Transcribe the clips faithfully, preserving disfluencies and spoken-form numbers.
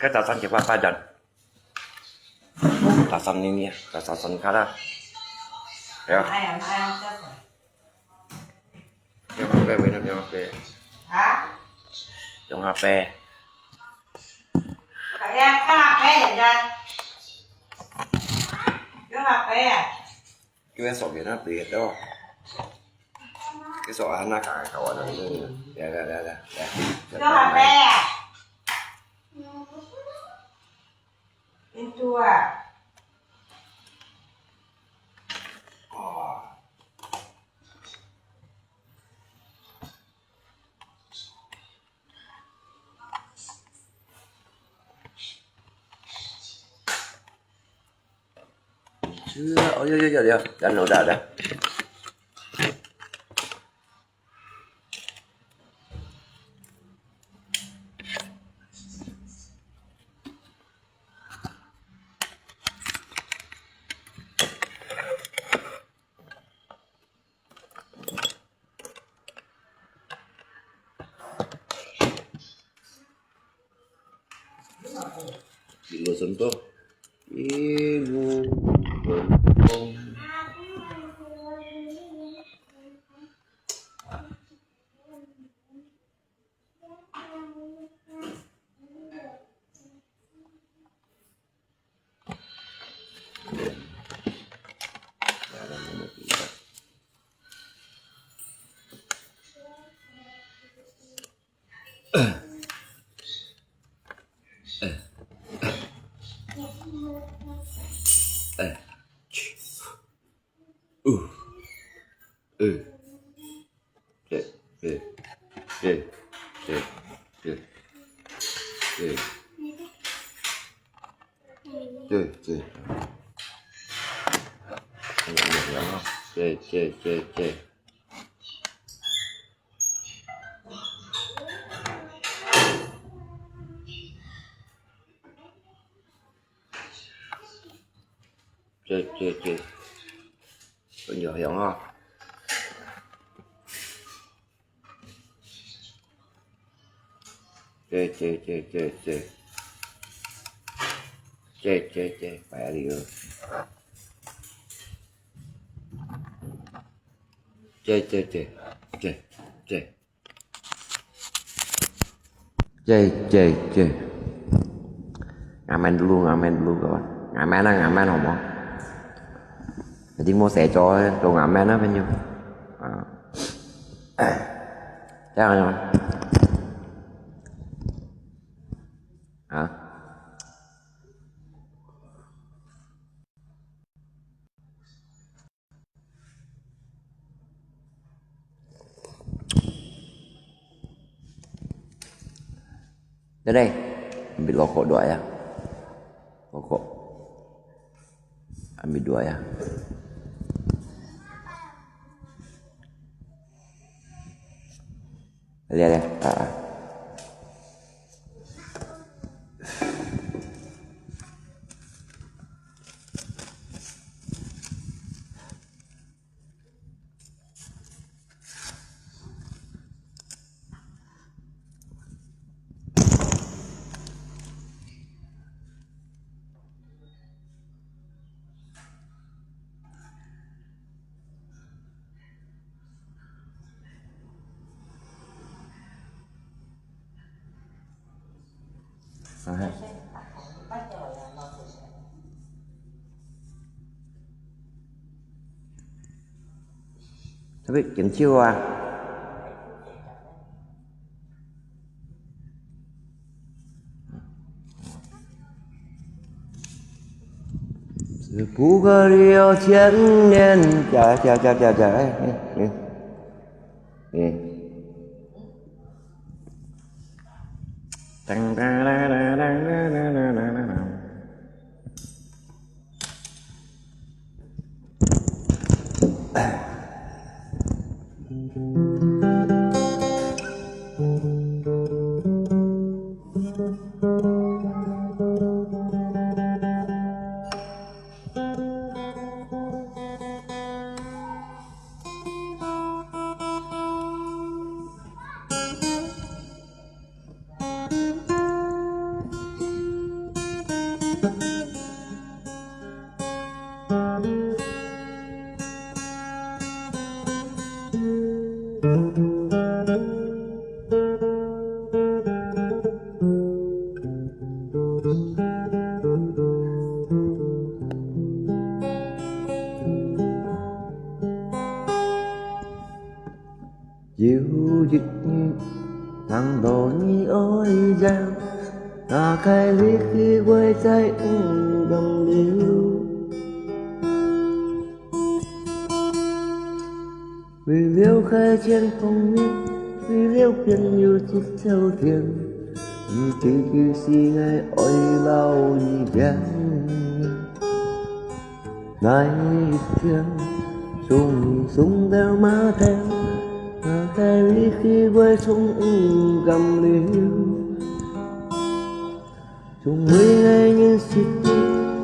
該早餐食飯飯陣。早餐呢呢，早早餐卡啦。係啊。哎呀，哎呀，這個。用下杯，喂，用下杯。啊？用下杯。哎呀，看下杯，人家。用下杯啊。 Kita sok kita pergi tu. Kita sok anak kau kawan tu. Ya, ya, ya, ya. Ya. Kau apa ya? Itu ah. Oh. Sudah, oh ya, ya, ya, ya. Dah, dah, dah. Ibu sentuh. Ibu sentuh. Cek, cek, cek. Có nhiều hiểm không? Cek, cek, cek, cek, cek. Cek, cek, cek, phải đi rồi. Cek, cek, cek. Cek, cek. Cek, cek, cek. Ngamen dulu, ngamen dulu, kawan. Ngamen lah, ngamen, ngomong. Jadi mau seco, tu ngamen lah, penyu. Ah. Jangan, jangan. Ah. Dede, ambil rokok dua ya. Rokok. Ambil dua ya. Lihat ya. Ah, ah. Tapi緊張啊！ Buka liu千年，ja ja ja ja ja，哎哎哎哎。Dang dang dang dang dang dang dang dang dang dang. 有一日，聽到你愛走，打開你的懷，再毋敢留。為了海闊天空，為了朋友一條船，你記得是愛，愛留一點。 哪一天，送你送到碼頭，打開你的懷，再毋敢留。從為愛人失志，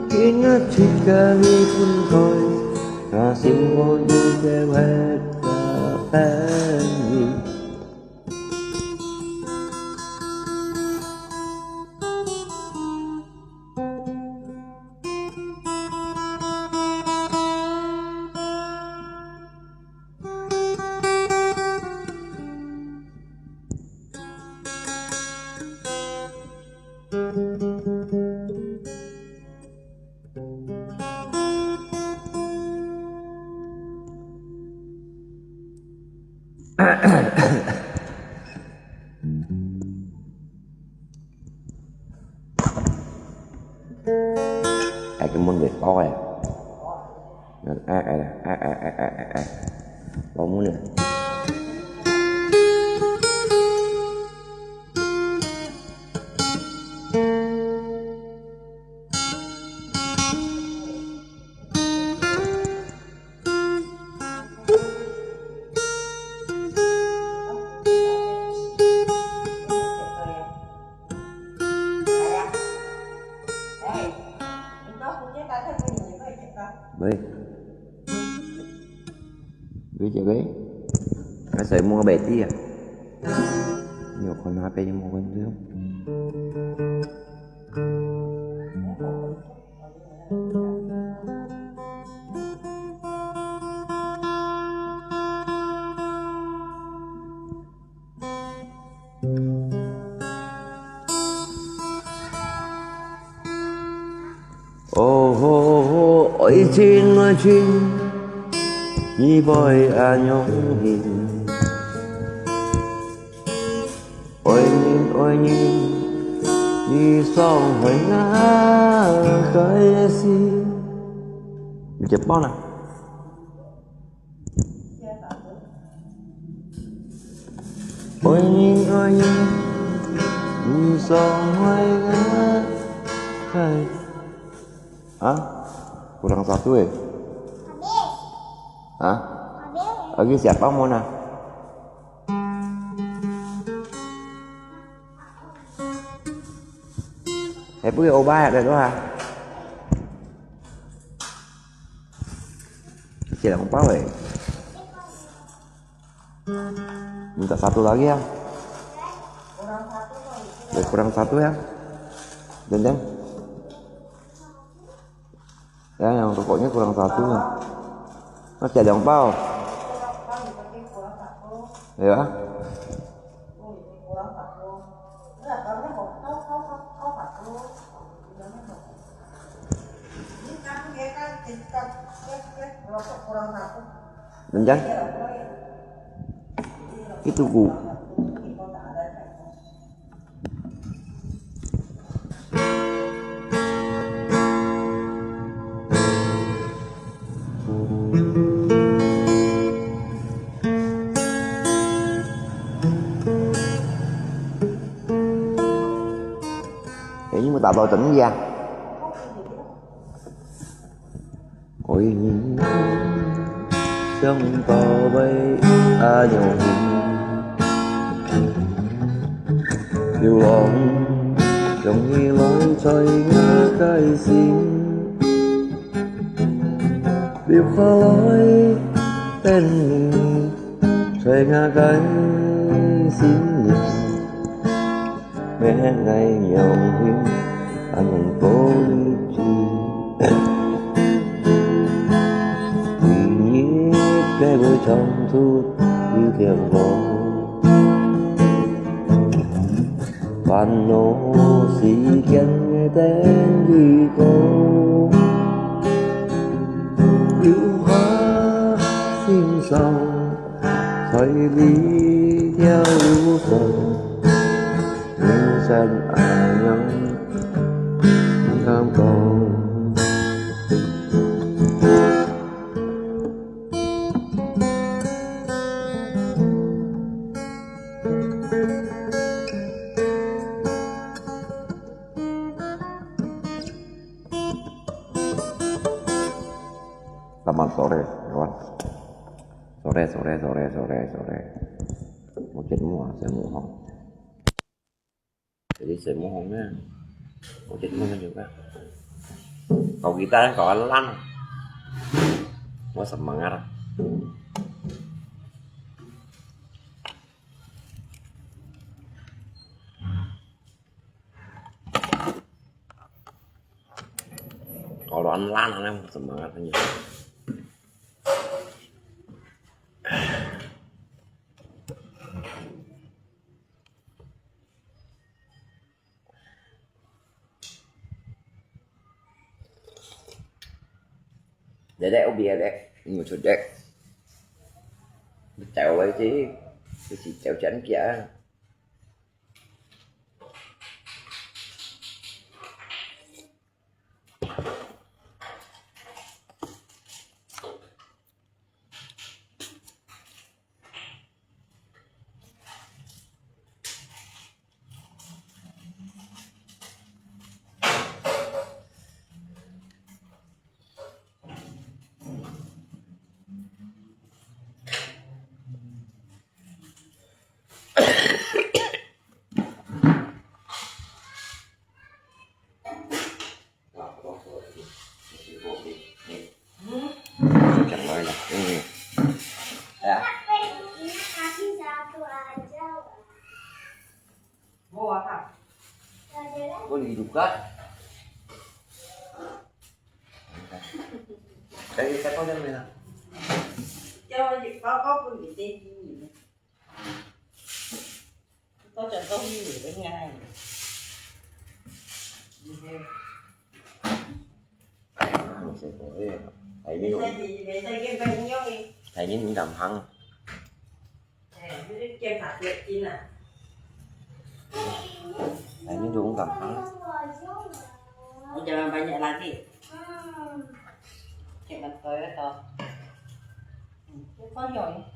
今日自家已分開，若心肝有條海，也等你。 哎，个問題多哎。哎哎哎哎哎哎哎哎，老母呢？ 喂。喂，姐妹，啊，誰摸白地啊？你有看到白地摸白地哦？ 哦吼吼，愛情愛情，你會恁樣形？愛人愛人，你傷害𠊎个心。你接棒啦。 愛人愛人，你傷害𠊎个心。啊？Kurang satu eh? Hah? Lagi siapa, Mona? Hai, pergi ubah dah tu ha. Kecil ang pau eh. Minta satu lagi ya. Ya, kurang satu ya. Dendeng. Ya, yang rokoknya kurang satu ya. Masih ada yang pau. Ya. Dendeng. Itu ku. Eh, ini mau tak tahu tengok ya? Ôi, 想到尾阿娘，流浪想起來在𠊎个心，流下來等你在𠊎个心裡。 Mẹ ngày nhau hiu, anh anh cô đi 有條路，煩惱世間的等於苦，留下心酸，在這條路上，人生恁樣，毋敢講。 Selamat sore, kawan. Sore, sore, sore, sore, sore. Mungkin semua, semua. Jadi semua orang ni, mungkin semua juga. Kau kita kan kawan lang. Mau semangat. Kalau lan, lan, semangat aja. Dedek ubi dedek, ngu chudek. Chéu ai chi, chi chéu chén kia. Boleh juga. Dari siapa dia main? Thầy Minh cũng, thầy Minh cũng cảm hứng. Thầy Minh cũng cảm hứng. Jangan banyak lagi. Cik betul tu. Bukan yoi.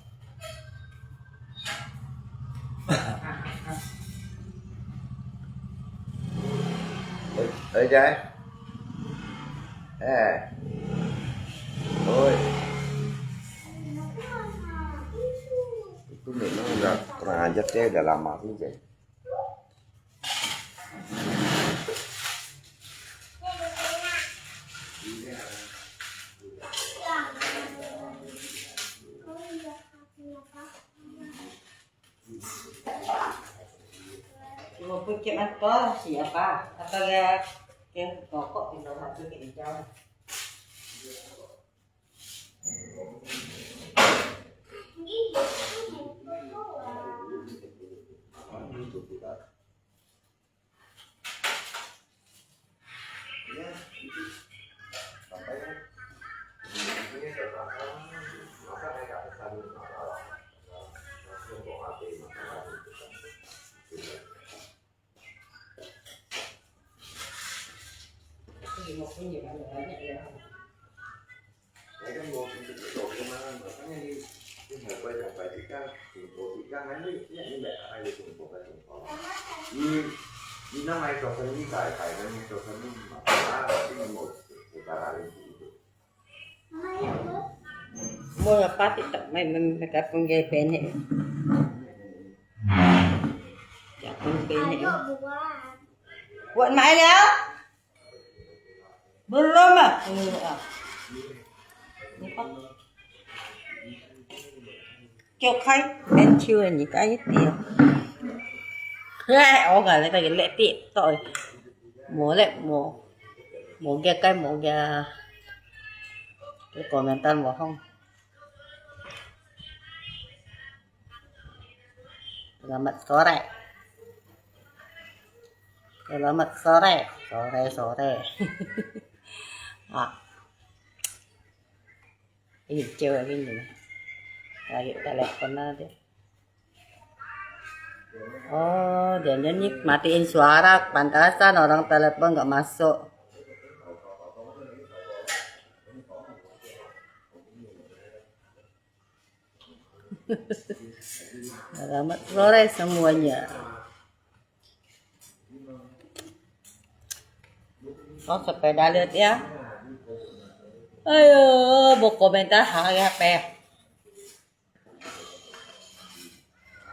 Ê, ê, Jack. Ê. Ôi. Itu memang udah kurang ajar, dia udah lama sih, Jack. Ibu pun cik mata, siapa? Apa dia? Dia pokok di bawah tu, dia jauh. Mua apa TikTok mai mai mai ka pun gai bene. Ya pun bene. Buat mai liao. Belum ah. Ini apa? Kêu khai bên chiu ni cái gì? Ê, ô cái này cái lệ tiệt tội. Mua lệ mua. Mua kia cái mua kia. Cái còn mình tan mua không? Selamat sore. Selamat sore. Sore, sore. Ah. Ini cewek ini nih. Lagi telepon aja. Oh, dia nyanyi matiin suara, pantasan orang telepon nggak masuk. Selamat sore semuanya. Oh, sepeda lihat ya. Ayo, mau komentar hal ya, Pe.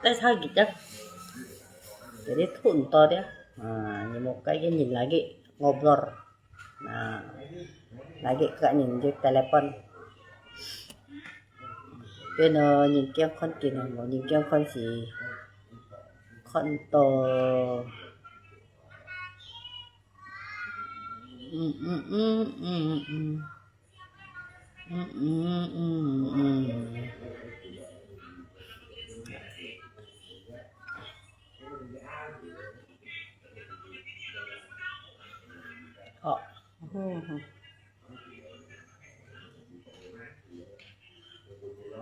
Teh sakit ya. Jadi tunto dia. Nah, ini mau kayak gini lagi ngobrol. Nah, lagi kak ninjuk telepon. Pia no nhìn健康kì no, nhìn健康gì. Khon to. Ừ, ừ, ừ, ừ, ừ. Ừ, ừ, ừ, ừ. Oh.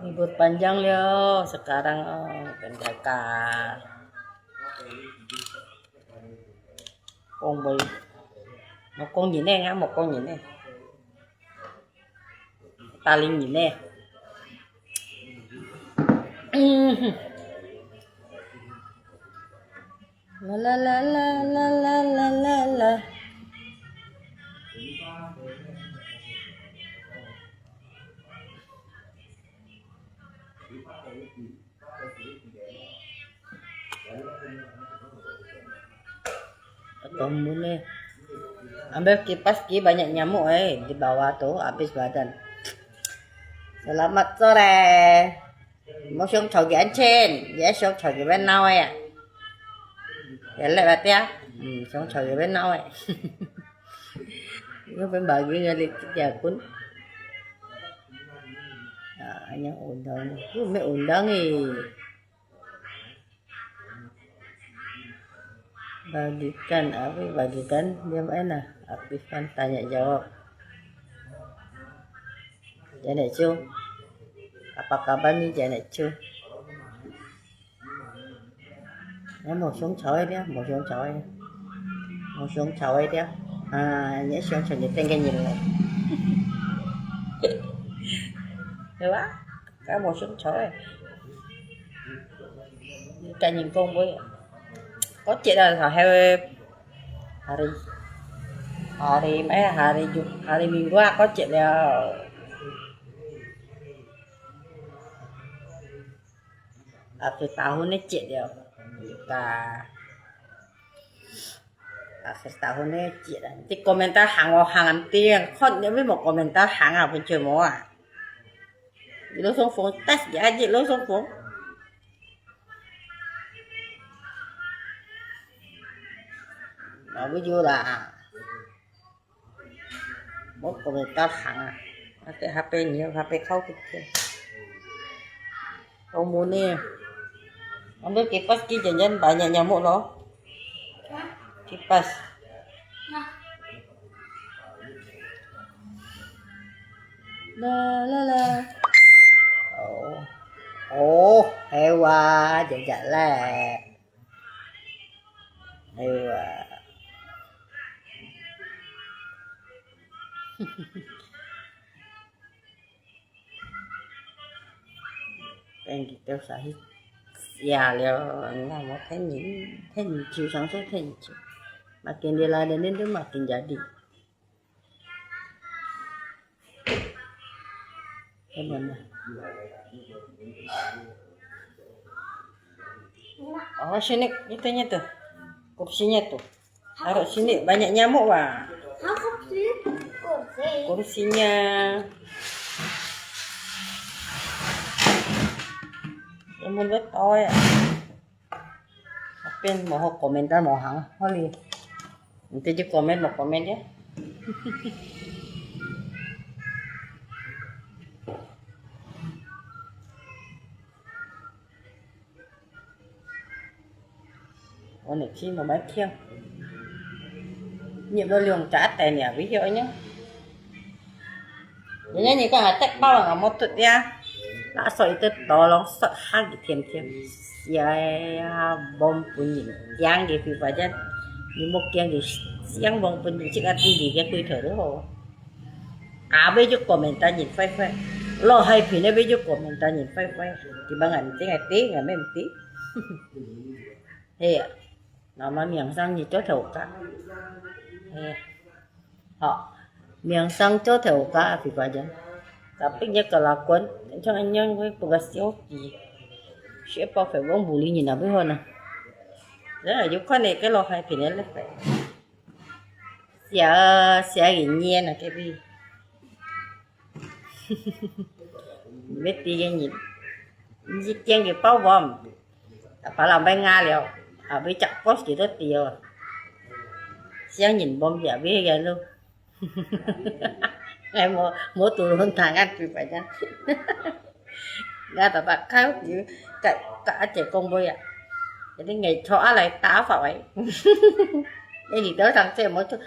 Libur panjang liao sekarang, oh, pendaka. Kong bơi. Một con nhìn này, một con nhìn này. Ta linh nhìn này. La la la la la la la la la. Atau mune. Ambil kipas ki banyak nyamuk eh di bawah tu habis badan. Selamat sore. Mau sông chầu gì anh Chen? Dễ sông chầu gì bên nào ấy ạ? Dễ lẹ bà tia. Ừ, sông chầu gì bên nào ấy? Nó bên bà ghi nghe lịch tiệc cún. À, anh nhớ ổn đâu. Cứ mới ổn đâu nghỉ. Bagikan, apa bagikan? Dia mana? Aktifkan tanya jawab. Janet Chu. Apa kabar ni Janet Chu? Nó một xuống chọi đi, một xuống chọi đi. Một xuống chọi đi. À, nhớ xuống chọi nhớ tên cái nhìn này. Được á. Cái một xuống chọi. Cái nhìn con với. Có chuyện là sao heo hari, hari mấy hari ju hari minggu có chuyện là akhir tahun ni cik dia. Ka akhir tahun ni cik dah. Nanti komentar hang oh hang nanti yang kon dia mau komentar hang apa cuma ah. Lo song fong tas ya aja lo song fong. Bagus juga lah. Một komentar hang à. Hate hape nhiều hape khâu kì kì. Ông mua nè. Ambil kipas kì jangan banyak nyamuk loh. Kipas. La la la. Ồ. Ồ, hay quá, chậm chậm lẹ. Hay quá. Tên kì têu sa hít. Ya liao, ngang mà thấy nhìn, thấy nhìn chiều sáng sớm thấy nhìn chiều. Mà kì đi lại đến đến đó mà kì jadi. Cái mình nè. Oh, sini, itunya tuh. Kursinya tuh. Taruh sini, banyak nyamuk, Wak. Aku sih kursi. Kursinya. Nyamuk betul ya. Tapi mau komentar mau hang, holi. Nanti je komen mau komen ya. 你去慢慢聽。入到兩隻等了，會曉呢。人家你講還得包啊，無得呀。那所以這刀攏說下去甜甜，寫呀，忘本人，驚佢會發現，你莫驚佢，想忘本人，這個弟弟个鬼頭都好。啊，尾就國民黨人壞壞，老害品个尾就國民黨人壞壞，佢問俺這個對，俺毋對。嘿呀。 Nama名聲你做頭家。哎，好，名聲做頭家，Api Pajan。Tapi nya kelakuan macam yang gue pegas sioki. Siapa pe wong bully ni nabi hona. Ya, you kan ke lo hai pin le pe. Sia, sia ni na ke bi. 你要知个人，你驚佢包黃，把人要咬了，後尾隻boss佢都知哦。想人黃也要个咯。哎，無，無讀論壇啊，對白啊。那大把開，甲，甲阿姐講話啊，一定愛坐下來打發喂。你裡頭上這無做，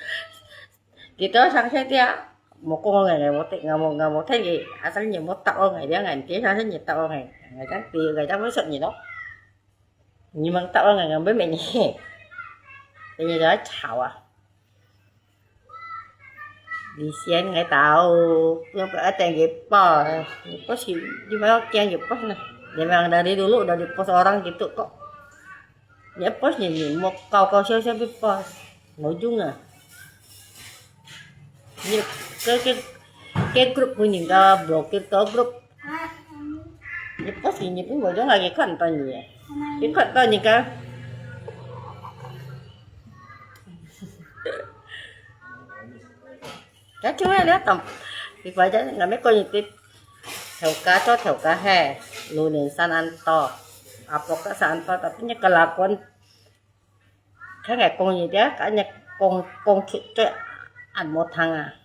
裡頭上這啲啊。 無講𠊎，𠊎無聽，𠊎無，𠊎無聽佢，asal你無答我，𠊎了，𠊎毋知，asal你答我，𠊎，𠊎正知，𠊎正會說你咯。你吂答我，𠊎，𠊎會問你。等你就愛吵啊。你先𠊎打哦，不要，不要等佢爆啊，你不行，你不要驚佢爆呢。你吂dari dulu，dari pos orang gitu kok。 Ni post ni, ni mau kau-kau siapa-siapa post. Mau juga. Ni ke, ke, ke group pun ni ka blokir ke group. Ni post ni, ni pun mau juga ke kan tanya. Ke kan tanya ka. Ka cuma ada tam. Di baca ngambil kau ni tip. Thèo ka cho thèo ka he, lu nen san an to, apok ta san an to, tapi nya kelakuan, khen ngài kong yu dia, ka nya kong, kong chut chut an mo thang à.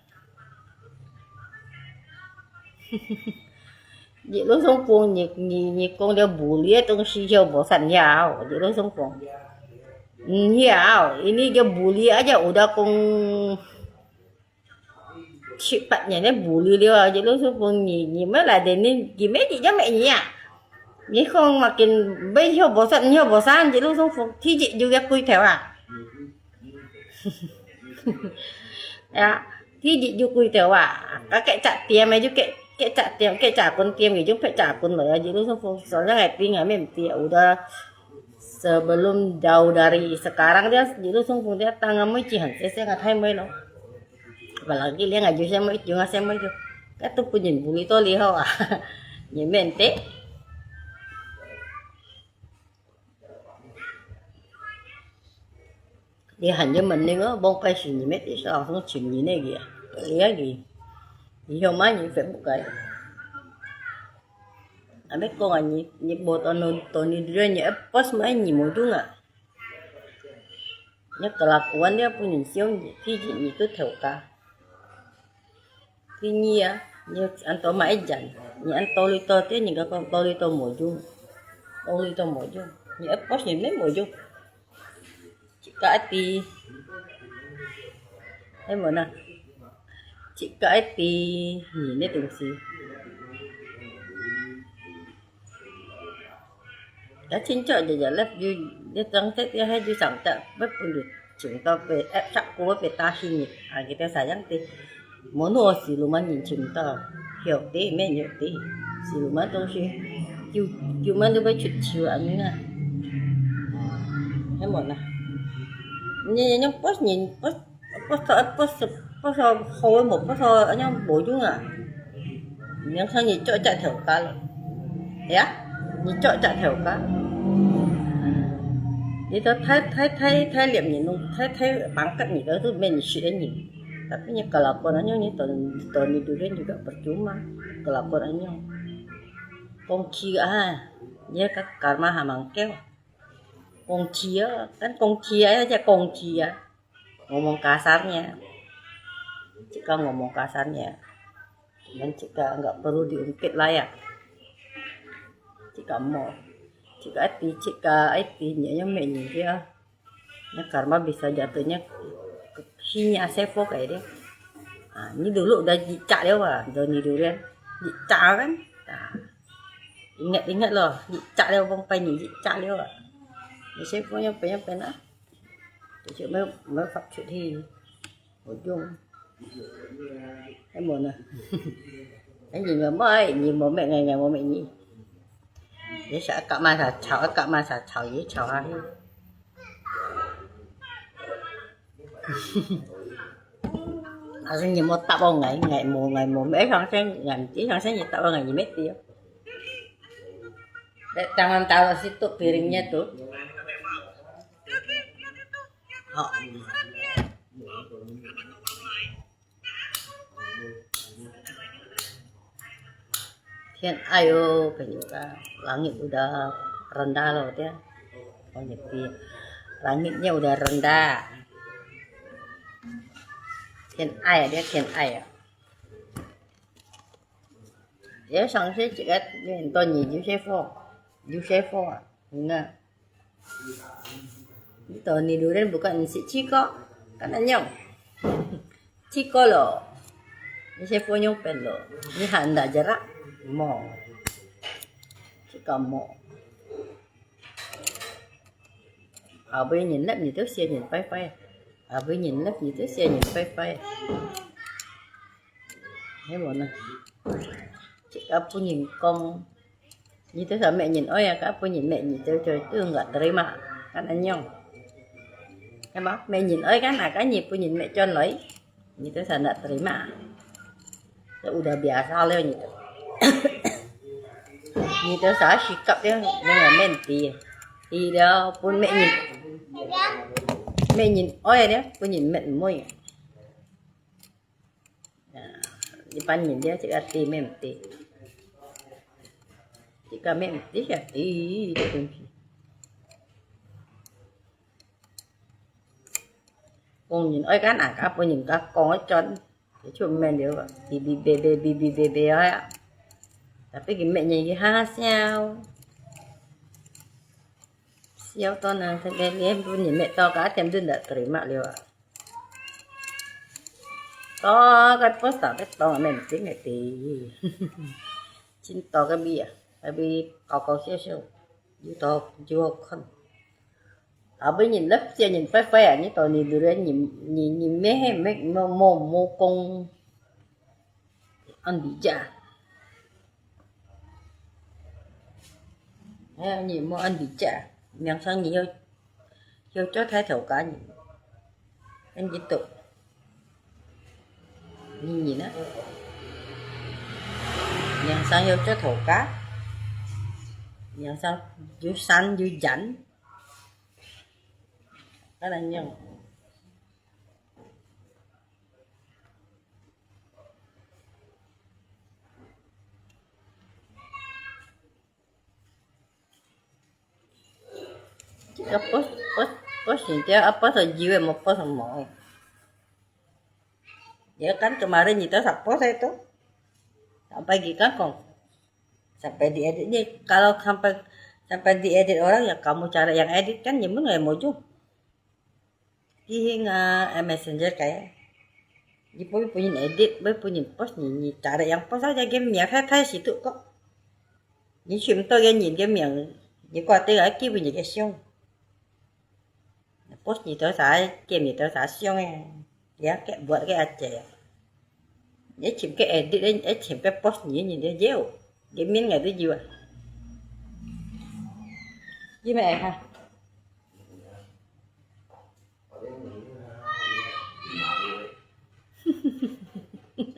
Yu lu sung pung ni, ni, ni kong dia bully tong si hiu bo san hiau, yu lu sung pung. Hiau, ini dia bully aja udah kong Chit pat nyan ne bully liu a, yu lu sung pung ni, ni me lai de ni, ki me ji ja me ni a. Ni khong ma kin be hiu bo san, hiu bo san, yu lu sung pung, thi ji ju ya kui thèo a. Ya, thi ji ju kui thèo a. Ka ke cha tiêm me ju ke, ke cha tiêm, ke cha kun tiêm ke ju pe cha kun lo ya, yu lu sung pung. So ya ngai pi ngai me ti u da. Sebelum jauh dari sekarang dia, yu lu sung pung dia tangan me ji han se se ngai thai me lo. Apalagi liang aju siang mai ju, ngaseng mai ju. Katu pun nyin buli to li ho a. Nyin mente. Li han je mening o, bong pai si nyin met, isa langsung chim nyin ne gi. Li a gi. Li ho mai nyin fe bukai. Ame kong a nyi, nyi bo to no, to ni dre nyi epos mai nyi mo ju nga. Nya kelakuan dia pun nyin siu nyi, thi ji nyi tu thèo ka. Thi nyi a, nyi an to ma e jan, nyi an to lui to te, nyi ka kong to lui to mo ju. To lui to mo ju. Nyi epos nyi me mo ju. Chika ati. He mo na. Chika ati. Nyi ne tung si. Đã chín chọi giờ giờ left you, you trong tết ya hai you sang ta bếp pun được chúng ta về ép sắc của về ta hi nhị. À, kita sayang ti. Mo no si lu man nyin chúng ta. Hiểu ti, me hiểu ti. Si lu man tông si. You, you man tu bai chut chiu a mi na. He mo na. Nyi, nyi, nyi, pos nyin, pos Pos to, pos, pos hôi mo, pos to, anh em bố chung à. Miếng sao nhị chọi chọi theo cá lắm. Ya, nhị chọi chọi theo cá. Nhị to thái, thái, thái, thái liệm nhị nung, thái, thái bang cắt nhị đó tu men nhị shit nhị. Tapi nhị kalau pun anh em nhị to, to nhị dulu nhị gak percuma. Kalau pun anh em. Kong chi ah, nhị ka karma hamang keo. Kong chi ah, kan kong chi ah, ya kong chi ah. Ngomong kasarnya, jika ngomong kasarnya, cuman jika nggak perlu diungkit lah ya. Jika mau, jika ati, jika ati, nyo nyo me nyo dia. Nya karma bisa jatuhnya ke sini asal fokai dia. Ah, ni dulu udah dicak dia, wah, Doni Durian. Dicak kan? Ah. Ingat-ingat loh, dicak dia bông pai ni dicak dia, wah. Ni saya punya punya pernah. Cuma mau fakir di ujung. Em mana? Em ni mau mai, ni mau mai ngai ngai mau mai ni. Ni sa kak ma sa chao, kak ma sa chao, ye chao ha. Asal ni mau tak bông ngai, ngai mau, ngai mau, eh, sang sen, ngai, eh, sang sen ni tak bông ngai, ni mesti ya. Dek, jangan taruh situ piringnya tuh. Oh. 天爱哦，朋友啊，langit udah rendah loh dia. Oh, nyepi. Langitnya udah rendah. 天爱啊，dia 天爱啊。Dia sang se cik at, ni to ni Yusefo. Yusefo ah. Nga. Ito ni Durian bukan si Chiko. Kan anyong. Chiko lo. Ni saya punya pen lo. Ni handa jarak. Mo. Chiko mo. Abis ni lep ni tu sia ni pai pai. Abis ni lep ni tu sia ni pai pai. Hei mo na. Chik apu ni kong. Ni tu sa mek nyin oi ya, ka pu nyin mek nyi tu tu tu enggak terima. Kan anyong. Kan ba? Mek nyin oi kan, akan nyi pu nyin mek chon loi. Ni tu sa ndak terima. Tu udah biasa liao ni tu. Ni tu sa sikap dia dengan menti. Ti dia pun mek nyin. Mek nyin oi dia, pun nyin mek mui. Nah, di pan nyin dia cik ati mem ti. Cik ka mem ti sia ti. Kong nyin oi kan ah, ka pu nyin ka kong oi chon. Ti chu men liu, bi bi be be, bi bi be be oi ah. Tapi ki mek nyin ki ha ha siau. Siau to na, tapi ki pu nyin mek to ka tem dun da terima liu ah. To cái post ta cái to men chính cái ti. Chính to cái bi à, cái bi cao cao siêu siêu. Yu to yu khăn. À, bi nhìn lớp xe nhìn phai phai à, như to nhìn durian nhìn nhìn nhìn mê mê mô mô mô công. Ăn đi chả. Ê, nhìn mô ăn đi chả. Miệng sang nhìn yêu yêu cho thái thổ cá nhìn. Em chỉ tụ. Nhìn nhìn á. Miệng sang yêu cho thổ cá. Miệng sang dữ sắn dữ dắn. Cái này nhiều. Cái post post post nhìn theo post là gì vậy một post là mỏi. Dia kan kemarin itu sa post itu. Sampai gikan kong. Sampai diedit ni, kalau sampai sampai diedit orang ya kamu cara yang edit kan nyemun ngai mojung. Kihing ah, Messenger kaya. Di pun pun edit, pun pun post ni, ni cara yang post aja game ya kai kai situ kok. Ni chim to ya ni game yang ni kua te ga ki pun ni ke siung. Post ni to sa game ni to sa siung eh. Ya ke buat ke aja ya. Ni chim ke edit eh chim ke post ni ni dia jeu. Dia min ngai tu jiwa. Ji me ha.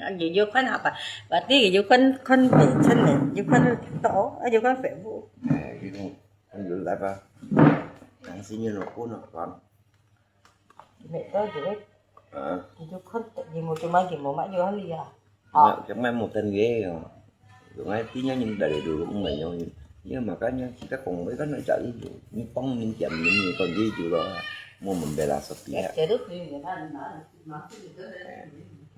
Yu yu khon apa? Berarti yu khon khon be chen ne, yu khon to, yu khon Facebook. Eh, yu khon yu live ah. Nang si nyu no ko no kon. Me to yu. Hả? Yu khon yu mo cuma yu mo ma yu hali ya. Nggak, cuma mau ten gue. Ngai ti nya nyin dari dulu ngai nyo. Ya makanya kita kong kan nak cari ni pang ni jam ni kon ji ju lo. Mau membela sepi ya. Terus ni ya kan.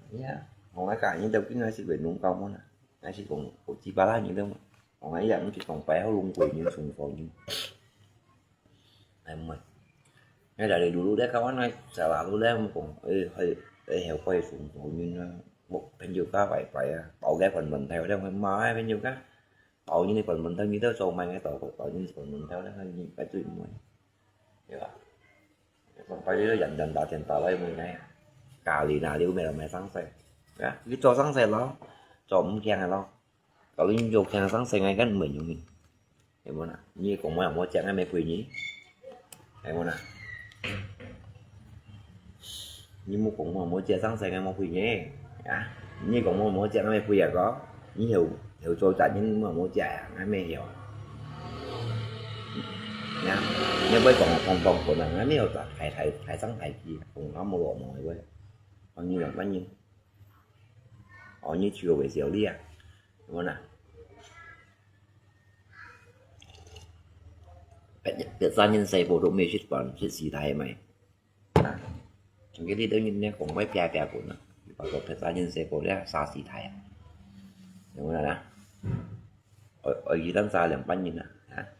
Iya, ngài cả những đầu kia ngài sẽ về nung cao món à. Ngài sẽ còn có chi ba la những đâu mà. Còn ngài dặn chỉ còn phải hao lung quỷ những sùng phò những. Em mày. 哎，dari dulu dia kawan ai, selalu dia ngomong, eh, hai, eh, heo pai sung sung yun na, mo, penjuka pai pai ya, tau ge kon mon thai, dia ngomong mai penjuka, tau yun ni kon mon thai, ni tau so mai ngai tau, tau yun ni kon mon thai, dia ngai ni pai tui mo, ya, sampai dia yan yan da tian da lai mo ngai, kali na liu me la mai sang sai, ya, ni tau sang sai lo, tau mo kiang lo. Kalau你有看上谁，俺敢没有你？有没有呢？你公婆有没有讲，俺没陪你？有没有呢？你没公婆有没有讲上谁，俺没陪你？啊？你公婆有没有讲，俺没陪啊哥？你有有做啥，你没有讲啊？俺没有。呀，你不会讲讲讲讲啊？俺没有打台台台上台机，讲那么多么会，帮你两万人。哦，你去过微笑里啊？ Muna. Pet, pet sa nyin sai po do me shit pan, shit si thai mai. Ang kiti do nyin ne kong mai pia pia po na. Pag ko pet sa nyin sai po dia sa si thai. Muna na. Oi, oi, ilan sa liang pan nyin na. Ha?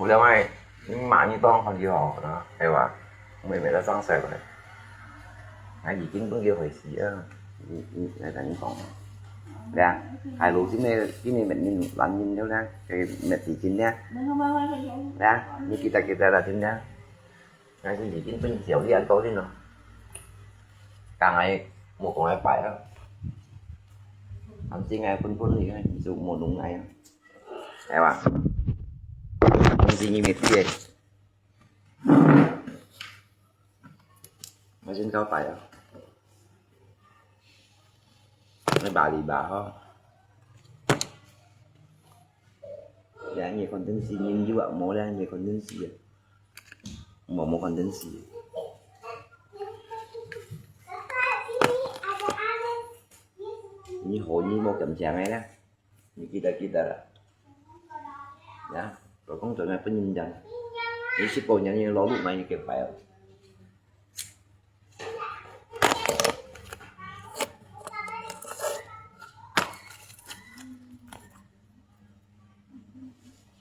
無了哎，你媽你當看佢好呢，係吧？妹妹都生細了，那已經分佢回事啊。你你來跟你講，對啊，還有今日今日明年男人了呢，佢乜已經呢，對啊，你記得記得了，真的。 Ngai sing bikin pun siau lian to din no. Kang ai mo kong ai pai a. Am sing ai pun pun ni ai su mo nung ai. Ai wa. Am sing ni mi ti ai. Ngai sing kau pai a. Ngai ba li ba ho. Ya, ngai kon tin si nyin yu a mo la ngai kon tin si. Mo mo kon tin si. Ni ho ni mo kam siang ai la. Ni kita kita la. Ya, lo kong tuan ai pun nyin jan. Ni si po nyan ni lo lu mai ni ke pai.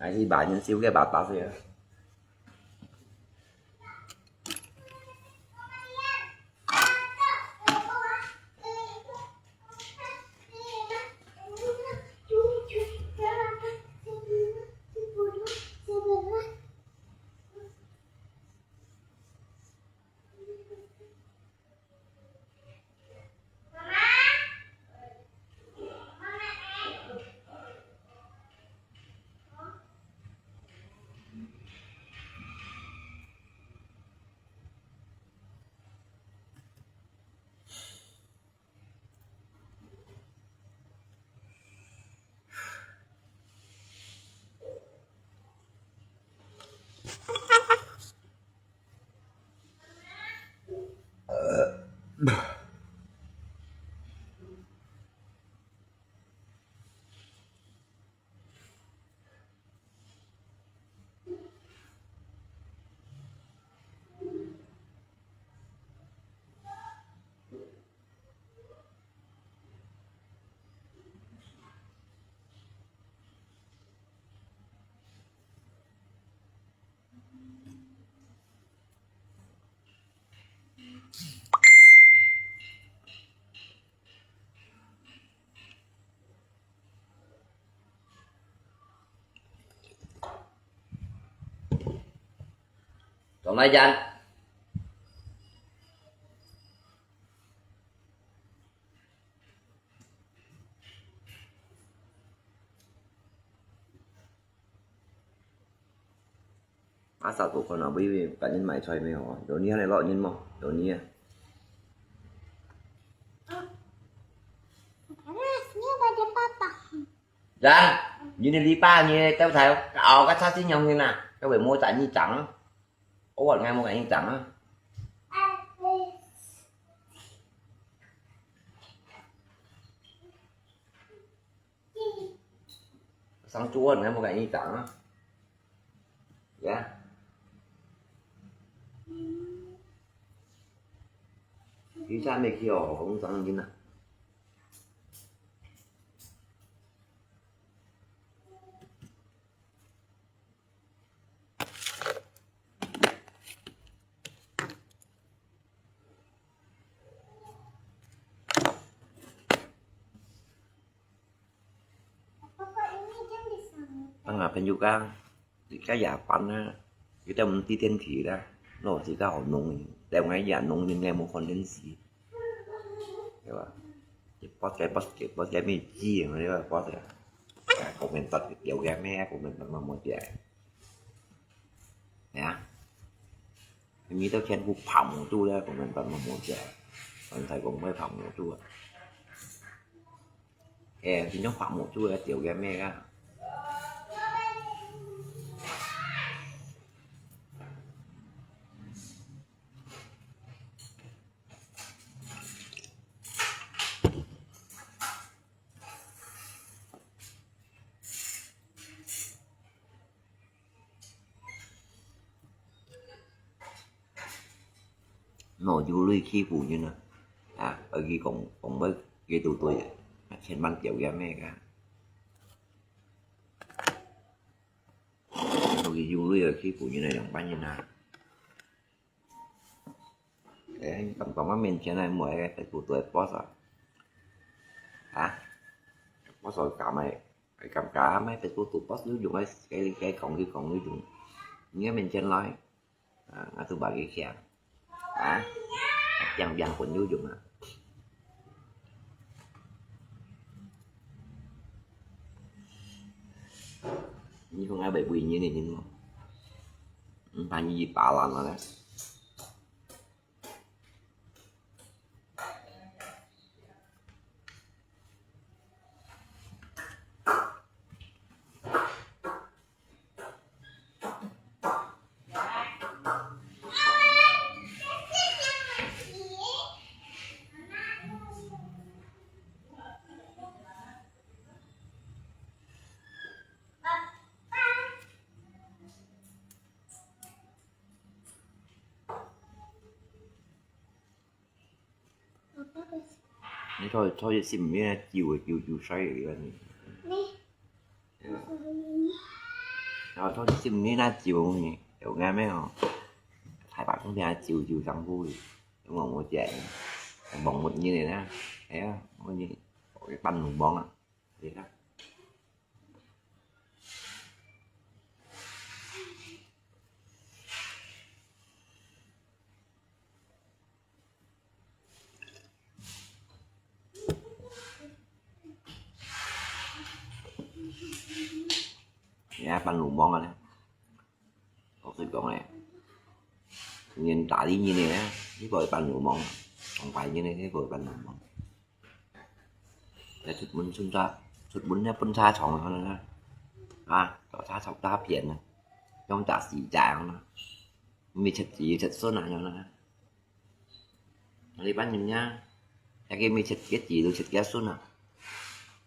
Ai si ba nyin siu ke ba ta si. Trong nãy chan. Asa tu kau nak beli kat ni mai choi meo. Doni ada lok ni mo. Doni ya. Panas, ni ada papa. Jan, ni ni lipa ni tau thai au ka sa sin yong ni na. Ka we mo ta ni chang. 我話𠊎無甲你爭啊。上主啊，𠊎無甲你爭啊。呀。你真係去哦，好講真啊。 當下朋友講，你个夜班啊，有兜毋知天氣啦，喏，自家好農民，但𠊎也農民，𠊎無看電視，對吧？你播个播个播个咩字啊，對吧？播个，啊，komentar有个咩？Komentar嘛無个，係啊。 你都全部拍無住了，komentar嘛無个，剛才講會拍無住啊。誒，真正拍無住了，丟个咩啊？ 喏，有鐳欺負人啊！啊，愛去講，講要佢都對，千萬丟个咩个。所以有鐳愛欺負人啊，仰般人啊？誒，當當个面前來買个，都對boss啊！啊？boss敢个，敢敢買Facebook都boss有用个，該該講就講有用。你个面前來， 啊，𠊎都把佢搶。啊，砰砰分有用啊！你講𠊎會為人个人無？毋怕你把爛了咧。 你坐坐一心呢，酒酒酒衰个呢。然後坐一心呢，那酒呢，有眼咩哦？太白公平酒酒上路哩，我我姐，忙活你呢，哎呀，我你，我半路忙啊，对啦。 也半路忙啊咧。老實講咧，人打理人呢，你會半路忙，上班人呢，你會半路忙。來出門巡查，出門呢，巡查場啊，啊，檢查場大便啊，用打死仔啊，毋係食子食孫啊，樣啊。 你班人呀，一个未出結子都出結孫啊，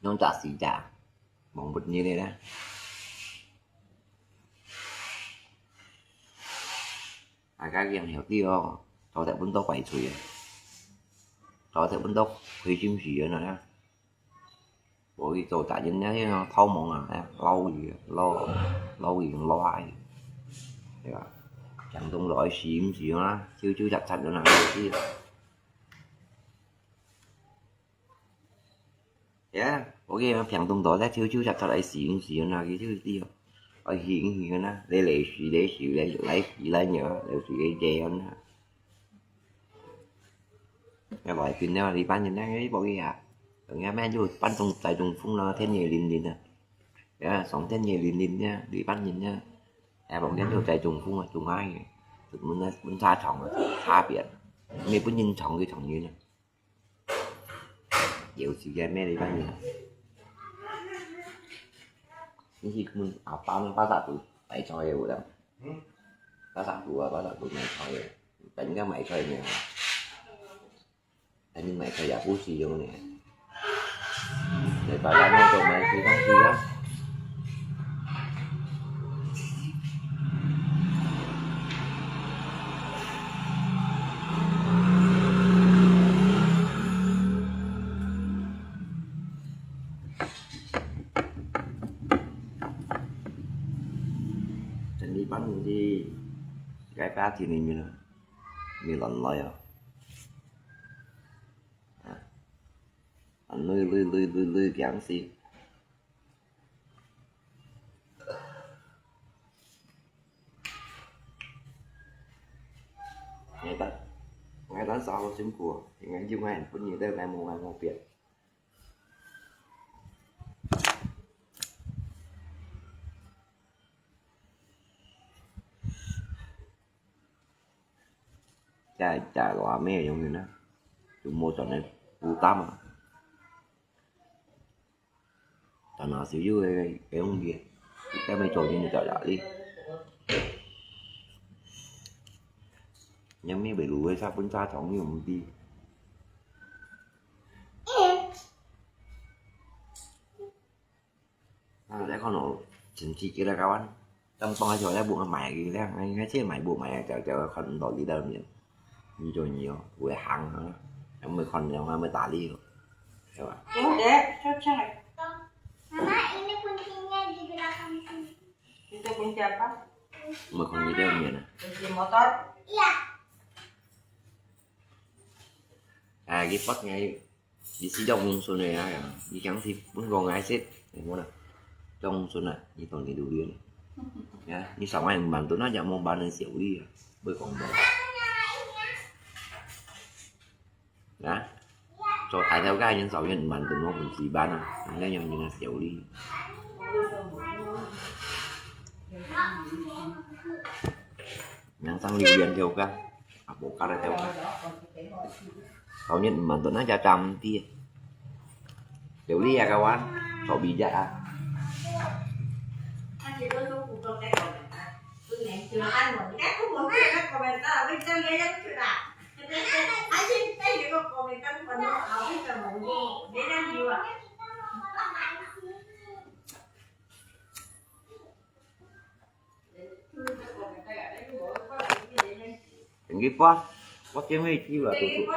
弄大死家，忙不你哩啦。大家養小弟哦，搞得分到怪罪啊，搞得分到亏心事啊，那。 無去做大人，那个偷摸啊，哎，撈魚，撈，撈魚撈蟹，對吧？平東來時毋係啊，手手擦擦就能夠去。呀，我講平東來，手手擦擦來時毋係啊，佢就係啊，愛去毋係啊，你來時來時來來時來了，來時來這樣啊。 要來賓了，你班人呢，你無去啊？人家咩就半中在中風了，天也淋淋了。呀，上天也淋淋了，你班人呢？哎，無見就在中風啊，中風，出門啊，門車撞啊，差別，你本人撞佢撞人啊。有時間咩，你班人？你去問阿爸，阿爸咋都在做業務了。巴沙古啊，巴沙古买菜个，人家买菜呢，人家买菜也不是用呢。你把它弄走买些东西啊。整理班你，該八天里面啊，你乱来啊。啊，累累累累累，讲死。我等，我等啥好辛苦啊，𠊎就𠊎本人都来摸来摸别。 在在外面永远呢，就没转来负担嘛。但那时有个个用的，在没做进去找压力。人没围炉个，啥分啥装又唔知。 啊，你看咯，真係幾多个萬，當當下就來買个咧，哎，應該係買不買啊，就就看到你兜面，你就你哦，會行啊，還沒看了，還沒打理哦，係吧？有的，就這樣。媽媽，ini kuncinya di belakang sini. Itu kunci apa? 沒看你兜面啊。Kunci motor? Iya. 哎，佢發个 你係做農村个啊，你講係分講𠊎識，你看啦，做農村啊，你當你榴槤。呀，你上萬萬都那叫望萬人小利啊，會講無？啊？做大頭家人少人萬都無本事辦啊，人家用人个小利。人上榴槤頭家。 啊，無教得了。Kau ni mantu na jajam ti. Jauh lihat kawan. Sok bijak ah. Tinggi pas, pas yang mai ji lah tutup.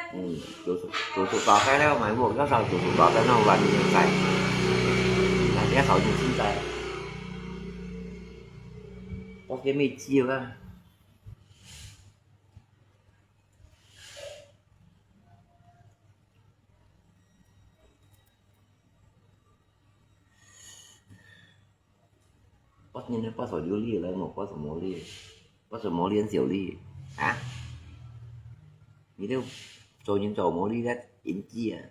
Hmm, tutup, tutup pakai lah, mai buat kan selalu tutup pakai lah, orang ni kai. Nah, dia selalu ni kai. Pas yang mai ji lah. 八年了，八手有力了，我八手没力，八手没练就力啊！你都做人做没力了，年纪啊！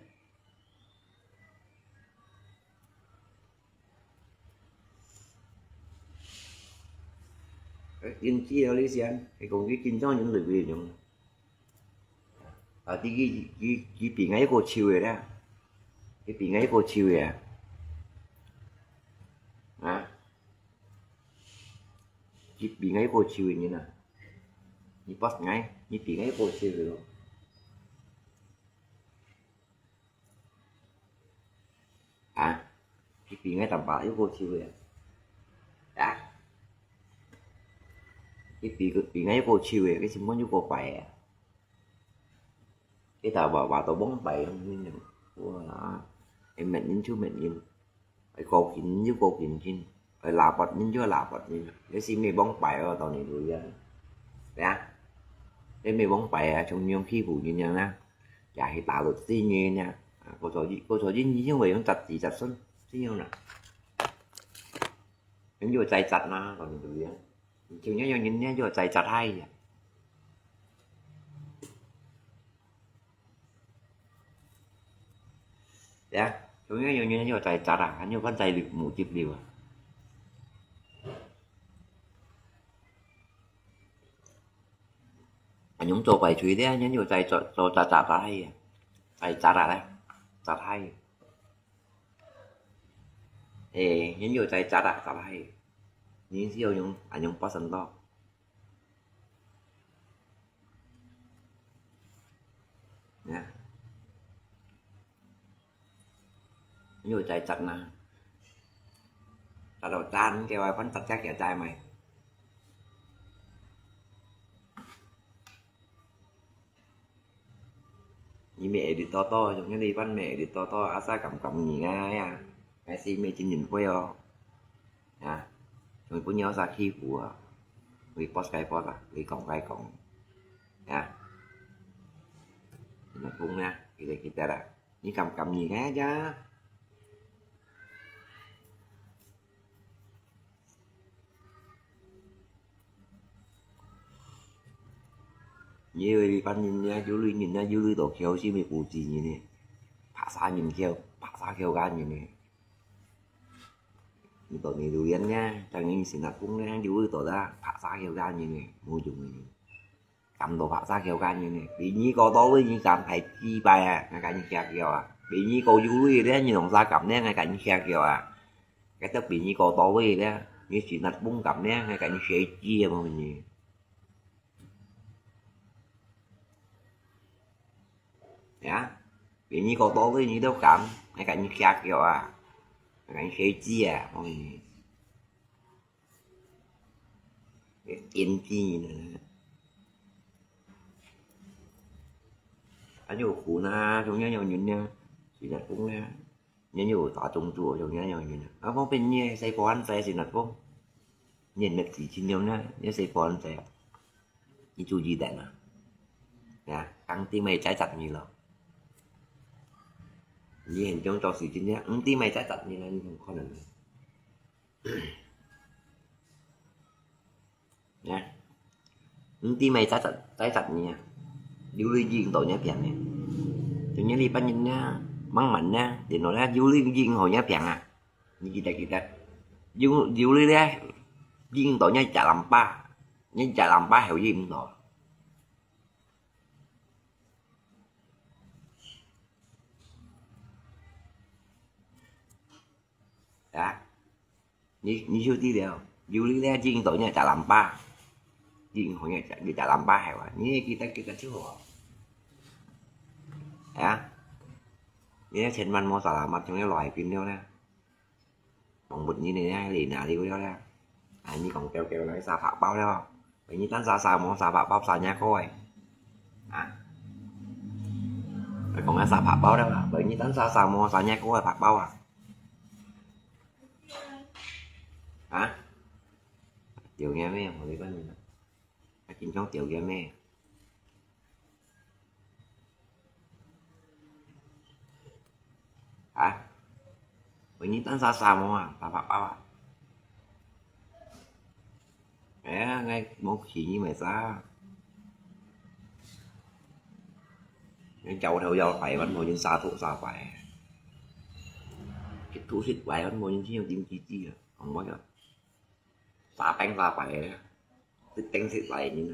年纪啊，你想，你讲你紧张人类会用。 啊，佢佢佢佢比𠊎一个手个啦，佢比𠊎一个手个啊，啊，佢比𠊎一个手个人啊，你pas𠊎，你比𠊎一个手个咯。 啊，佢比𠊎當把又過手个啊。啊，佢比佢比𠊎又過手个，佢心肝又過壞个啊。佢頭話話到崩壞咁樣，哇，係滅人就滅人，係過緊就過緊緊，係拉拔人就拉拔人，你係咩崩壞哦，到你女啊，係啊，你咩崩壞啊，像樣欺負人樣啊。 也係打到死人呢。啊，過早日，過早日，你認為用十子十孫，怎樣啦？人就在殺啦，講你對不對？你就要用人家就在殺害呀。對啊，就要用人就在殺啊，還有放在母雞裡啊。 恁樣做壞事咧，恁樣在做做雜雜害啊，在雜雜咧，雜害。誒，恁樣在雜雜雜害，你是要用恁樣發生到，啊，又再摘呢，摘到讚，叫我分摘摘叫摘买。你买得多多，像你般买得多多，asa kam kam你啊呀，还是买真人会哦。 啊，佢本有啥欺負啊？佢boss該boss啊，佢講該講。啊，你講呢，佢就記得啦。你敢敢你該呀？你以為一般人呢，有類人呢，有類到橋，是毋係古蹟人呢？白沙人橋，白沙橋間人呢？ 你到你榴槤呢，當然是那公呢，有味道啦，白沙橋間人呢，無用个呢。敢到白沙橋間人呢，比你个道理你敢還幾擺啊，𠊎敢你嚇叫啊。比你个有理咧，你弄啥敢呢，𠊎敢你嚇叫啊。該都比你个道理咧，你是那公敢呢，𠊎敢你學雞啊，無呢。 呀，比你个道理你都敢，𠊎敢你嚇叫啊，𠊎敢你學雞啊，我跟你，天雞呢。啊，就湖南，中央有人呢，是那公呢。 你有打中毒，有人有人。啊，我分你細個恁細先來講，你乜自己有呢，你細個恁細啊，你注意點啊。呀，當地咪在摘你咯。你很中做事情呢，毋知咪在摘你呢，你有可能。 呢，毋知咩在摘，在摘呢，有理已經到你病呢。就你這班人呢，慢慢呢，然後呢，有理已經好你病啊。你記得，記得，有，有理呢，已經到你隻淋巴，你隻淋巴後已經到。 啊，你，你就知了，有理咧，已經到你隻淋巴，已經好你隻，你隻淋巴係哇，你記得，記得就好。啊，你千萬莫salamat，從這來緊了呢。動物園呢，你哪裡了呢？啊，你講叫叫來沙白包了。 Bagi你單沙沙無沙白包沙若个欸。啊？你講个沙白包了啦，bagi你單沙沙無沙若个欸白包啊？啊？掉个咩？無你講，啊，緊張掉个咩？ 啊？Bagi你單沙沙無啊，沙白包啊？哎呀，𠊎無去你咪沙。你搖頭搖擺，還無人沙土沙擺。食土食擺，還無人去用釘機機啊，講我呀。沙餅沙擺个，食餅食擺个人啊。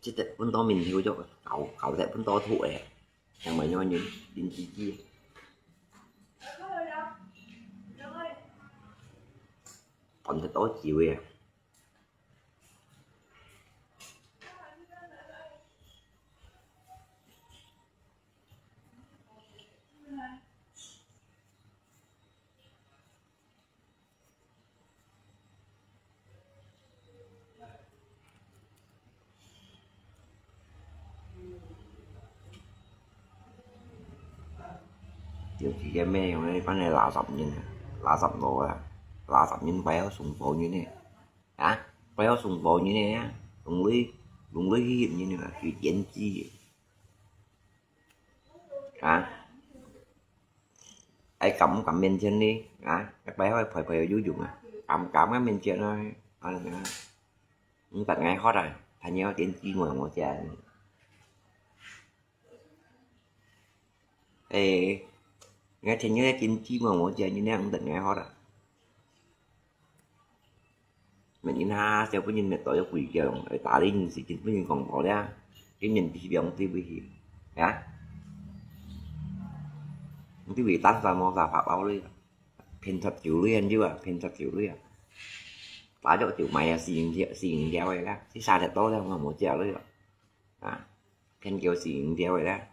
這隻分到面頭就搞，搞隻分到土个，像麼樣人，人自己。賺得多少个啊？ 有幾個咩用呢？班个垃圾人啊，垃圾佬啊，垃圾人擺到送貨人呢，啊，擺到送貨人呢，弄來，弄來去人呢，去點擊，啊。 愛敢毋敢面前呢？啊，一擺開開開有用啊，敢敢个面前啊，啊，啊，毋得𠊎喝啊，還要點雞毛毛姐。誒，𠊎天天點雞毛毛姐，你那毋得𠊎喝啊。 Mệt人ha，小本人mệt到要跪叫，會打理人事情，本人講到了，今年比比對不起，啊？你對不起，單啥毛啥發包了，騙十九鐳恁久啊，騙十九鐳啊。打隻九買啊，四五條，四五條个啦，這三隻多了，𠊎無借鐳啊。啊，騙九四五條个啦，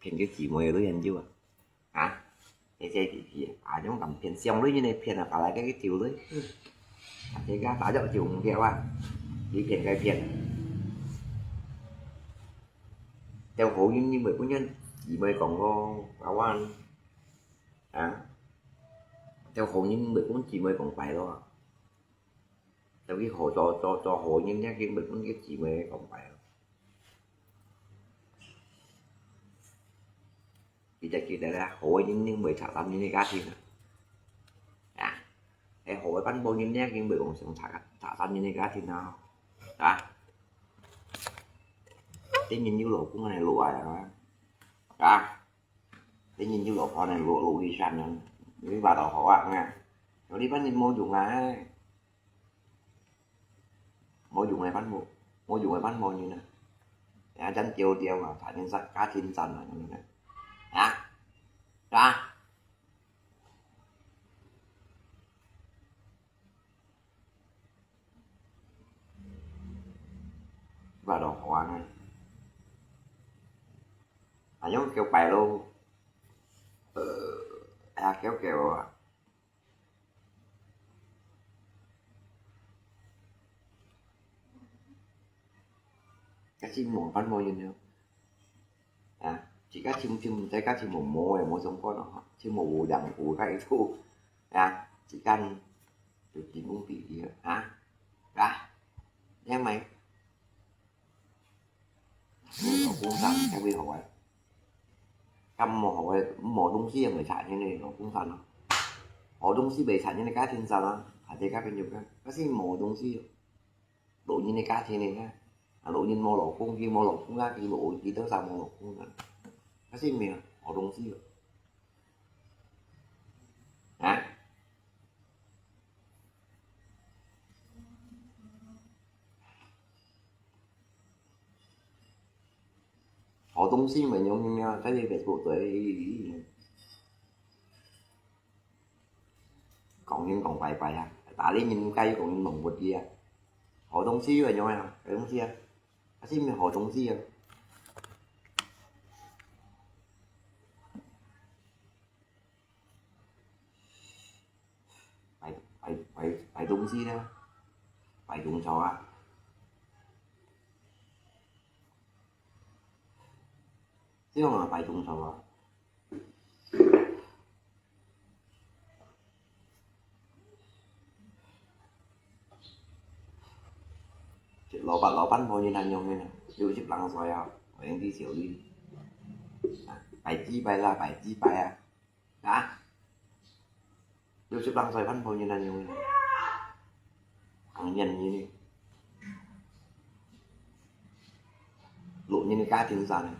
騙九姊妹个鐳恁久啊。啊，這這這這，啊，種敢騙，上鐳人來騙啊，打來个九鐳。啊，這个打隻九五條啊，佢騙該騙。 兜好人你袂分人姊妹講咯，阿灣。啊，兜好人袂分姊妹講拜咯。兜去好做，做，做好人，你已經袂分个姊妹講拜咯。記得，記得啦，好个人，人袂拆散人个家庭啊。啊，係好个辦法，人，你已經袂講想拆，拆散人个家庭啊。啊， 等人有老公恁樣落來啊，啊，等人有老婆恁樣落，落去山啊，你話到好啊，啊，有呢班人無用啊，無用个班無，無用个班無人啊，啊，真丟掉啊，家庭散，家庭散啊，恁樣啊，啊，啊。 Và đồ họa nè. À, giống kiểu bài luôn. Ờ, à, kiểu kiểu à. Cái xin muộn bánh bao nhiêu nữa? À, chỉ có xin, xin, cái có xin một mùa, một sống có nó, xin một vụ dặn của cái thu. À, chỉ cần tụi chị muốn bị gì hả? Hả? Hả? Nhớ mày. Nó cũng dặn theo quy hoạch. Căm một hoạch, một đúng xí người chạy như này, nó cũng dặn nó. Họ đúng xí bề chạy như này, cá thiên dặn nó. Hả, thế cá bên nhiều cá. Cá xin một đúng xí. Lỗ như này cá thiên này cá. À, lỗ như một lỗ không, khi một lỗ không cá, khi lỗ, khi tớ sao một lỗ không cá. Cá xin mình, họ đúng xí. Hả? Họ tông xin mà nhung nhung nhung, cái gì Facebook tới. Còn những còn bài bài à. Ta đi nhìn cái còn những mỏng bột kia. Họ tông xin mà nhung à, cái tông xin à. Cái xin mình họ tông xin à. Phải, phải, phải, phải tông xin à. Phải tông sao à. Chứ không là phải tông sao à. Lỗ bát, lỗ bát bao nhiêu năm nhung này nè. Dù chụp lăng xoay à. Ở đây đi chiều đi. À, phải chi bài là phải chi bài à. Hả? Dù chụp lăng xoay bát bao nhiêu năm nhung này nè. Hàng nhân như này. Lỗ như này cá thiên sản này.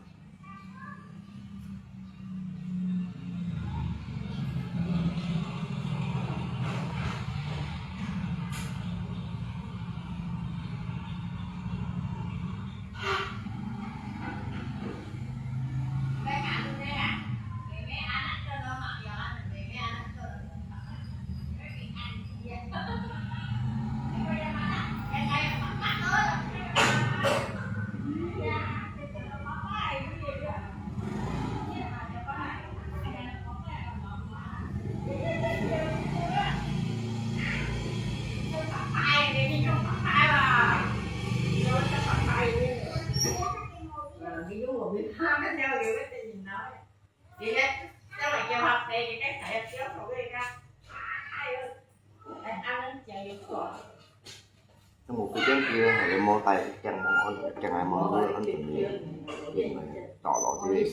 Trong một cái chén kia, hay là mua tay, chén mua ăn, chén này mua ăn, ăn từng miếng, chén này, trọ đó chứ,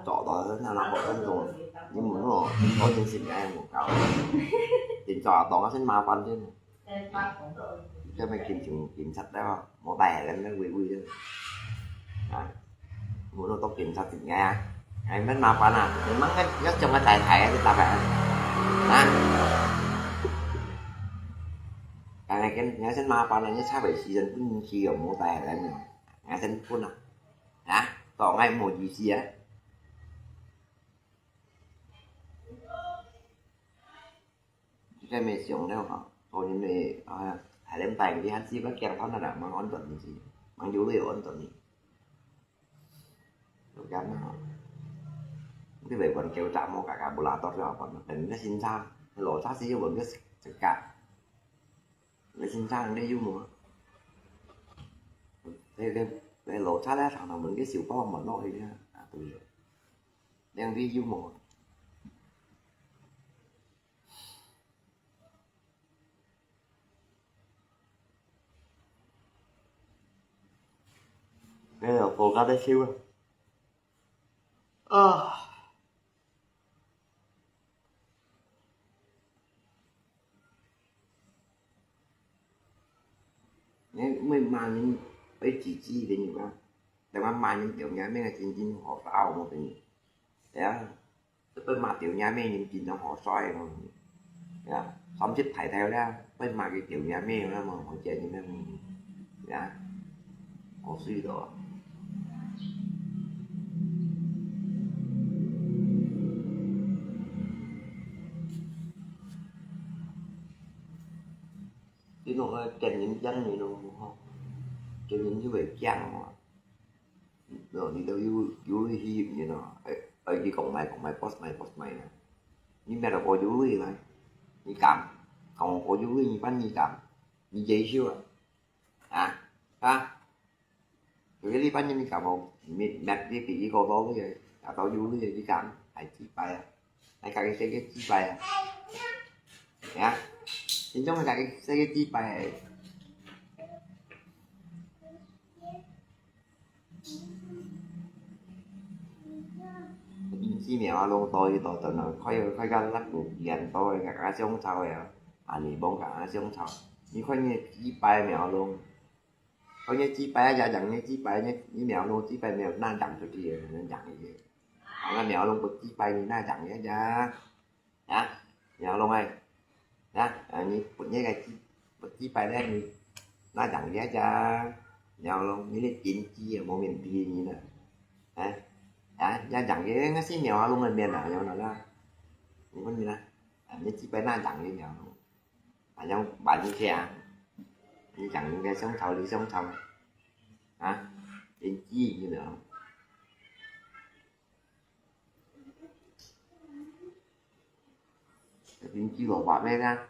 trọ đó nó là một ăn rồi, nhưng mà nó có những gì cái một cáo, chén trọ đó nó sẽ ma pan chứ. Cho mày kiểm chứng, kiểm soát đấy không? Một bài là nó vui vui chứ. À, một nó tốt kiểm soát tỉnh nghe. Ai mất ma pan à? Mày mắng cái, nó trong cái tài thẻ cái ta phải. À. Cái này cái, nó sẽ ma pan này, nó sao phải xí dân cũng xí ở một tài là nó. Nó sẽ phun à. Hả? Tỏ ngay một gì xí á. 該毋係上了吼，所以呢，啊，還能帶你還是毋驚煩惱啦，吂安頓你去，吂憂慮安頓你。有影啊吼。你袂管叫查某，家家無啦，到最後講，等你个先生，落差是要問个自家。你先生你有無？這个，這落差咧，常常問个小寶問落去啊，啊，對了。兩位有無？ 哎呀，無甲咧笑啊！啊！你，你罵人愛自己个人啊，但係罵人條命啊，真正好打哦，無等於。對啊。 你罵條命个人真正好衰哦。呀，三十大頭了，你罵佢條命啦，無，無見人了，呀，好衰哦。你講个見人驚人咯，吼，見人就會驚嘛。 哦，你兜有，有鐳去入面哦，哎，哎，你講買，講買，boss買，boss買啊。你買了無有鐳來？你敢？講無有鐳，你辦你敢？你接受啊？啊？啊？有个你辦你敢無？你，你，你比一個多个，拿到有鐳个，你敢？還失敗啊？ 還家己設計失敗啊？呀，你總係家己設計失敗个。毋知苗啊，攏多一多，等啊，開開到那股煙多个，家家相吵个啊，啊，你莫家家相吵，你看你个失敗苗攏。 哦，你雞排啊，講你雞排，你，你苗栗雞排沒有那講出去的，可能講一些。啊，那苗栗不雞排，你那講一下啊？啊，苗栗哎，啊，啊，你不那個雞，不雞排呢，你那講一下啊？苗栗，你那頂級也無面皮你呢，啊，啊，那講一下，那是苗栗的面啊，苗栗啦，你問你啦，啊，你雞排那講一下苗栗。 啊，恁樣慢起啊，你講應該相吵，你相吵，啊，鄰居，你知道？鄰居老伯咩啦，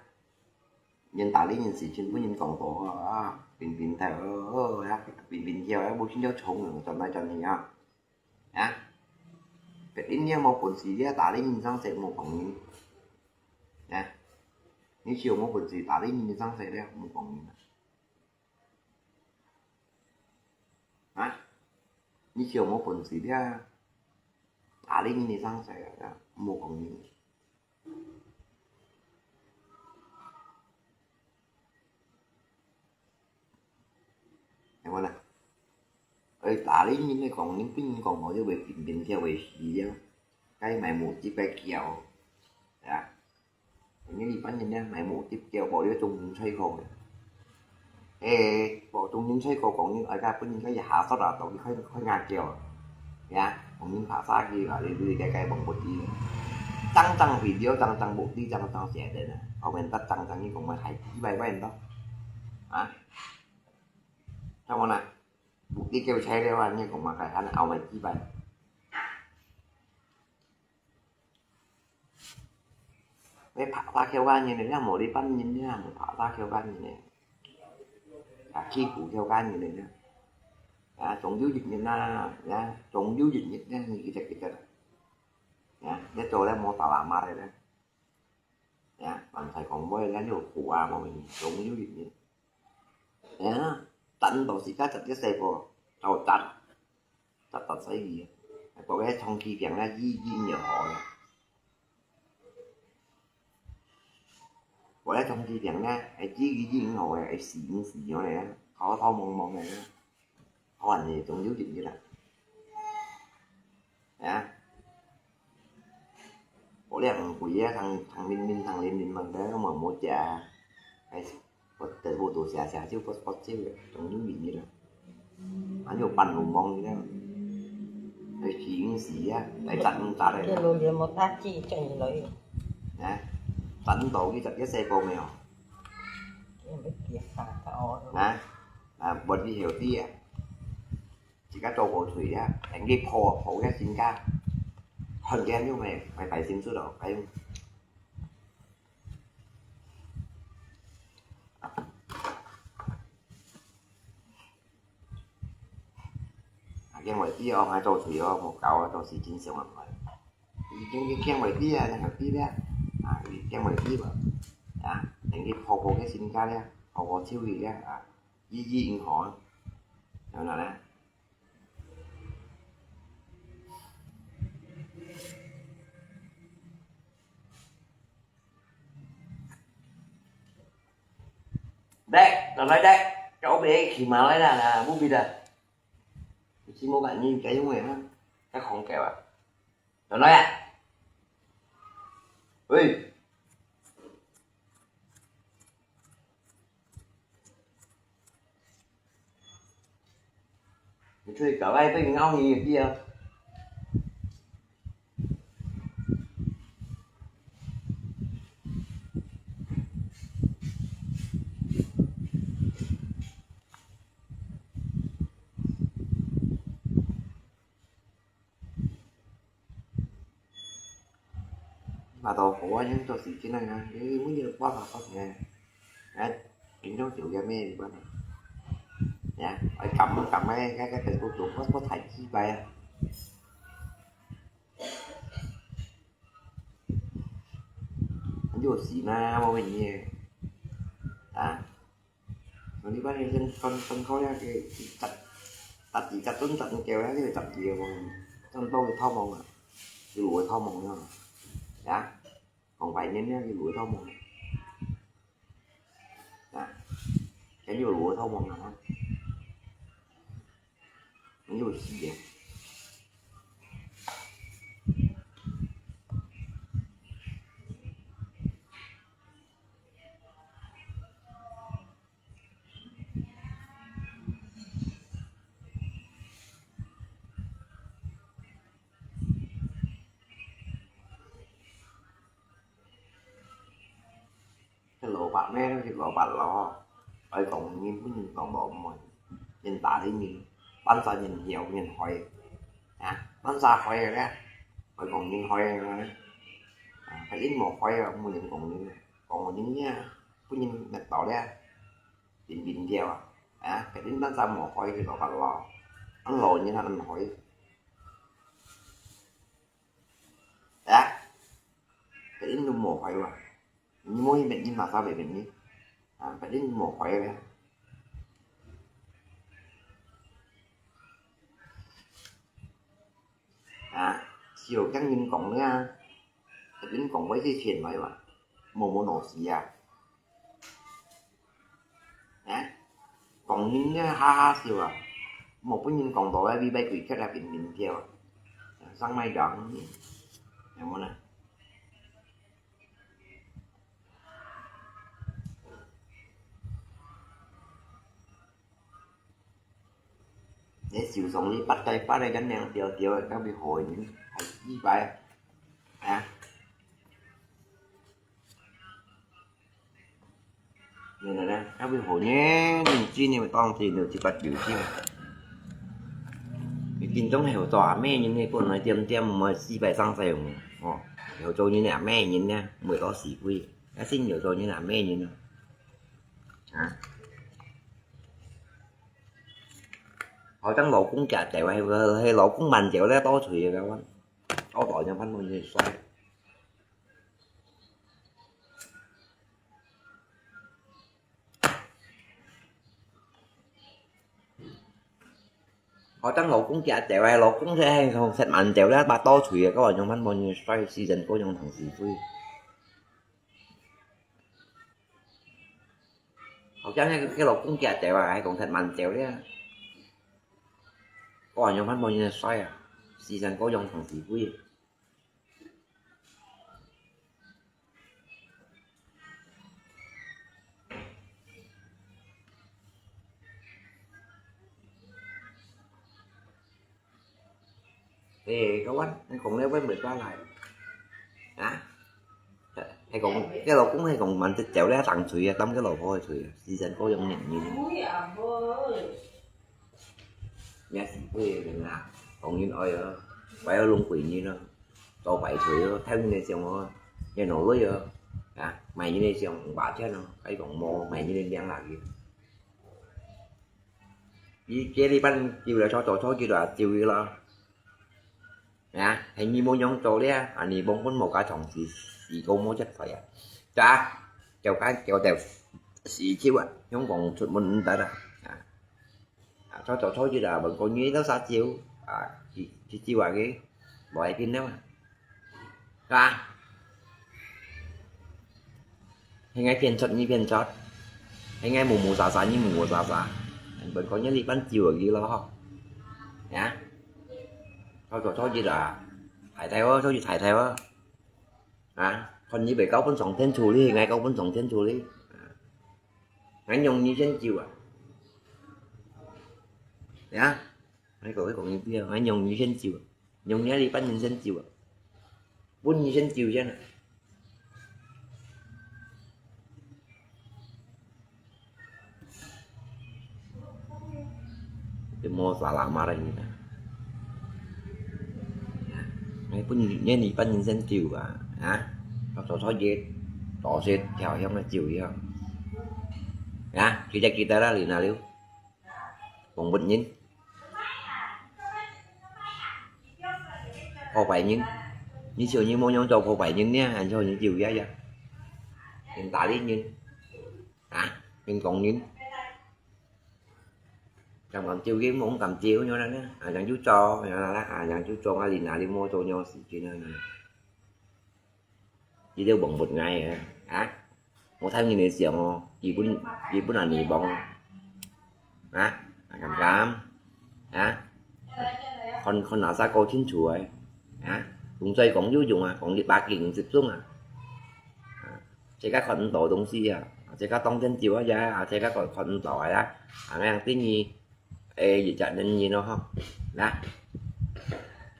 連大陸人事情分人講到啊，平平態，哦，哦，呀，平平跳，無聽到衝，轉來轉去啊。 啊，別人也無本事，你打你人生世無講人。啊，你就無本事，打你人生世了，無講人啊。啊，你就無本事了，打你人生世了，無講人。 係無啦？哎，打你人个講，你分人講無，就會平平跳會死了。該買無雞排叫，啊？你一般人呢，買無雞排叫，無了中人吹口个。哎，無中人吹口講，你哎，該分人家一下煞啊，到底開，開牙叫啊。 呀，講人拍沙機啊，你，你該該忘不記。正正video，正正目的，正正寫的呢，後面得正正你講个還幾百萬到，啊？看無啦？目的叫材料啊，你講嘛，還還後面幾百。 你拍沙橋个人呢，也無你半人呢，無拍沙橋个人呢。啊，去股票个人呢，啊，總有一日啊，啊，總有一日呢，你記得記得啦。啊，你做了無打麻將个呢。啊，人才講話了，你有苦啊，無，總有一日。啊，等到時間十一歲過，到達。 十八歲去，不過長期病啊，醫，醫了好了。不過長期病呢，會醫，醫好了，會死，死了呢，頭頭毛毛呢，好安呢，總有一日啦。啊？我兩回啊，通，通面面，通面面問題，我嘛無食啊。哎，我得好多謝謝，就不，不，就總有一日啦。 還有半路忙呢，來死毋死啊，來扎毋扎个。這路也無打機，轉去落去。啊？等到佢十一歲過未哦？佢毋係結婚，佢哦。啊？啊，無你曉知啊？自家做好水啊，等佢破，破个身家，看見有無？拜拜先做咯，拜。 啊，驚會知哦，𠊎做水哦，無搞啊，到時真想毋開。已經，已經驚會知啊，你曉知咩？啊，已經會知無？啊，等佢婆婆个身家咧，婆婆手裡咧，啊，意義毋好啊，曉得咧？ 來，來，來，來，叫我別騎馬來啦，啦，不必的。你騎馬吧，你該用的啊，該空調啊。來，來啊。喂。 你出去搞，𠊎分你咬你一記啊！嘛都好啊，用做時間啊，因為每日都掛牌掛牌啊，啊，平常少个咩，你講啊？呀，愛撳啊撳啊，該該Facebook做，我我太奇怪啊！有時嘛，我問你啊，啊。 你班人先分分開了，佢十十幾个鐘，十五个了，佢十幾个望，真多个偷望啊，佢路个偷望了，呀，講白面了，佢路个偷望，啊，佢有路个偷望啊，你有事啊？ 該蘿蔔咩，該蘿蔔咯，愛講人分人講無毋會，人打你人，半儕人曉人害，啊，半儕害个咧，愛講人害个咧，啊，該人無害个，無人講人，講人呀，分人滅到咧，平平掉啊，啊，該人半儕無害个蘿蔔咯，恁老人還恁害。 啊，該人都無害哇，你莫去滅人，哪儕會滅人？啊，該人無害个。啊，少聽人講个啊，該人講會使錢來哇，無無腦屎啊。 啊，講人个哈哈笑啊，無分人講到个，尾擺鬼蹶啊，平平跳啊，上麥當，有無呢？你受傷你八戒八个，恁樣吊吊个，到尾害人，還失敗，啊？ 原來呢，該位好呢，認真呢，當真有一百九十。你真正係做阿姆人呢，本來恬恬毋會四百三十用，哦，曉做人阿姆人呢，毋會到四倍，啊，真曉做人阿姆人啊。啊。好，等老公嫁走，係，係老公慢走咧，多嘴个，我，我大人反正就衰。 好，等老公嫁走啊，老公就係同食慢走啦，把刀錘啊，該話用番無人衰，死人哥用糖水灰。好，將該个老公嫁走啊，還講食慢走咧，該話用番無人衰啊，死人哥用糖水灰。 Ê, kawan, nang kong lewat mereka lai. Hah? 講，該老公係講滿隻走咧，當嘴啊，擔該老婆个嘴啊，時辰過用年年。也是會个人啊，講人愛哦，擺到弄鬼人哦，做擺嘴哦，聽人个想哦，也努力哦，啊，買人个想五百千哦，還講無買人个兩百个。佢這禮拜就來坐坐坐就來就佢咯。 啊，係你無樣做咧，啊，你望本無家常時，時過無出來啊。咋？叫間叫到時招啊，香港出門毋得啊。啊，啊，坐坐坐住啦，問過你兜啥招？啊，去去招啊个，來見了啊。啊， 係𠊎騙出你騙出，係𠊎無無沙沙你無無沙沙，本講一哩半招而已咯，吼。啊，坐坐坐住啦，太太哦，坐住太太哦。啊，看你會交分上天處理，𠊎交分上天處理。啊，𠊎用你先招啊。啊，𠊎講，𠊎講你知啊，𠊎用你先招啊。 用你哩半人先招啊，分你先招先啊。就無salah嘛啦你啊。哎，分你，你哩半人先招啊，啊？坐坐坐熱，坐雪跳向个招呀。啊，記得記得啦，你那了。 講分人。破壞人，你笑你無樣做破壞人呢，還笑你招呀呀。人打理人，啊，人講人。敢敢招佢，無敢招，樣啦呢，啊，樣就做，樣啦啦，啊，樣就做，啊，你哪裡無做樣事情啊？ 佢兜望不𠊎啊，啊？無聽人个想哦，佢本，佢本哪裡望啊？啊？敢敢？啊？看，看哪儕過清楚个？啊？用嘴講有用啊，講一百斤五十斤啊。啊？自家看毋到東西啊，自家當真照啊，啊，自家看，看毋到个啊，啊，恁樣等於 哎，一隻人人咯，吼，啦。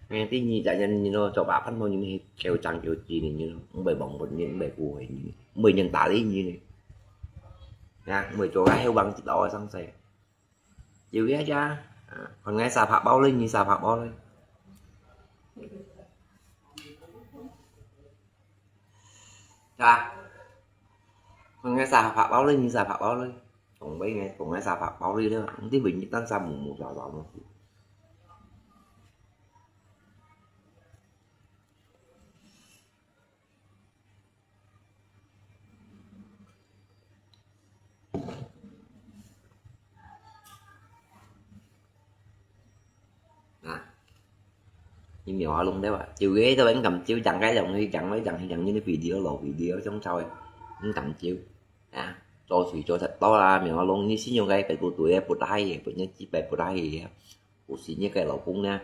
哎，第二隻人人咯，做白飯飯人去叫爭叫錢人人咯，毋會望本人，毋會顧人人，毋會人打理人呢。啊，毋會做个後生一道个上勢。有个呀，啊，看𠊎沙發包咧，你沙發包咧。係吧？講个沙發包咧，你沙發包咧，講个，講个沙發包咧，你會日當沙無無沙沙咯。啊，你苗阿龍對吧？就个都恁敢招，講个樣去講，講去講，你video老video，種草个，你敢招？啊，做事做得到啦，苗阿龍，你信用个，佢不對个，不大个，不然幾百不大个。 有時你个老公呢，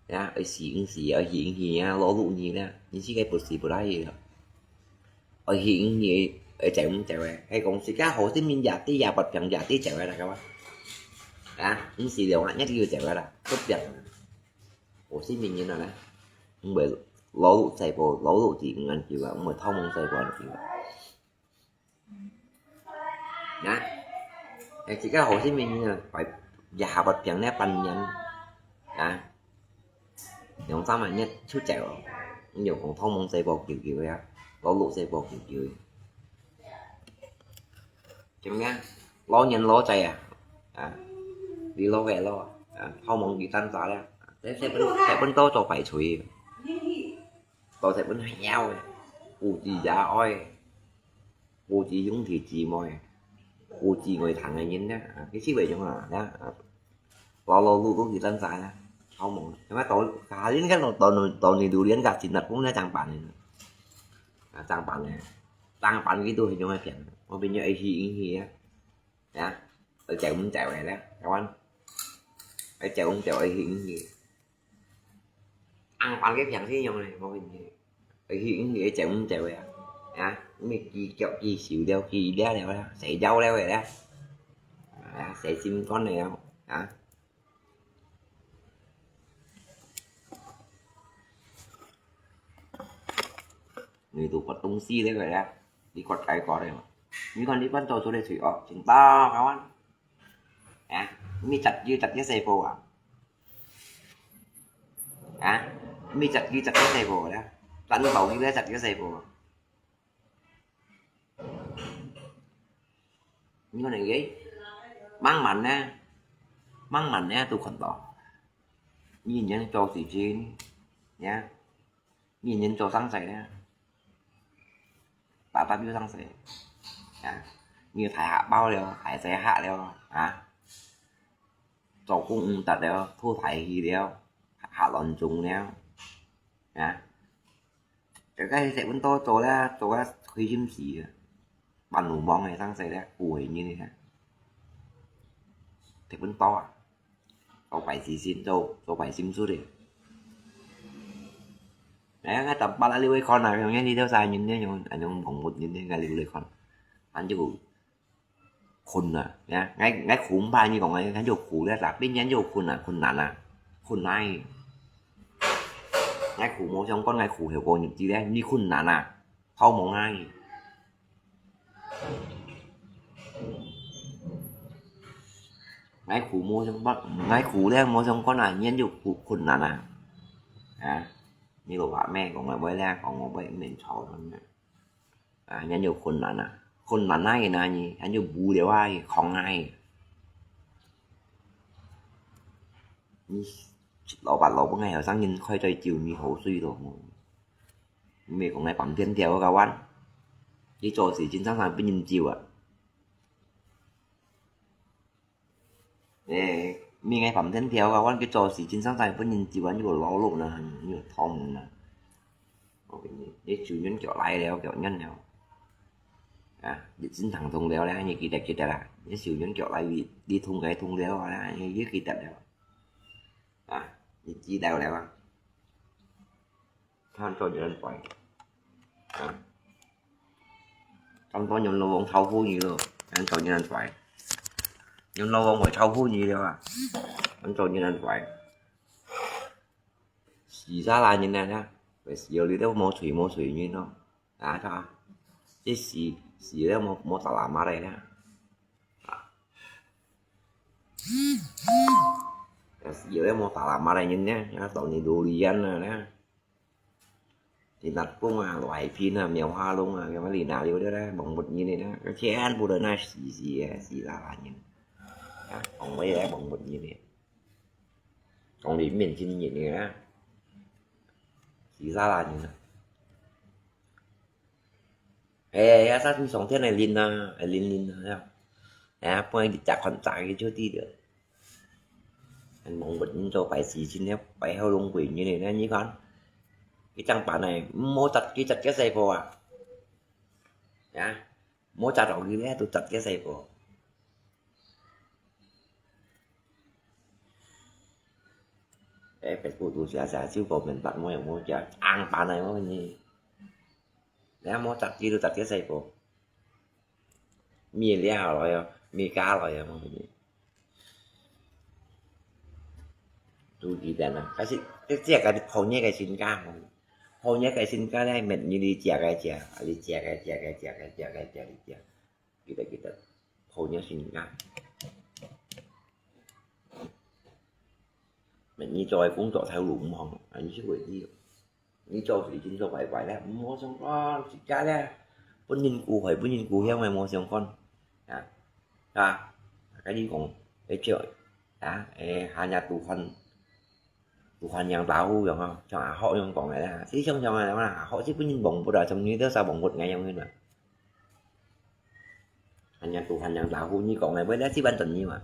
呀，愛死毋死，愛去毋去啊，老路你呢，你自家不死不來个。愛去毋去，愛走毋走个，係講自家好性命也對也不平也對走个啦，个嘛。啊，毋死了啊，一定要走个啦，不平。好性命人啊，毋會老路再過，老路自己安全啊，毋會偷摸再過安全啊。 啊，哎，自家好性命啊，擺，也下不平呢半年，啊，兩三萬日出走哦，你又講偷摸細波叫叫呀，老路細波叫叫，點樣？老年老仔啊，啊，你老个老啊，啊，偷摸佢單打了，這這本這本都做擺錘，都這本囂个，估計也哀。 估計兄弟姊妹，估計外頭个人呢，啊，佢識為種啊，啊，老老路路佢等晒啦，好無？因為到，下年个到到到你榴蓮價錢啦，講咧正辦呢，啊，正辦呢，正辦佢都係種个病，我變咗愛去引起啊，啊，愛走毋走个咧，台灣，愛走毋走愛去引起。 硬板个平時用咧，無問題。佢去，佢走毋走个啊？啊，咩鋸腳、鋸手了、鋸了了啦，洗腳了个啦，啊，洗心肝了，啊。你都發東西了个啦。你國家國个嘛。你看你班做出來罪惡，真大，kawan。啊，你實有實个細胞啊？啊，你實有實个細胞啦，真有實个細胞啊？你看你个，慢慢呢，慢慢呢都看到，你人做事情，呀，你人做生意呢。打打表生死，啊，你大客包了，大細客了，啊，做工毋得了，拖大戲了，下亂種了，啊，這個係食穩多做了，做啊開心死啊，半路忙个生死了，過係人个，食穩多啊。 做壞事情，做，做壞心事个。哎，𠊎逐擺啊，你會看啊，像你兜儕人呢，像，像黃目人呢，𠊎你會看。恁就困啊，呀，𠊎，𠊎苦毋怕你講啊，恁就苦了，tapi恁就困啊，困難啊，困難。𠊎苦無相干，𠊎苦後過日子咧，你困難啊，好無啊。 𠊎苦無相干，𠊎苦了無相干啊，人就苦，困難啊。啊，你老話咩講个話咧，講个話毋免吵人啊。啊，人就困難啊，困難啊，那你，人就無聊啊，空啊。你老闆老闆个後生人開在酒你好水咯，毋係講來放天條个，kawan。你做事情常常分人笑啊。 誒，明个放天條啊，阮去做事情，常常分人笑啊，你有老六呢，你有頭毛呢。我跟你，你手軟腳來了，腳軟了。啊，你真疼痛了啦，你記得記得啦，你手軟腳來，你，你痛該痛了啊，你，你記得了。啊，你知道了啊。 看做人衰。啊，當多人老王炒苦你咯，看做人衰。人老王會炒苦你了啊，看做人衰。死沙拉人呢，死了你都無罪無罪人咯，啊，這死，死了無，無打啦嘛來啦。 啊，死了無打啦嘛來人呢，啊，到你肚裡人了呢。你那崩啊，來賓啊，廟下弄啊，什麼你那裡的呢，蒙不你的呢，全部都那死死啊，死啦啦人。啊，講話也蒙不你的，講你面前人的啊，死啦啦人啊。 哎呀，上天上天个靈啊，个靈靈啊，哎呀，不然你再看再个就對了。還蒙不你做壞事情呢，壞好弄鬼你呢，你看，你這樣辦呢，無十幾十个細胞啊，啊，無十六个呢，都十个細胞。 誒，別个都寫寫，就講明白，無有無寫，硬板來無呢。你無十幾都十个細胞，咩了來哦，咩加來哦，無呢。都記得啦，但是這這个破業个身家吼，破業个身家咧，乜你你食个食，你食个食个食个食个食个食。 記得記得，好有身家。你做个工作頭路毋好，啊，你就會知。你做事情做壞壞咧，毋好相干，自家咧，分人顧害，分人顧鄉个無相干。啊，啊，跟你講，而且，啊，誒，hanya Tuhan Tuhan yang tahu樣啊，像阿學樣講个啦，係像像个啦，阿學係分人忘不了，從你到啥忘不了樣个啦。Hanya Tuhan yang tahu，你講个，為了係完全你嘛。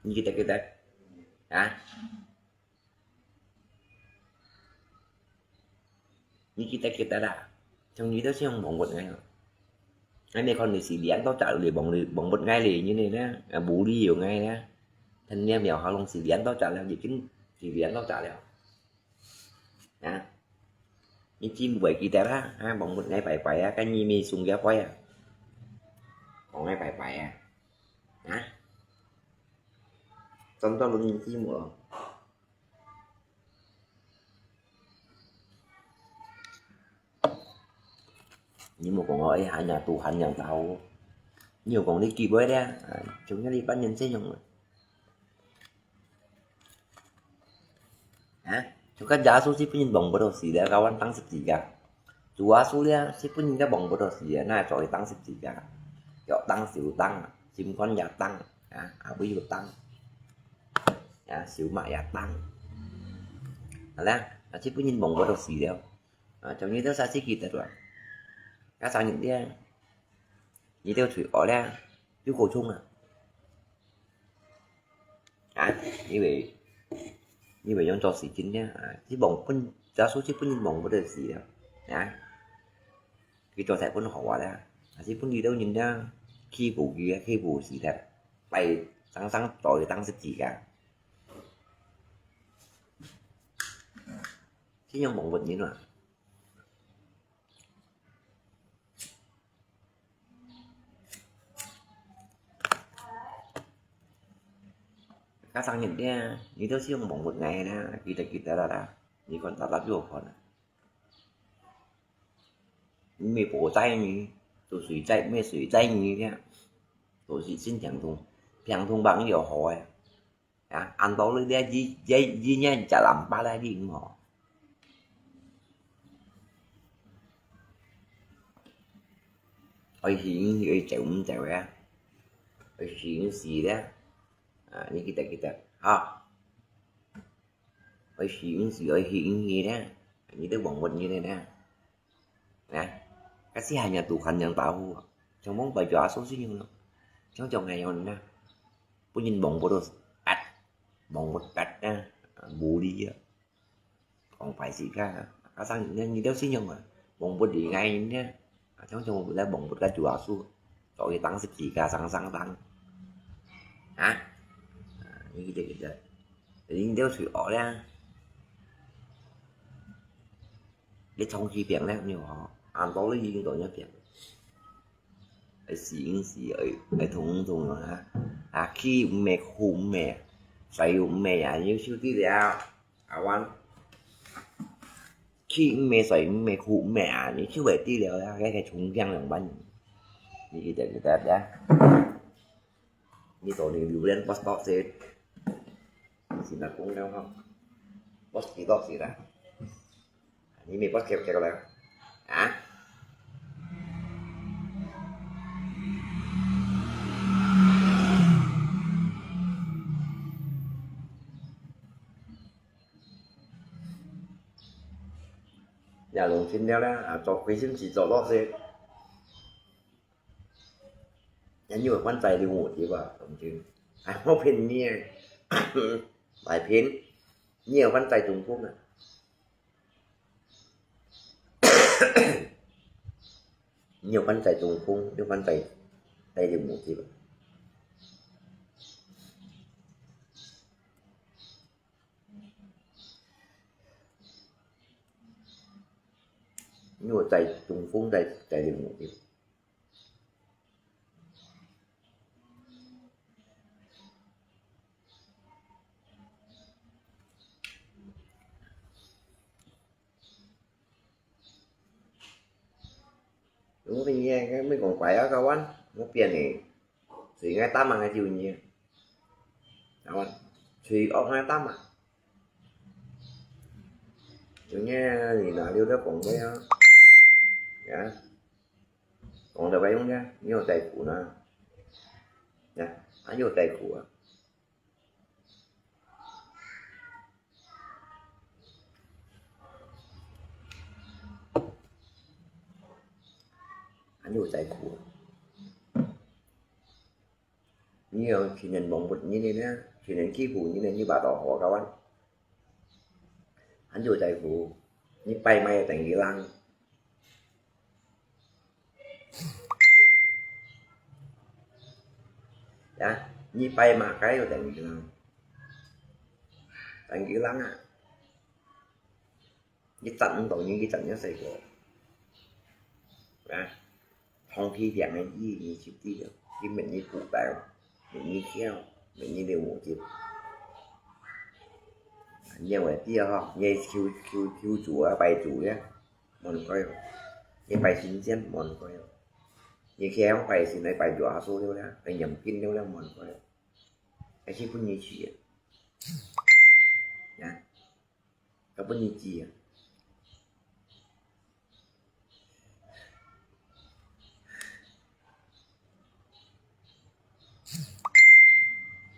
你記得記得，啊？ 你記得記得啦，像你都像忘不了。恁樣看你是連到隻，你忘你忘不了你呢，啊，無理由个呢。聽你廟下弄是連到隻了，已經是連到隻了。啊，你真毋會記得啦，啊，忘不了拜拜啊，跟你咪送个拜啊，講个拜拜啊，啊，真到你知無咯？ 你無講哦，哎，喊人都喊人到。你有講你幾杯咧？啊，從這裡半年這樣了。啊，就講耶穌係分人摸不到死了，佢還釘十字架。主耶穌咧，係分人家摸不到死了，那做佢釘十字架。腳釘、手釘，心肝也釘，啊，後尾又釘，啊，手嘛也釘。好啦，啊，係分人摸不到死了。啊，從你兜啥時記得啦？該生日咧，你兜出外咧，又過重啊？啊，因為，因為用做事情咧，啊，係望分，耶穌係分人望不得死啊，啊，佢做事本好啊咧，啊，係分你兜人咧，欺負佢啊，欺負死咧，拜生生做佢釘十字架，係用望不人啊。 該生日咧，你兜係用網路買个啦，記得記得啦啦，你看大大就有看啊。你無在呢，都誰在，沒誰在呢咧，都係真平通，平通朋友好个。 啊，恁多你這一，一，一年食兩百个你毋好。愛死毋死，愛走毋走个，愛死毋死个。啊，你記得，記得，哈。愛死毋死，愛死毋死个，你兜忘勿記个呢。 啊，該時還有都喊人打呼啊，像往擺就阿叔先用咯，像像恁樣呢，分人望不到，啊，望不到啊，無理啊，講歹勢个，啊，生人呢，你兜先用啊，望不理个人呢，啊，像像來望不到就阿叔，所以當時自家生生當，啊，啊，你記得記得，你兜去學咧。 你長期病了，你看吼，恁多你已經到那病。愛死毋死，愛，愛痛毋痛啊！啊，氣毋會，苦毋會，睡又毋會啊，你就受得了。啊，阮，氣毋會，睡毋會，苦毋會啊，你就會得了啊，該個重病兩萬。你記得，記得啊。 你到底榴槤bos多少？先來講了吼。Bos幾多錢啊？你咪bos幾多錢了？啊？也弄清了啦，啊，做虧心事做多少？ 人有還債就無得啊，同志。還好騙你啊，來騙，你有還債中風啊？你有還債中風，你還債，債就無得啊。 因為在中風在，在這裡。我跟你講，沒講怪啊，kawan，我變呢，所以𠊎打盲个就你，kawan，所以我𠊎打盲。 有呢，你拿溜了講个啊，呀，講了白用个，你有在乎呢，呀，還有在乎啊。還有在乎啊。 你用情人網不人个呢，情人欺負你呢，你把刀好kawan。還有在乎，你拜賣等於人。呀，你拜麼个又等於人？等於人啊！ 你賺毋到，你去賺若細个。啊，長期病个醫，你就知了，佢搣你骨頭，搣你腰，搣你个目汁。你會知吼，你求，求，求主啊，拜主啊，問佢吼。你拜神仙無人怪哦。你去向拜神來拜耶穌了啦，來念經了啦，無人怪哦。還係分你去啊。啊，該分你去啊。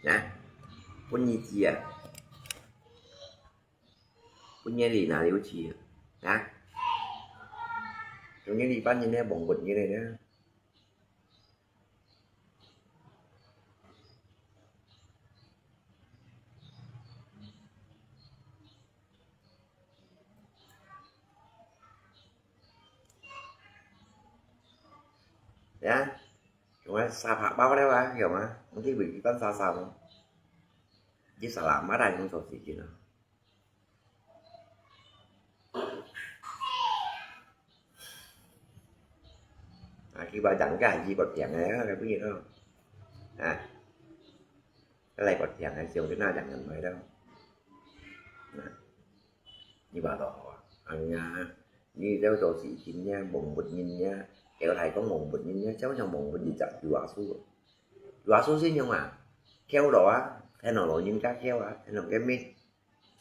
啊，分你去啊。 分你哪裡有去啊？啊？用你禮拜日呢，忘本日呢？呀，用个沙發包了啊，用啊，我去位置搬沙沙咯。你沙拉马达用手机去呢？ 啊，佢話人家係不平个，啊，不然咯。啊，來不平个，就跟他兩人來咯。啊，你話到好啊，哎呀，你這做事情呢，蒙不人呢，叫大家蒙不人呢，就像蒙不人隻主耶穌。主耶穌信仰啊，叫到啊，聽到老人家叫啊，聽到个咩？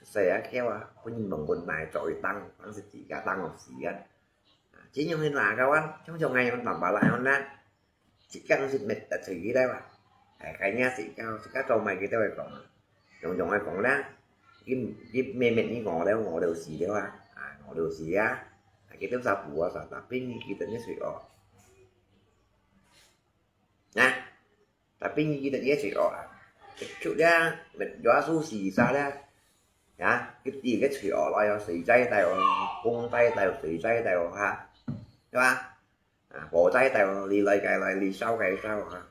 細啊，巧啊，分人問問來做一當，當時自家當學時間。啊，真正係哪个啊，像像𠊎樣坦白來講啦，自家係滅得出去了啊。哎，該日自家，自家做麼个都會講啊，用用愛講啦，佢，佢滅滅你我了，我就死了啊，啊，我就死啊，啊，佢都啥不啊啥，tapi你記得你誰哦。啊？ Tapi你記得耶穌哦，出了，耶穌死晒了，呀，佢知个罪惡來哦，誰在帶哦，公在帶哦，誰在帶哦哈，對吧？啊，火在帶哦，你來該來，你燒該燒哈，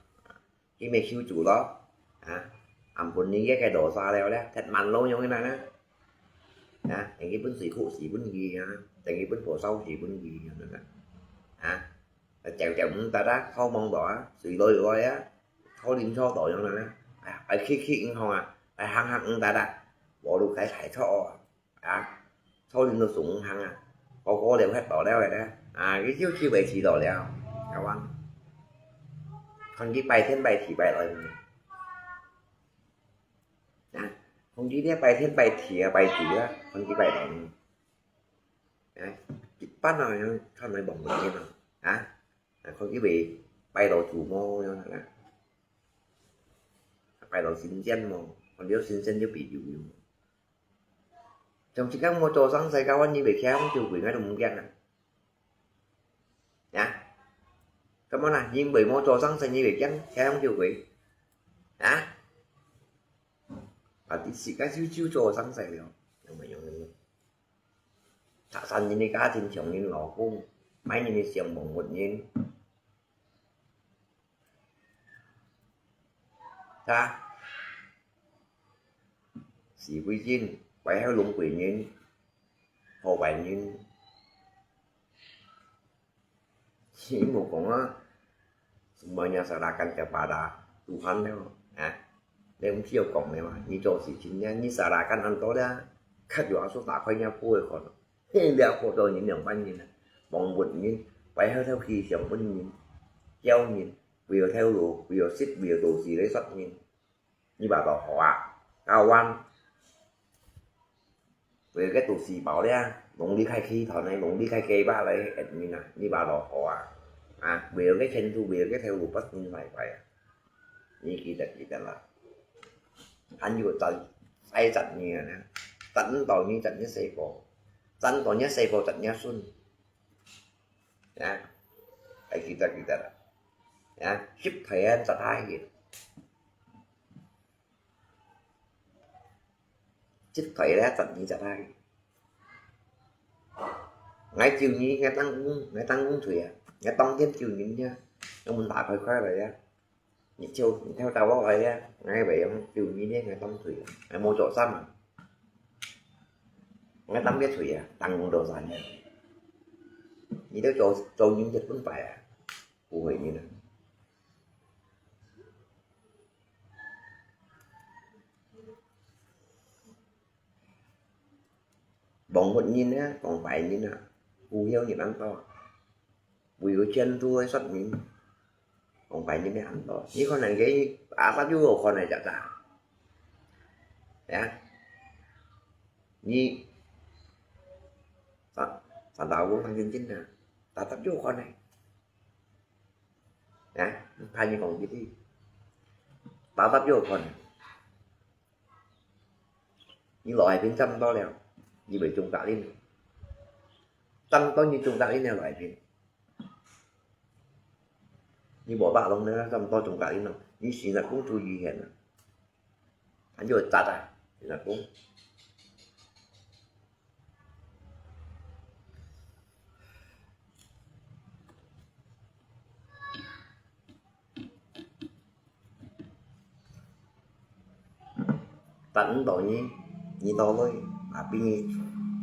佢咪求主咯，啊，ampun你个該dosa了了，忒慢咯，用个呢，啊，等佢分水苦死分佢啊，等佢分火燒死分佢啊，啊。 啊，掉掉毋得啊，好望到啊，水來來啊，好啉錯到樣啦，哎呀，愛去去銀行啊，愛行行毋得啊，無路該太錯啊，啊，錯啉到送銀行啊，個個了忒到了个啦，啊，佢就去維持到了，台灣，看佢拜天拜地拜來，啊，看佢這拜天拜地啊拜地啊，看佢拜到呢。 啊，一般人看來望無見啊，啊，啊，看佢會拜到主無樣啊，拜到神仙無，看到神仙就比較有。像自家無做生意，搞完你會驚就會，𠊎都毋驚啊。啊，咁樣啦，因為無做生意，你會驚，驚就會，啊，啊，你自家就就做生意了，有沒有？ 拆散人个家庭，搶人老公，賣人个相，望不人。哈？是為人，為了弄鬼人，破壞人。你無講啊， Semuanya serahkan kepada Tuhan了，啊，你毋需要講了嘛，你做事情呢，你serahkan恁多了，較有阿叔打開人家破个看，嘿，了破到人兩萬人啊，望不人，為了頭去想分人，叫人，為了頭路，為了食，為了做事來殺人。 你話到好啊，搞完，為个都死飽了，農曆開始團呢，農曆開計劃來admin啊，你話到好啊，啊，為个前途，為个頭路，不能拜拜啊。你記得記得啦，還有十，十一年呢，十五到二十年細個，十五到二十四個，十二孫。 啊，愛記得記得啦。啊，十代啊，十代去。十代咧，十二十代。𠊎救你，𠊎當，𠊎當工退啊，𠊎當天救你呀，𠊎門打開開來呀。 你就，你跳到我來呀，𠊎會用救你呢，𠊎當退啊，𠊎無做衫啊。𠊎當別退啊，當工做衫啊。你都做，做人就分擺啊，不會呢。望不人啊，講壞人啊，不曉得恁多。為了前途个說明，講白人个恁多。你看人家阿三就好看个，假假。呀，你三三打五當真真啊，打打就好看个。呀，你看你講這个，打打就好看个。 你老海邊差毋多了，你會中責任。差毋多你中責任了老海邊。你無打攏呢，差毋多中責任咯。你新加坡注意一下啊，還有責啊，新加坡。 但毋到你，你到來，啊，比你，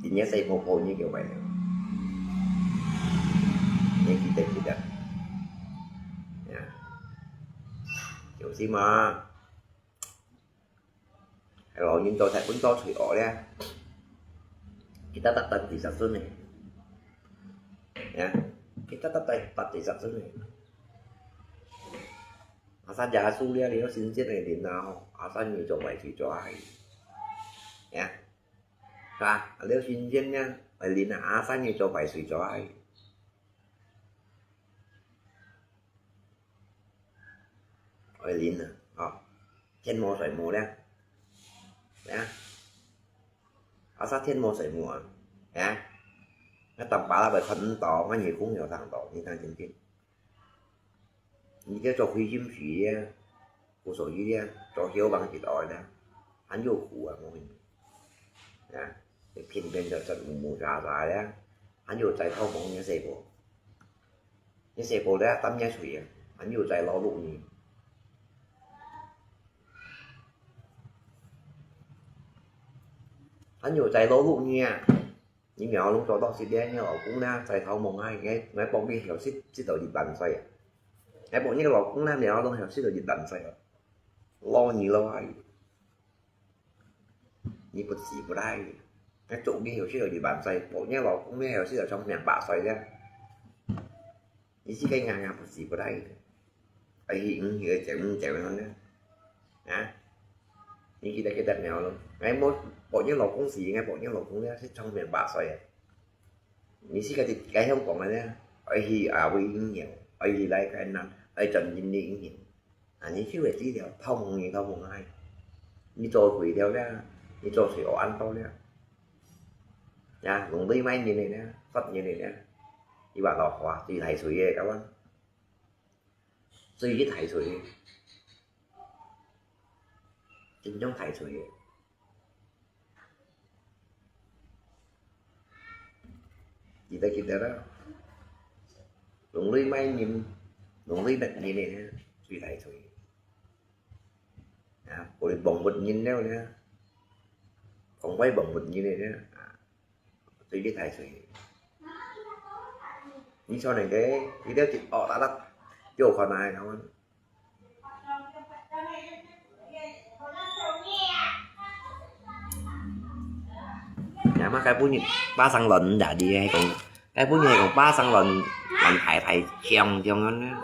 比你細婆婆你就壞了。你記得，記得。呀，小心啊。 老人做大本做罪惡咧，佢得得得第十尊呢。呀，佢得得得得第十尊呢。阿三耶穌咧，你要新鮮个人啊，吼，阿三你做壞事做害。呀，是吧？你要新鮮呢，个人啊，阿三你做壞事做害。 愛忍啊，吼，天無水無了，啊，阿啥天無水無啊，啊，該當巴拉會看毋到，𠊎耳公有聽到，你聽真真。你叫做灰心事啊，無所謂啊，做小王一代啦，還有苦啊，我跟你講，啊，你偏偏就做無無啥啥呀，還有在偷摸你細婆。 你細婆咧，擔你水啊，還有在勞碌你。還有在勞碌你啊！你苗攏做到十年，你老公咧，在頭毛啊，𠊎，𠊎幫你休息，直到一萬歲啊！𠊎幫你老公咧，苗攏休息到一萬歲啊！老你老啊！ 你不死不賴，該做你休息到一萬歲，保你老公你休息到長命百歲咧。你自己硬硬不死不賴，愛去五歲，愛走五歲呢？啊？你記得記得苗咯？𠊎無保你老公死，𠊎保你老公咧，係長命百歲啊！ 你自家在該香港个呢，愛去啊，為營養，愛去來該南，愛轉印尼營養。啊，你就會知了，偷摸你偷摸𠊎。你做鬼了啦，你做水惡安到了。呀，弄對賣人个呢，發人个呢，你話老話，最大罪个，該話。最大罪个，真正大罪个。 記得記得啦，弄對賣人，弄對別人个呢，最大罪。啊，過來幫別人了呢，講壞幫別人个呢，啊，最大罪。你像恁个，你了就惡啦啦，就看啊，看。 呀嘛，該本日巴生卵也你係講，該本日係講巴生卵，卵大大強強樣呢。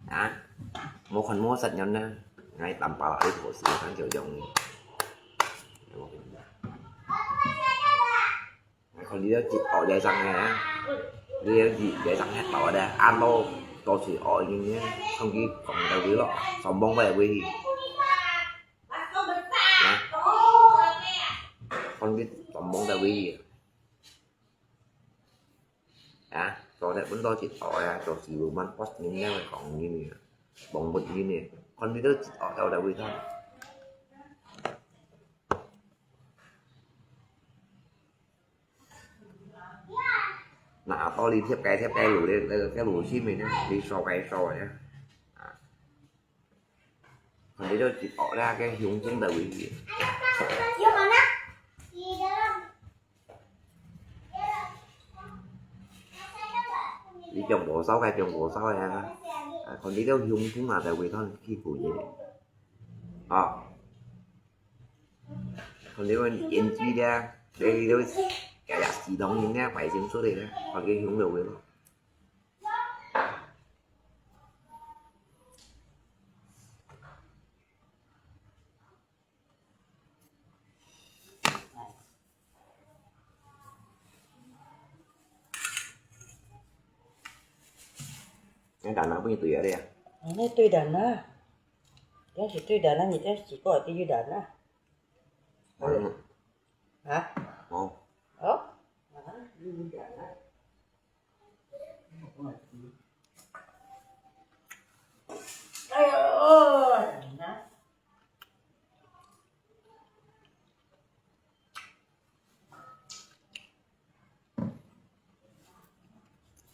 啊，無看無實樣呢，𠊎淡薄仔你無事，咱就用。 看你兜一學也生个啊，你兜一也生忒到个，阿老到處學人呢，看佢講到位咯，上網个位去。啊，看佢上網个位去。啊，做得分到一學啊，做事慢慢學人了，講人呢，望不人呢，看你兜一學到个位去。 那到你貼該貼該路咧，該該路線面呢，你掃該掃个呢。啊，你就一學那個胸針个位置。你中國掃該中國掃个啊，啊，看你就胸針啊，在位上去補一下。啊。 看你个演技咧，你你个呀呀，西裝人咧，外形出來咧，看佢雄了个咯。你等下分你對啊，你啊。你對等啊，要是對等啊，你再洗过来就等啊。嗯。啊？哦。哦？啊？你等啊。哎呦，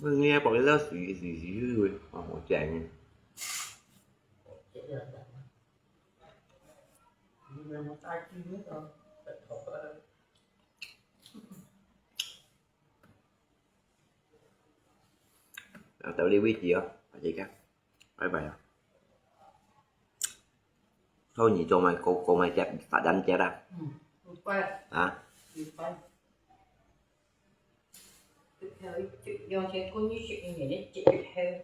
你也บอกแล้วสีสีสีเลยอ๋อหัวใจนี่ 啊，到這位置哦，大家，拜拜啊。sau này cho mày cô cô mày chết phạt đánh chết à? Ừ, bye. Hả? Bye. Tiếp theo, tiếp theo sẽ có những sự kiện này, nó sẽ tiếp theo.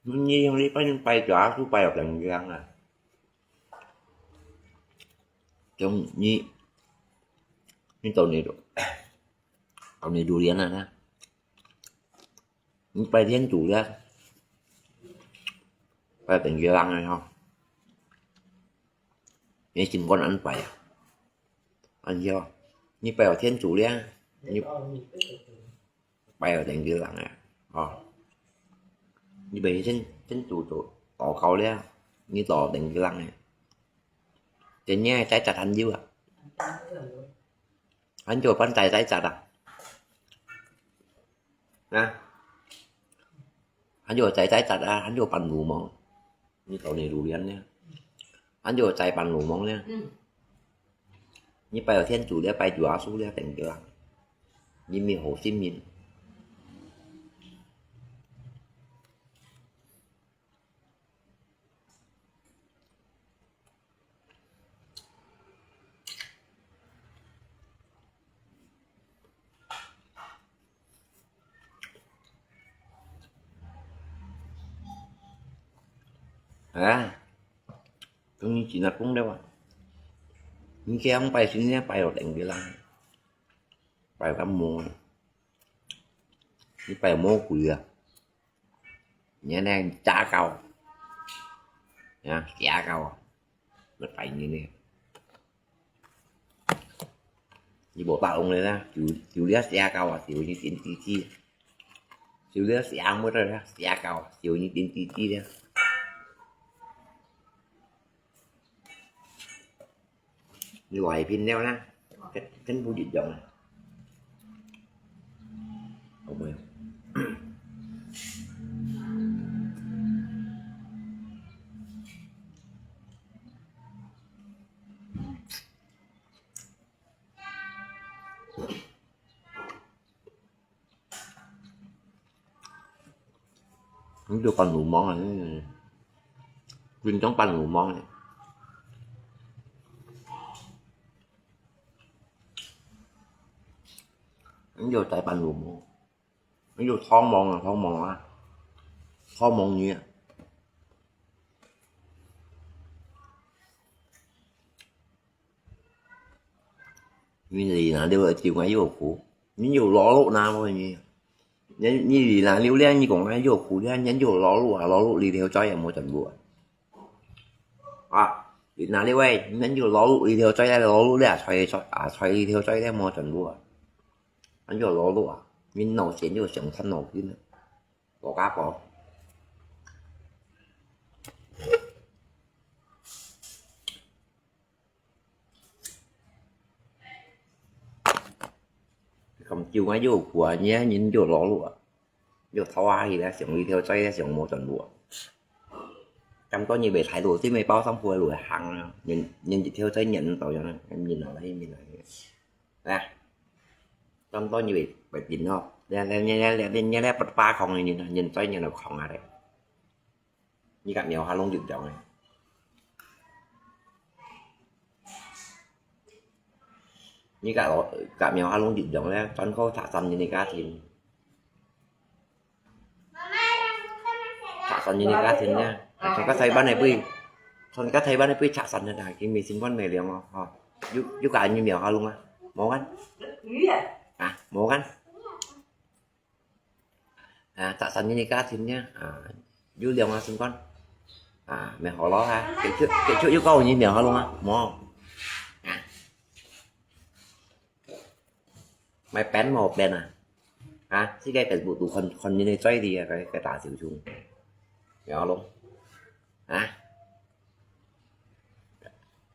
Nyi yang li pa yung pai jua su pai yok yang yang ah. Trong nyi, nyi tau ni tu, tau ni durian ah na. Nyi pai Thiên Chủ ya, pai tỉnh Gia Lăng này ho. Nyi chim kon ăn pai ah. Ăn hiao. Nyi pai ở Thiên Chủ ya. Nyi pai ở tỉnh Gia Lăng này. Ho. Nyi pai Thiên Thiên Chủ tổ tổ cầu ya. Nyi tổ tỉnh Gia Lăng này. Trên nhé trái chặt ăn dữ à. Ăn cho pan trái trái chặt à. Nè. Ăn cho trái trái chặt à, ăn cho pan lù mong. Nyi tau ni durian nè. Ăn cho trái pan lù mong nè. Nyi pai ở Thiên Chủ nè, pai Chúa Giêsu nè, tỉnh Gia Lăng. Nyi mi hồ xin min. À, tôi như chị là cũng đâu à. Những cái ông bay xin nhé, bay ở tỉnh Gia Lai. Bay lắm mua. Những bay mua quỷ à. Nhớ nè, chả cầu. Nha, chả cầu. Nó bay như nè. Như bộ tao ông này nè, chủ chủ lý xe cầu à, tiểu như tiền tí chi. Chủ lý xe mới ra xe cầu, tiểu như tiền tí chi nè. Như vậy pin đeo nè. Cái cái bu dịch dòng này. Không phải. Nó vô pan lù món này. Quyên chống pan lù món này. Nó vô tay pan lù món. Nó vô thong món là thong món á. Thong món gì á. Nyi lì nà liu chiu ngài yua khù. Nyi yua ló lụ nà mò nyi. Nyi lì nà liu liá nyi kông ngài yua khù liá nyi yua ló lụ à, ló lụ lì liu choi à mò chọn bùa. À, lì nà liu ê, nyi yua ló lụ lì liu choi à, ló lụ liá choi choi à, choi lì liu choi liá mò chọn bùa. Nyi yua ló lụ à, nyi nổ chén yua siông thân nổ kín. Ló cá pó. Khăm chiu ngà yua kua nyi, nyi yua ló lụ à. Yua thâu á hì lé, siông lì thiêu chay lé, siông mô chọn lụa. Chăm có nyi bể thái lụa, tí mê bao song phuê lụa hàng, nyi, nyi thiêu chay nyi tàu yua nè, em nyi nọ lé, em nyi nọ lé. Nè. Chăm có nyi bể, bể pin nọ. Lé, lé, nyi, lé, lé, nyi lé bật ba khong nyi, nyi chay nyi nọ khong à lé. Nyi cặp nèo hà lông dịu dòng nè. 你甲我甲苗阿龍一樣咧，專靠拆散人个家庭。拆散人个家庭咧，從較細班个輩，從較細班个輩拆散个啦，佢未心肝未涼哦，吼。有有甲你苗阿龍啊，無啊？啊，無啊？ 啊，拆散人个家庭呢，啊，有兩个心肝，啊，毋好咯哈，繼續繼續又講你兩个咯嘛，無，啊，買變無變啊，啊，自家Facebook度看看人个嘴裡啊，个个大小熊，兩个咯，啊。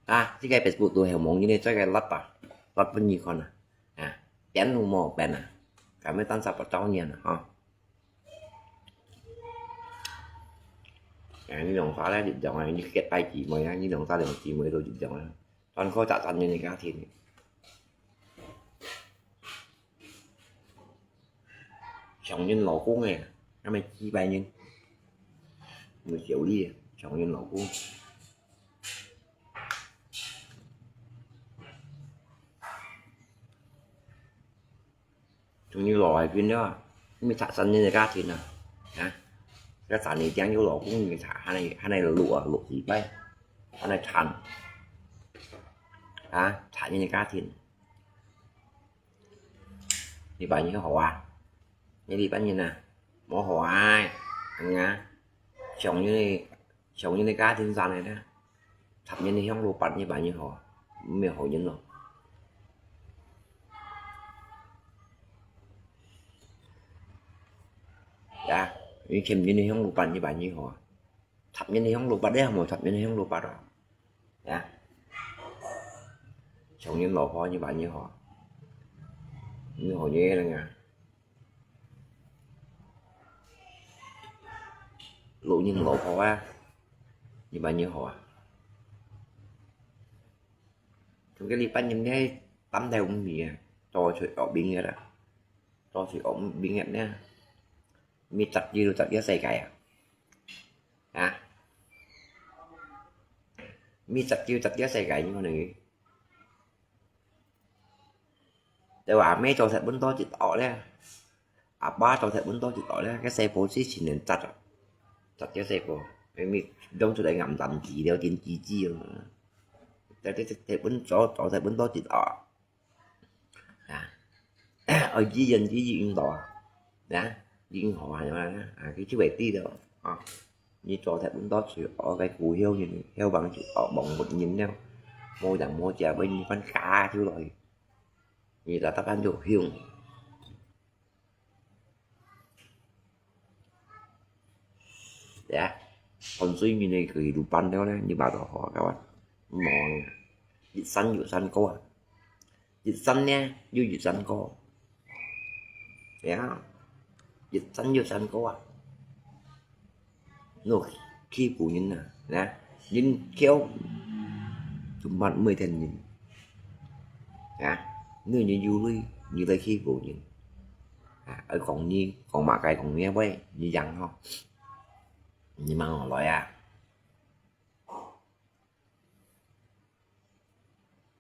啊，這个Facebook都係望你呢，這个laptop，laptop分你看啊。啊，變都無變啊，敢會單十八周年啊，吼。啊，你兩儕咧一樣啊，你結拜姊妹啊，你兩儕兩姊妹都一樣啊，單靠十三年个家庭。 搶人老公个，那麼幾百人，有小麗搶人老公。從你老來變了啊，你拆散人个家庭啊，啊，該三年前有老公，你拆，還來還來錄啊，錄幾擺，還來慘，啊，拆人个家庭。 你把你好啊？你禮拜日啊？無好啊？哎呀，想你，想你个家庭上来呢，插你个香炉拔你把你好啊？没有好人咯。呀，你欠你个香炉拔你把你好啊？ 插人个香炉拔咧，無插人个香炉拔啊？呀，搶人老婆，你把你好，你好你个人啊，摝人老婆啊，你把你好啊？從該禮拜日呢，擔頭毋起啊，到處惡兵个啦，到處惡兵个呢，你十幾六十个世界啊？ 啊？你十九、十九世界，你可能對吧？阿姆做食本多一惡咧，阿爸做食本多一惡咧，該細婆是情人節啊，十九細婆，因為當初來暗淡治療緊機制哦，在這這這本做做食本多一惡。 啊，愛醫院醫院到啊，啊，醫院好啊，啊，佢就會知道啊。你做得恁多歲，我个故鄉人，鄉望就惡望沒人了，無人無家，為你分家就落去，你就得翻就鄉。 呀，看水面个佢都搬了呢，你把到好个哇，無呢，一山又山高啊，一山呢又一山高，呀，一山又山高啊，你欺負人啊，呀，人巧，就慢每天人，呀，你人有鐳，你來欺負人。 啊，愛講你，講麼个講你會，你贏吼。你問我來啊。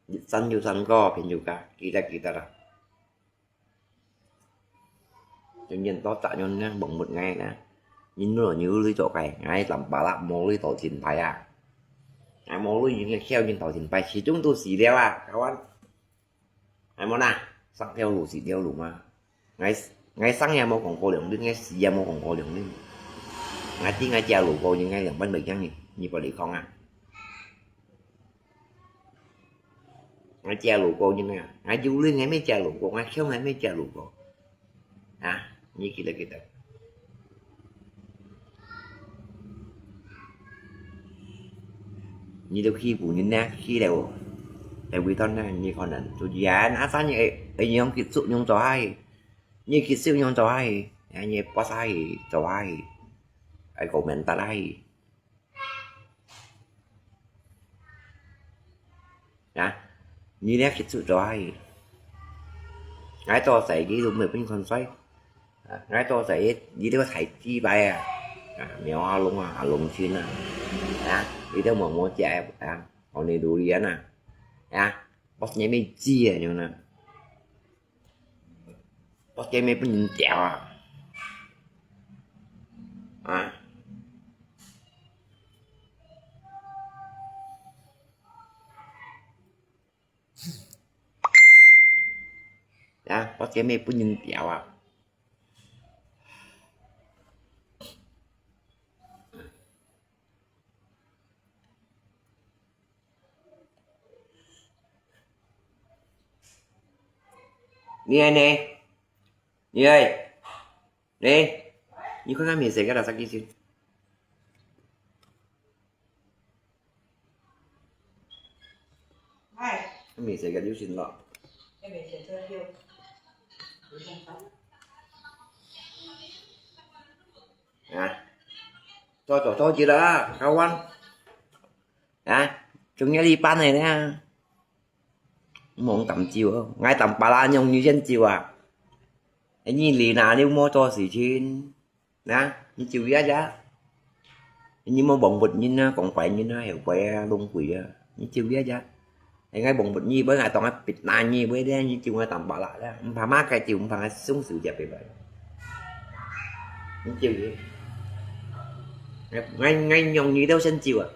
一山又山高，朋友家，記得記得啦。永遠到責任呢，忘不了呢。人若有鐳做个，𠊎lâm巴拉無鐳到前排啊。𠊎無鐳，人个巧人到前排，始終都死了啊，kawan。 係無啦？生條路死條路嘛。𠊎𠊎生也無講過兩輪，𠊎死也無講過兩輪。𠊎知𠊎姐路過，應該兩分袂驚你，你不理講啊。𠊎姐路過應該，𠊎有輪𠊎乜姐路過，𠊎強𠊎乜姐路過。 啊，你記得記得。你都欺負人呢，欺了，在尾端呢，你可能就人啊，啥你會會用結束用做下去，你結束用做下去，啊，你不下去做下去，愛講明白下去。 啊，你這去出咗去。𠊎多謝你都毋會分看衰。啊，𠊎多謝你，你這個大雞排啊，啊，苗阿龍啊，阿龍親啊，啊，你都無無食啊，啊，我你榴蓮啊，啊， ，bos game知啊，樣呢？bos game分人屌啊！啊！啊，bos game分人屌啊！你呢？你呢？你，你看看面色个啦，啥意思？哎，面色个就行了。啊，做做做去了，kawan。啊，中间一半的呢。Mong tam chiu, ngai tam pala nyong nyi jen chiu à. Nyi li na liu mo cho si chin. Na, nyi chiu ya ya. Nyi mo bong bột nyi na, kong pai nyi na, hiểu pai lung kui ya. Nyi chiu ya ya. Ngai bong bột nyi bai ngai tong ngai pit na nyi bai dia, nyi chiu ngai tam pala dia. Mpa ma kai chiu, mpa ngai sung su jia bai bai. Nyi chiu ye. Ngai, ngai nyong nyi deu sen chiu à.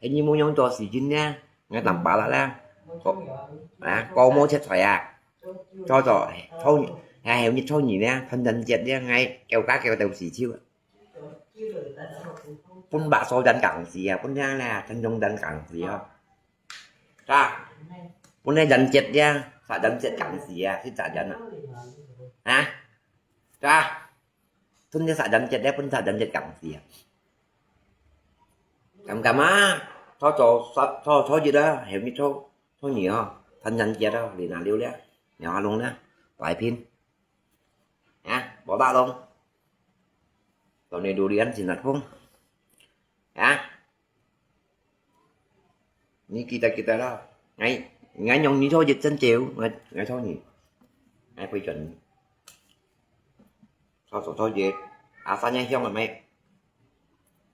Ê, nyi mô nhông cho sì chín nha, ngai tăm pá lạ la. Có, à, có mô chết thoại à. Cho cho, cho, à, hiểu như cho nhỉ nha, thân dân chết nha, ngai kêu cá kêu tàu sì chiu. Pun bạ so dân cẳng gì à, pun nha là thân dân dân cẳng gì à. Sa, pun nha dân chết nha, sa dân chết cẳng gì à, xí sa dân à. Hả? Sa, pun nha sa dân chết nha, pun sa dân chết cẳng gì à. Kăm kăm á, thó trò, thó, thó gì đó, hiểu như thó, thó nhỉ hả? Thân nhân kia đó, lì nà liu liá. Nhỏ lông đó, vài pin. Hả? Bỏ bạ lông. Tao này đủ đi ăn xin lật phung. Hả? Ni kita kita đó. Ngai, ngai nhông ni thó dịch chân chiều, ngai, ngai thó nhỉ. Ngai phải chuẩn. Thó, thó, thó dệt. À, sa nhai hiông là mày.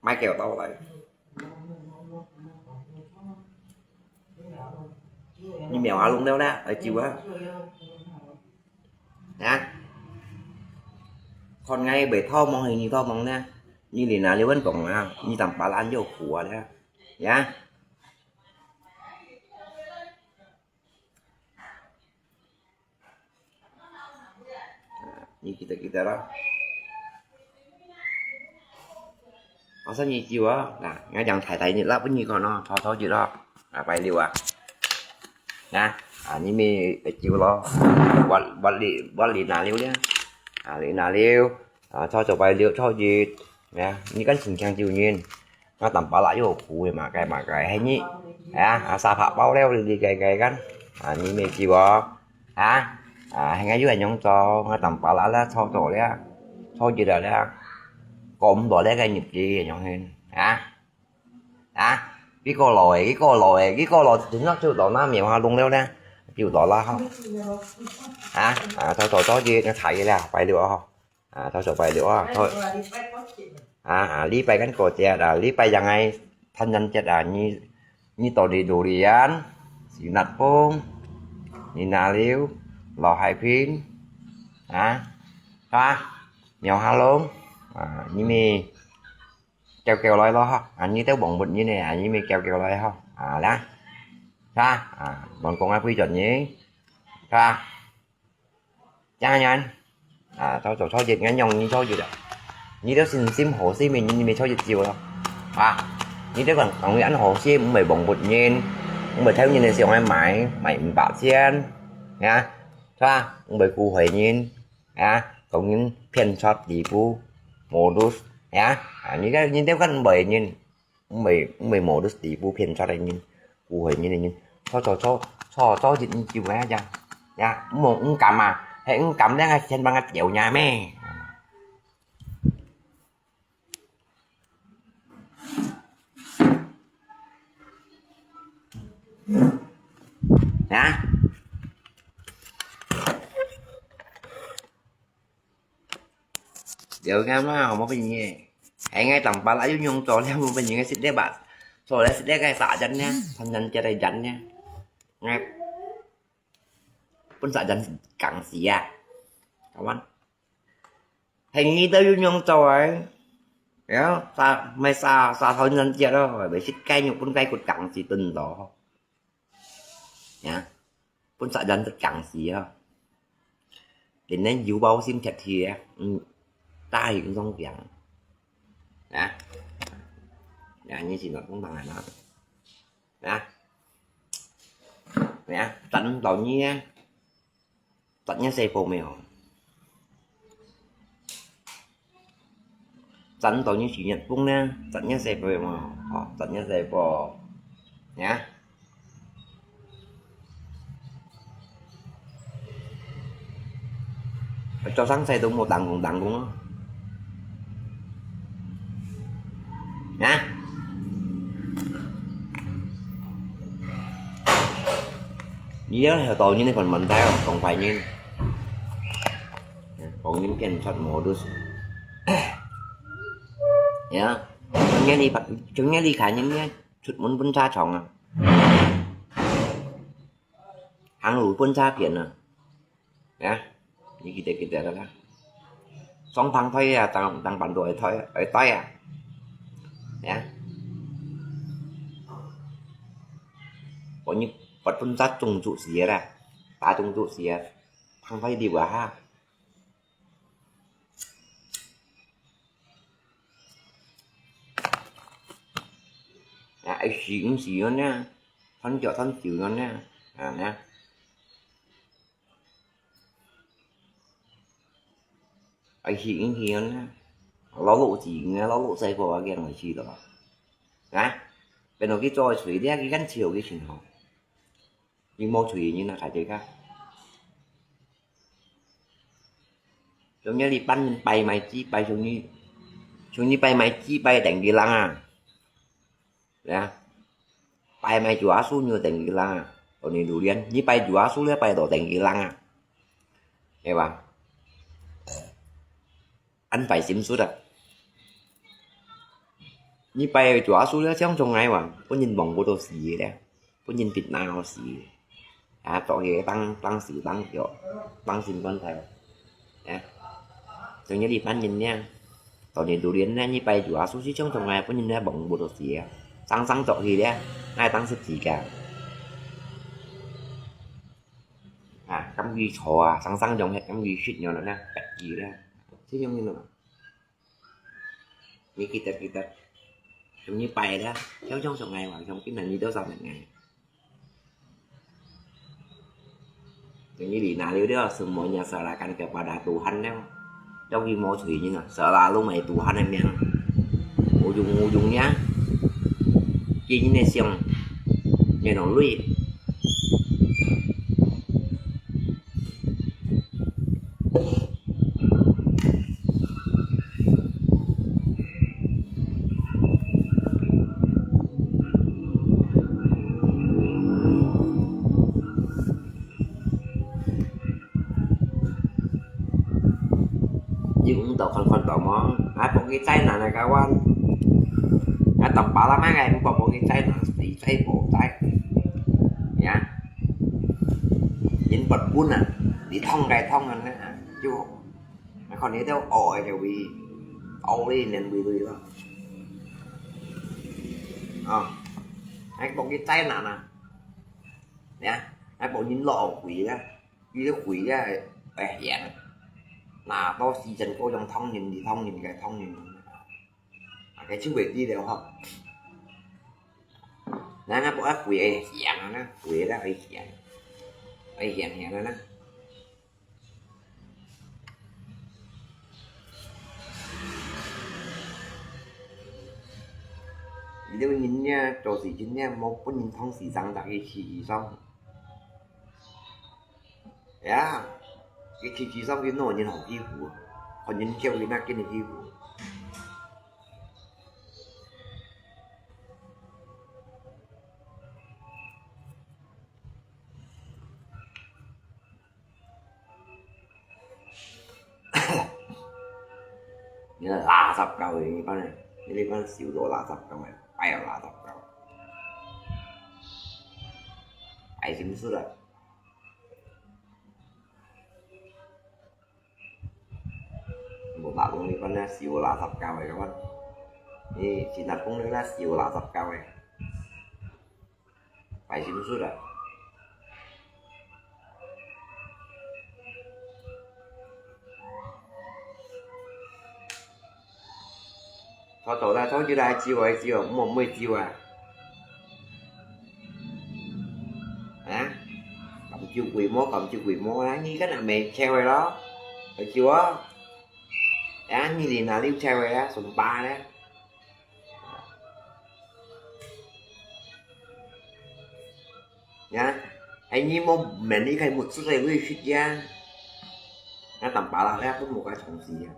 Mày kéo tao lại. Như mèo á lông đâu nè, ở chiều á. Hả? Con ngay bể thó mong hình như thó mong nè. Như lì nà liu vẫn còn mà, như tầm bà lan vô khua nè. Hả? Ni kita kita lah. Asa ni jiwa, nah, ngai yang thai thai ni lah, pun ni kono, thau thau ji lah. Nah, pai liu ah. Nah, ah, ni mi jiwa lo. Buat buat li buat li na liu dia. Ah, li na liu. Ah, thau thau pai liu, thau ji. Nah, ni kan sing kiang jiu nyin. Nga tăm pá lạ yô khú mah cái mah cái hay nhị. À, à, sa phạ bao leo đi đi cái cái kan. À, nhị mê kiu à. À, à, hay ngay yô nhông cho, nga tăm pá lạ lạ cho cho lẹ. Cho gì đó lẹ. Có ôm đó lẹ cái nhịp gì nhông hin. À. À. Cái cô lòi, cái cô lòi, cái cô lòi thì nó chịu đó nó mèo ha lung leo lẹ. Chịu đó là không. À, à, cho cho cho gì nó thải lẹ, phải được không. À, tháo sổ bài được à, thôi. À, à, lý bài gắn cột chè à, lý bài yang ai thân nhân chết à, nhi, nhi tổ đi đủ đi ăn, xí nạt pông, nhi nà liu, lò hai pin, à, ha, mèo ha lông, à, nhi mi kêu kêu lòi lo ha, à, nhi téo bóng bụt nhi nè, à, nhi mi kêu kêu lòi ha, à, lá, ha, à, bọn công an quy chuẩn nhi, ha. Chang nyan. À, tháo sổ tháo dịch ngắn nhông như tháo dịch à. Như đó xin sim hồ sim mình như mình tháo dịch chiều đâu. À, như đó còn còn ăn hồ sim cũng phải bóng bột nhìn. Cũng phải theo nhìn này xem ai mãi, mãi ủng bạc xiên. Nha. Sa, cũng phải khu huệ nhìn. Nha, cũng những phiên shot đi bu. Modus. Nha. À, như đó như đó còn bảy nhìn. Ung mei, ung mei mò được tỷ phú phiền cho đại nhân, cú hơi như đại nhân, cho cho cho cho cho dịch như chịu ngay chăng, ya, ung mong ung cảm à, hay ung cảm đang hay khen bằng ngắt chéo nhà mẹ. Hả? Điều ngam lah, mau pergi. Hai ngai tăm pá lạ yô nhông cho lẹ, mau pergi ngai sit lẹ bạ. 所以這個殺人呢，傳染這個人呢，哎，分殺人梗死啊，好嗎？係你兜有樣做哎，呀，殺，毋係殺，殺傳染者咯，毋係食雞肉分雞骨梗死等到，呀，分殺人都梗死啊！連恁有包心鐵鐵啊，嗯，打起上病啊！呀，你是哪公當啊？ 啊？啊？賺到你啊？賺你細波沒有？賺到你是日本呢？賺你細波沒有？哦，賺你細波。啊？ 朝生細都無打工打工啊？啊？你要係當人个問題哦，講壞人，講人變出無就是。呀，今日你把，今日你看人家出門分車撞啊，行路分車騙啊。 呀，你記得記得了啦。雙胞胎啊，當，當板都會胎，會胎啊。呀，我你，我分隻中暑死啦，打中暑死啊，放快溜啊哈。啊，愛死毋死樣呢，穿腳穿手樣呢，啊呢。 愛死毋死呢？老老子呢，老老細個啊，驚會死到啊？啊？變到佢做个罪，你看佢敢笑佢先好？佢無罪个人啊，大家看。像你班人拜賣祭拜，像你，像你拜賣祭拜等佢人啊？ 呀，拜賣主耶穌你就等佢人啊，當你榴槤，你拜主耶穌了拜到等佢人啊，係吧？恁拜心術啊！你拜主耶穌了，像像𠊎話，分人望不到死个了，分人別拿到死个。 啊，做佢當，當時當腳，當心關頭。啊，像你班人呢，當年榴槤呢，你拜主耶穌，像像𠊎分人呢，望不到死啊，生生做佢呢，𠊎當十字架。啊，甘佢坐啊，生生用忒甘佢食樣呢，別佢呢，這種人嘛。 你記得記得，像你拜啦，像像像𠊎話，像今日你都上面𠊎。Yang ini nalih dia semuanya serahkan kepada Tuhan呢。Yang佢無罪人啊，selalu mai Tuhan个名。Ujung-ujungnya，佢人个想，面容lui。 你毋到看看到無？啊，幫佢災難啊，kawan。啊，當巴拉曼个，毋幫幫佢災難，死災無災。呀，人不分啊，你痛該痛啊，就，啊，看你兜學个就會，學你連會會咯。啊，啊，幫佢災難啊，呀，啊，幫人落水啊。 佢个血啊，會，會顯。那到時陣，各種痛人，你痛人，該痛人。啊，該就會知了吼。那，那，不，啊，血會顯啊，那血啊，會顯。會顯顯啊，那。你這個人呢，做事情呢，莫分人痛死，生在佢自己上。 呀，佢自己上去拿人好欺負，看人笑佢那跟人欺負。你个垃圾狗，你班人，你這班小到垃圾狗，哎呀，垃圾狗。擺心事了。無打工你看那燒垃圾膠个，看，你新加坡那燒垃圾膠个，擺心事了。 坐到啦，坐起來，招啊招，毋好毋好招啊！啊？敢招佢無？敢招佢無啊？你看阿妹招个咯，會招啊？啊，你在哪裡招个啊？上班咧？啊？係你無免你个目珠在裡食呀？那當巴拉咧，都無該重視啊！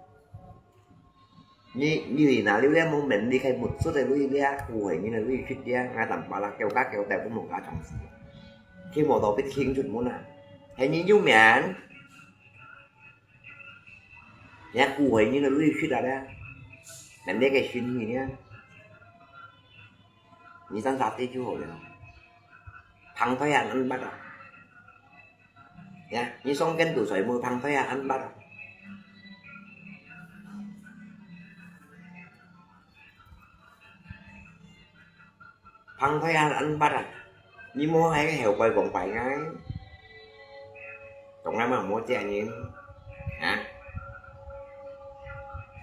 你，你哪裡咧無免你个目珠在裡咧，苦害人个裡食咧，𠊎當巴拉叫家叫代都無加重視。去無到必清出門啊，係你有免？也苦害人个裡食啊咧，人哋个心意咧，你上沙地就好了。旁推啊，恁巴啊！ 呀，你上間都睡無？旁推啊，恁巴啊！旁推啊，恁巴啊！你無係个後背講拜𠊎，從來嘛無借人，啊？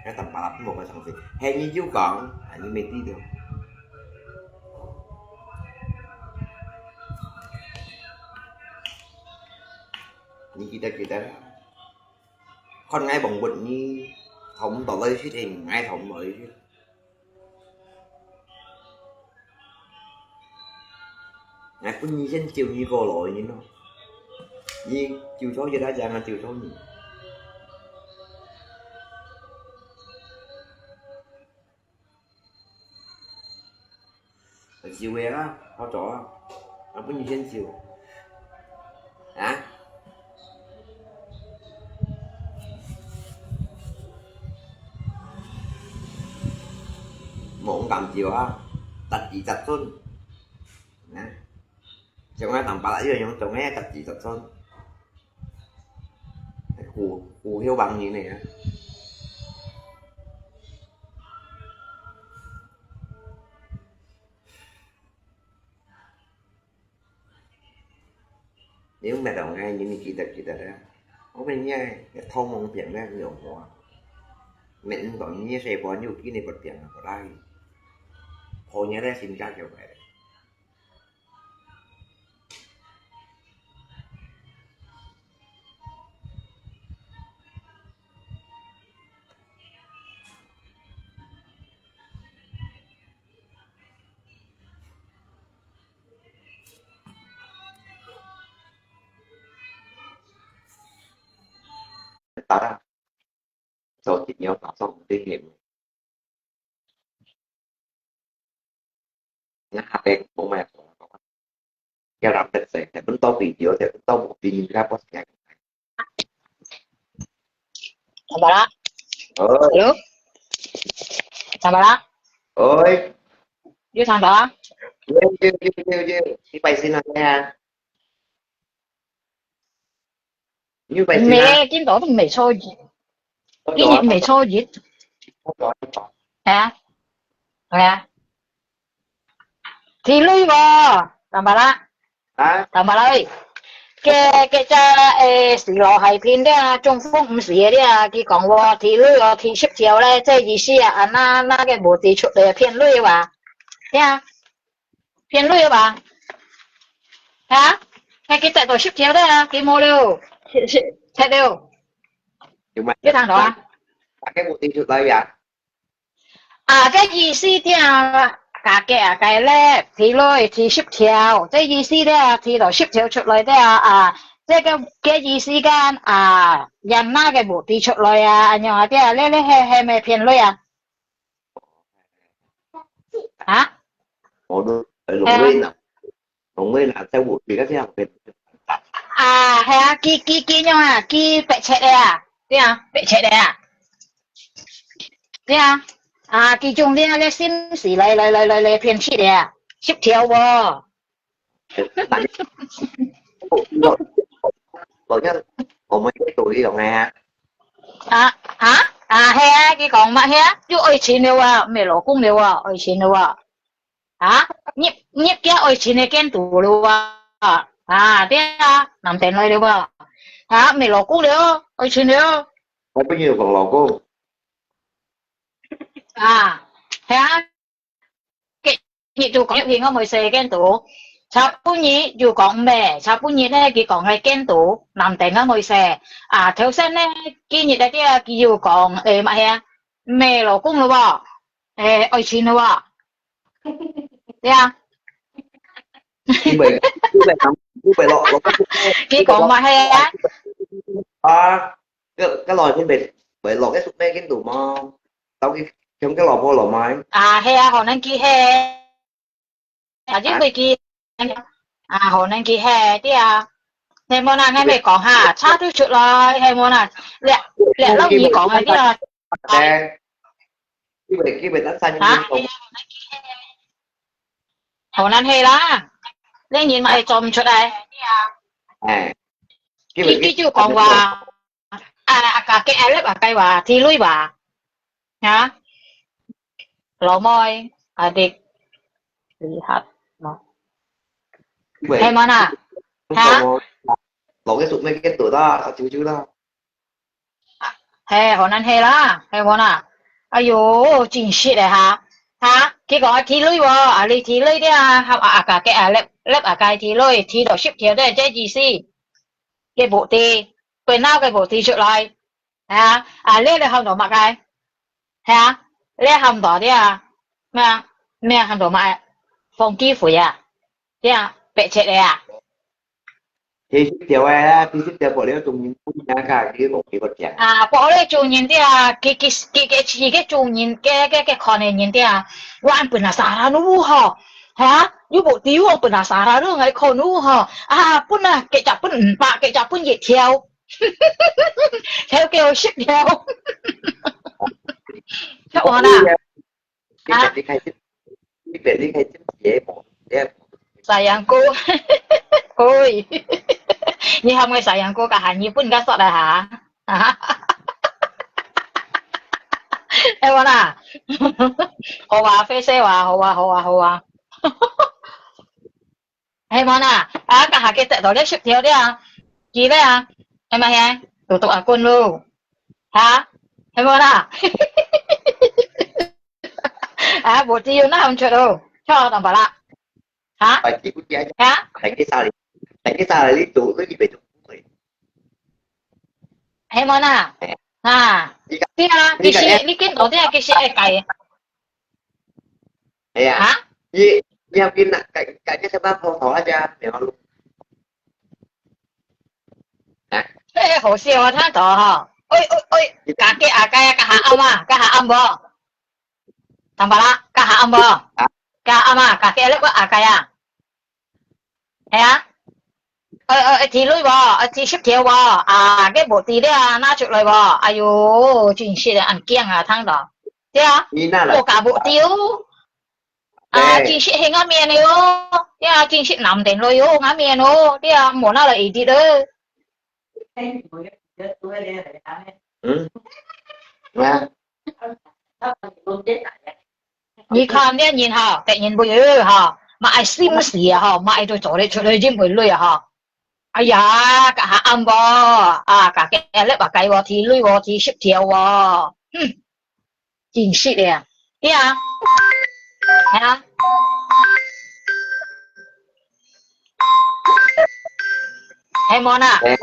該當巴拉無个上司，係你就講，啊，你未知道。 你記得記得，看𠊎望不你，討毋到來食，係𠊎討毋到來食。𠊎分你先招你過來人咯，你招錯一下，正啊招錯人。 招个啦，好做啊，啊，分你先招。啊？無敢招啊，十指十伸。啊？像𠊎當巴拉一樣，用種个十指十伸。 虎，虎休亡人个啊。你有乜同个人，你記得記得啊。我問你啊，一套毛病咧，兩化。免講你細個有經歷過病啊，過來。好嘢咧，心加叫快咧。 打，做一秒打爽的人。 Nga hate ko mai ko. Kaya rapet se, te pun to video, te pun to mo video ka pos kaya. Tambala. Oi. Hello. Tambala. Oi. 有聽到啊？有有有有有，你拜神啊？你拜神啊？毋係，今朝都毋係初一，今日毋係初一。係啊，係啊。 提鐳無？Tambala。啊？Tambala。該，該隻，誒，死老海邊个，中風毋死个，佢講哦，提鐳哦，提十條咧，這意思啊，啊，該，該个無提出來騙鐳哇？對啊，騙鐳哇？哈？該佢得到十條个啊，佢無了，是，是，忒了。有聽到啊？大家無提出來呀？ 啊，該意思點啊，價格啊，該咧，提落去提十條，這意思咧，提到十條出來个啊，啊，這个，該意思間啊，人那个無提出來啊，恁樣啊，對啊，你，你係，係毋係騙鐳啊？啊？我都，哎，龍瑞呢？ 龍尾拿在我比較這樣。啊，係啊，佢，佢，佢樣啊，佢白切个啊，對啊，白切个啊，對啊，啊，佢種這个心思來，來，來，來，來騙食个啊，十條哦。我们个道理用个啊。啊啊啊，係啊，佢講麼个啊？有愛情了啊，毋係老公了啊，愛情了啊。啊，入入家愛情个間肚了啊。啊，對啊，男人來了啊。啊，毋係老公了，愛情了。我不要講老公。啊，係啊。 日就講入去我妹婿間肚，下半日就講毋係，下半日呢，佢講係間肚，男等我妹婿。啊，頭先呢，今日个啲啊，佢又講，誒，麼个啊？毋係老公了喎，誒，愛情了喎。對啊。佢會，佢會，佢會落，落，佢講麼个啊？啊，該，該來佢會，會落該宿咩間肚嗎？到佢，佢个老婆落埋。啊，係啊，可能佢係。 啊，因為佢，啊，可能佢係，對啊。係無啦，𠊎咪講哈，查都出來，係無啦。這，這老二講个，對啊。誒，因為，因為咱三人講。啊，可能係啦。這人嘛係做毋出來。誒，因為佢，佢就講話， 啊，啊，kakek Arab啊，該話，T lui話，哈？老妹，adik，lihat，no。係無啦？哈？老个叔妹个多啦，舅舅啦。係，可能係啦，係無啦？哎喲，真實个哈！哈？佢講啊，T lui喎，啊，你T lui个啊，合啊，啊，kakek Arab，Arab啊，該T lui，T到十條个，這意思。 个目的，背後个目的出來。係啊，啊，你，你喊到麼个？係啊，你喊到啲啊？咩啊？咩喊到麼个？放機會啊？對啊，白賊个啊？其實條个啊，其實條過了中人不一樣个，佢講幾個講。啊，過了中人啲啊，佢，佢，佢，佢，佢个中人，个，个，个看个人啲啊，我本來啥啦，你好，哈？又無地方本來啥啦，你愛看你好，啊，本來，佢就分五百，佢就分一條。 條叫十條。吃完啦。啊？你別離開這，你別離開這節目，你看。sayangku，可以。你喊𠊎sayangku，該下日本个說來哈。係無啦？好啊，非常啊，好啊，好啊，好啊。 係無啦？啊，該下佢得到這十條了啊，佢了啊，係無係？獨獨啊，滾咯，哈？係無啦？啊，無知有哪樣出咯？出到哪啦？哈？哈？係無啦？啊，對啊，其實你見到這，其實會改。哎呀，啊？你，你要跟那改，改个什麼方法啊？這樣，然後，啊？哎，好笑啊，聽到吼。喂，喂，喂，kakek Arab啊，該下暗啊，該下暗無？坦白啦，該下暗無？啊？該下暗啊，kakek Arab个Arab啊？係啊。 呃，呃，呃，T lui無？呃，T十條無？啊，該無知了啊，拿出來無？哎喲，真實个，恁驚啊，聽到。對啊，你拿來。我家無知哦。啊，對。真實係𠊎面个哦。對啊，真實男人來哦，𠊎面哦。對啊，無拿來edit哦。嗯，啊。 你看這人吼，得人會吼，嘛愛心事啊吼，嘛愛都做得出來，真會累啊吼。哎呀，該下暗無？啊，kakek Arab啊，該話T lui哦，T十條哦。哼，真實个啊。對啊。係啊。係無啦？哎，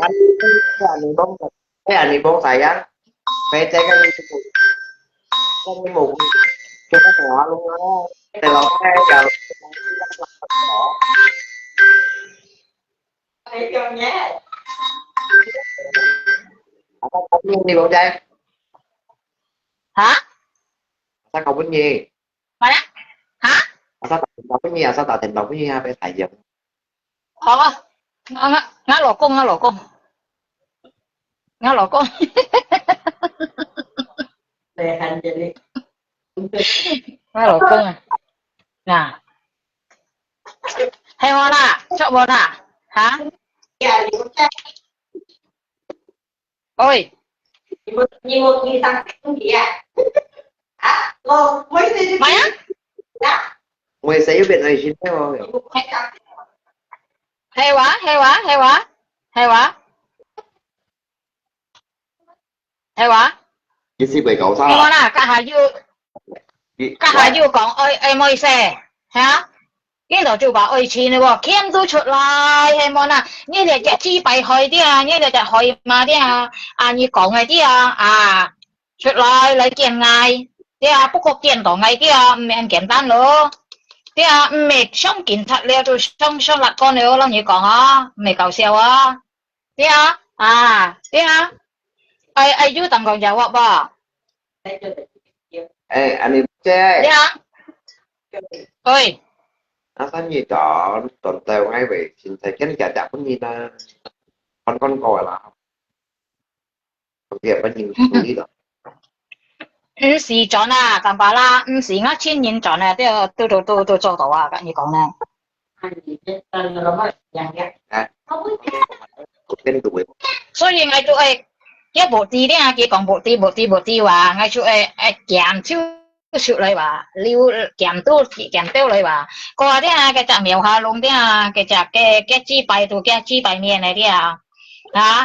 你講，哎，你講啥呀？ Pwede ka dito po. Kung mo, kung mo, kung ano, pero kaya ka, Ako, kung hindi mo dyan. Ha? Asa ka po niya? Mana? Ha? Asa ka po niya, asa ka po niya, 哦，𠊎，𠊎，𠊎老公，𠊎老公。𠊎老公。𠊎老公啊，啊。係無啦？著無啦？哈？喂，你有，你有，你有上天堂啊？啊？我，我一直就，麼啊？啊？我也是有變成新的哦。係哇，係哇，係哇，係哇，係哇。你是會搞啥啦？係無啦？家下又，你，家下又講愛，愛麼意思？哈？ 見到就話愛錢个喎，錢都出來，係無啦？你這隻雞排害啲啊，你這隻害嘛啲啊，啊，你講个啲啊，啊，出來來見𠊎，對啊，不過見到𠊎啲啊，毋係恁簡單咯，對啊，毋係上警察了就上，上法官了，摎你講啊，毋係搞笑啊，對啊，啊，對啊，哎，哎，有當講jawab無？ 哎，恁呢姐，你好。喂。啊，三月到，當到𠊎會先在跟你姐姐分你啦，看看過啦。OK，分你處理了。毋使轉啊，當巴啦，毋使𠊎親人轉啊，都，都，都，都，都做到啊，跟你講呢。 所以𠊎就愛，佢無知咧，佢講無知，無知，無知哇，𠊎就愛，愛減少出來哇，留，減到，減掉來哇。過啊，該隻苗下弄咧，該隻，該，該雞排都，該雞排面來咧。啊，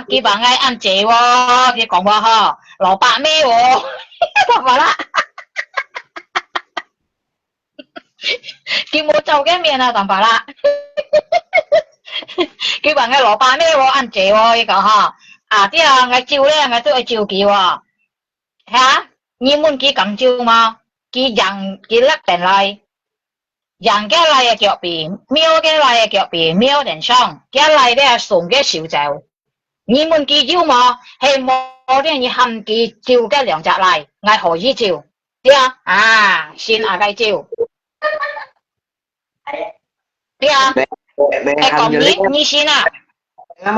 佢話𠊎恁濟哦，佢講話吼，蘿蔔咩哦，講話啦。 佢無做該面啊，當巴啦。佢話𠊎蘿蔔咩哦，恁濟哦，佢講吼。啊，對啊，𠊎招咧，𠊎都愛招佢哦。哈？你問佢敢招無？佢贏，佢落等來，贏該倈个腳皮，貓該倈个腳皮，貓等上，該倈咧送該手走。 你問佢有無？係無，你喊佢招該兩隻倈，𠊎可以招。對啊，啊，信啊，𠊎招。對啊，你，你，你，哎，講你，你信啊？你，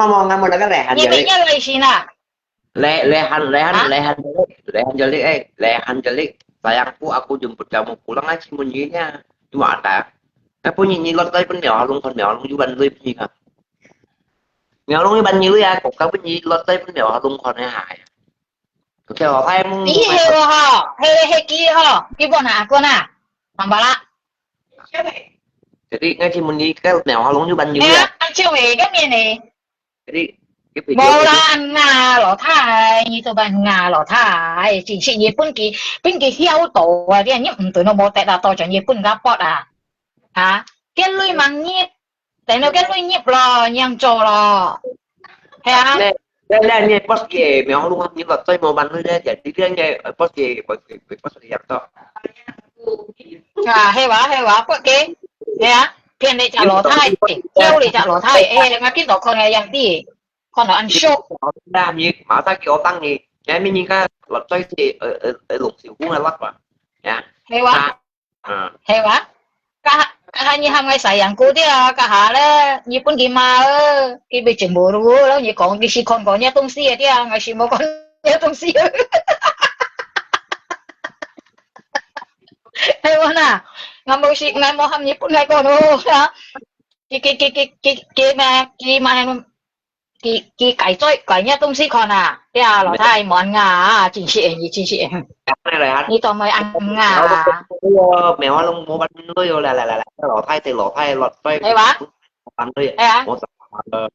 你，你信啊？你，你喊，你喊，啊？你喊，你喊就你，哎，你喊就你。Sayangku, aku jemput kamu pulang aja sembunyinya. Cuma ada. Apa ni, ni lot tay pun ni, alung kon ni, alung yuan lui pun ni ka. 苗龍一般有呀，國家本意落在本了，還弄看一下呀。佢話太，你係個吼，係，係佢吼，佢本下個呐，明白啦。Jadi，𠊎請問你，該苗龍一般有呀？係啊，恁少个，該面呢？Jadi，無啦，啊，老太，你做麼啊，老太？真係你分佢，分佢曉到啊，你，你毋對我無得啊，到時你分佢搏啊，哈？該鐳吂你 等到該鐳入咯，樣做咯。係啊。你，你，你，你，bos佢，苗龍，你落水無辦法咧，就係你，你，bos佢，bos佢，bos佢樣做。啊，係哇，係哇，bos佢，係啊，騙你隻老太，叫你隻老太，哎，𠊎見到看个樣子，看到恁熟。那你馬上給我當你，你明明看落水是，呃，呃，呃，龍首烏个落吧，呀。係哇。啊。 係哇？該下，該下你喊𠊎sayangku个啊，該下咧，你分佢罵啊，佢會真無路咯。你講，你係看過若東西个啊，𠊎係無看若東西个。係無呐？𠊎無係，𠊎無喊你分𠊎講咯，哈？佢，佢，佢，佢，佢，佢罵，佢罵 佢，佢解嘴，解若東西看啊，這老太滿啊，真係，你真係，你當會恁啊？苗龍無辦法咯，來來來來，老太太，老太，老太，係哇？係啊。無辦法咯。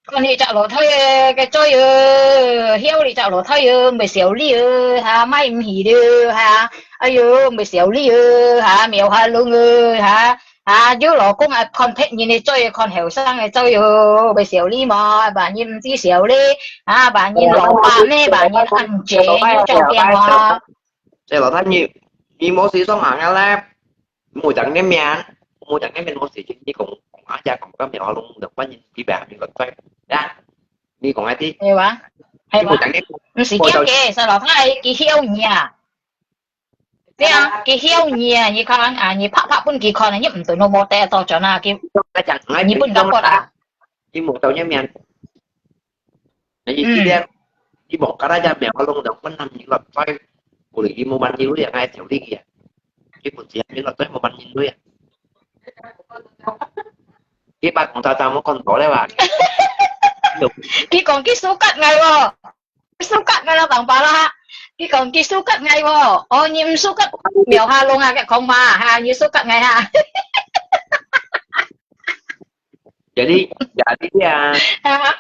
看你隻老太个，个嘴哦，曉你隻老太哦，毋會笑你哦，哈，買毋起了，哈，哎喲，毋會笑你哦，哈，苗下龍哦，哈。 啊，有老公啊，看別人个嘴，看後生个嘴喲，會笑你無？別人毋知笑你，啊，別人老爸呢，別人恁姐，有做驚無？這老太，你，你無事上行啊咧，無講你面，無講你面，無事情，你講，講啊，也講个苗龍，就關人幾百萬个嘴，呀，你講啊啲，係哇？係哇？你無講你，毋係驚个，係老太，佢曉你啊。 對啊，佢曉你啊，你看啊，你拍拍分佢看啊，你毋對，你無得到轉啊，佢，你分佢發啊。你無到你面，你一點，你無跟他家苗龍的困難，你落在，不然你無辦法，你會愛調理佢啊。你不只你落在無辦法，你會啊。佢把講早早無看到了啊。佢講佢suka𠊎哦，suka𠊎啦，當巴啦。佢講佢suka𠊎哦，哦，你毋suka苗下龍啊，佢講嘛，哈，你suka𠊎哈。Jadi, jadi ya. 哈哈。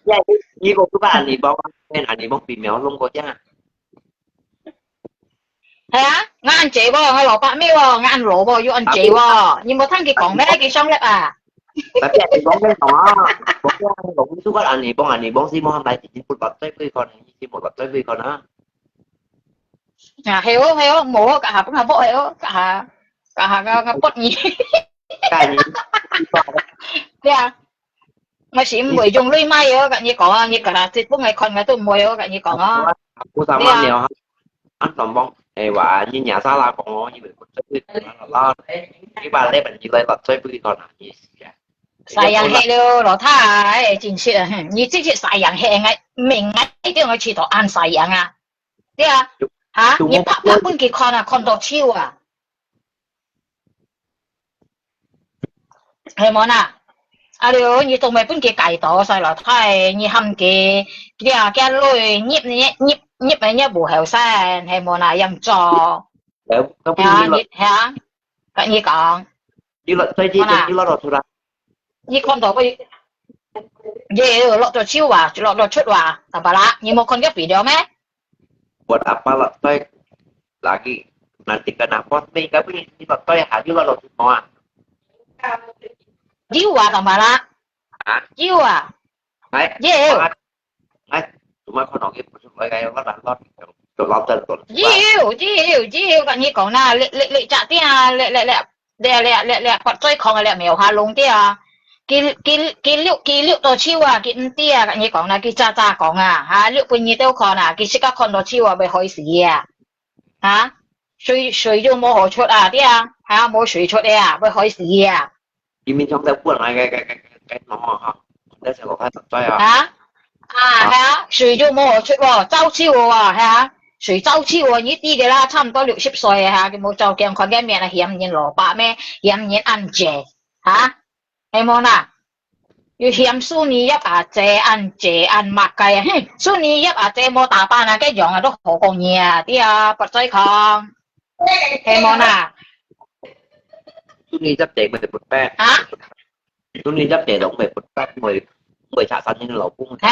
Ya, ini kok suka ani bang, ani bang pimeo long kok ya. 係啊，𠊎恁濟喎，𠊎蘿蔔咩喎，𠊎恁老喎，又恁濟喎，你無聽佢講咩？佢上力啊！Tapi ani bang kan sama, bang kan bang suka ani bang, ani bang si Muhammad si put bat tay pui kon, si put bat tay pui kon ah. 啊，係哦，係哦，無哦，隔下分下薄係哦，隔下，隔下个个薄你。Kan, 對啊。 𠊎係毋會用鐳買哦，跟你講啊，你摎佢分𠊎看，𠊎都毋會哦，跟你講啊。Aku sama Neo, an sombong, eh, wa, ni nya salah kong oh, ni berikut tu, ni balik ni lai tak cai pergi kau nangis ya. Sayang hek了，老太，哎，真是，哼，你這些sayang hek，𠊎明，𠊎一定要去到恁sayang啊，對啊，哈，你拍拍分佢看啊，看到笑啊。 係無啦？啊了，你都毋會分佢戒到，細老弟，你喊佢，佢啊，佢女，入入入入入無後生，係無啦？樣做。係啊，你係啊，跟你講。你落最近你落落出來。你看到佢，佢落到手啊，落到出啊，大把啦，你無看佢video咩？ Buat apa Lok Toy lagi nanti kenapa? May kami ni Lok Toy hadir lah Lok Toy. 有啊，當然啦。啊？有啊。哎，有。哎，cuma kau nak pergi pergi kau nak nak nak nak nak nak 有有有有，跟你講啦，你你你隻店啊，你你你 這這這這發最狂个這苗下弄个啊！佢佢佢溜佢溜到手啊！佢毋知啊！你講啦，佢詐詐講啊！哈，溜分你兜看啊！佢自家看到手啊，會害死啊！哈，水水就無好出啊！對啊，哈，無水出个啊，會害死啊！佢面上在搬來个个个个个喏哈，這係我看實在啊！哈，啊哈，水就無好出哦，燥手哦，哈，水燥手哦，你知个啦，差毋多六十歲啊，哈，佢無照鏡，看个面啊，嫌人蘿蔔咩，嫌人恁濟。 哈？係無啦？又嫌淑妮葉阿姐恁濟恁麼个啊？哼，淑妮葉阿姐無打扮啊，該樣啊都好過你啊，對啊，發嘴狂。係無啦？淑妮葉姐會發白。哈？淑妮葉姐都會發白，會會拆散你个老公。哈？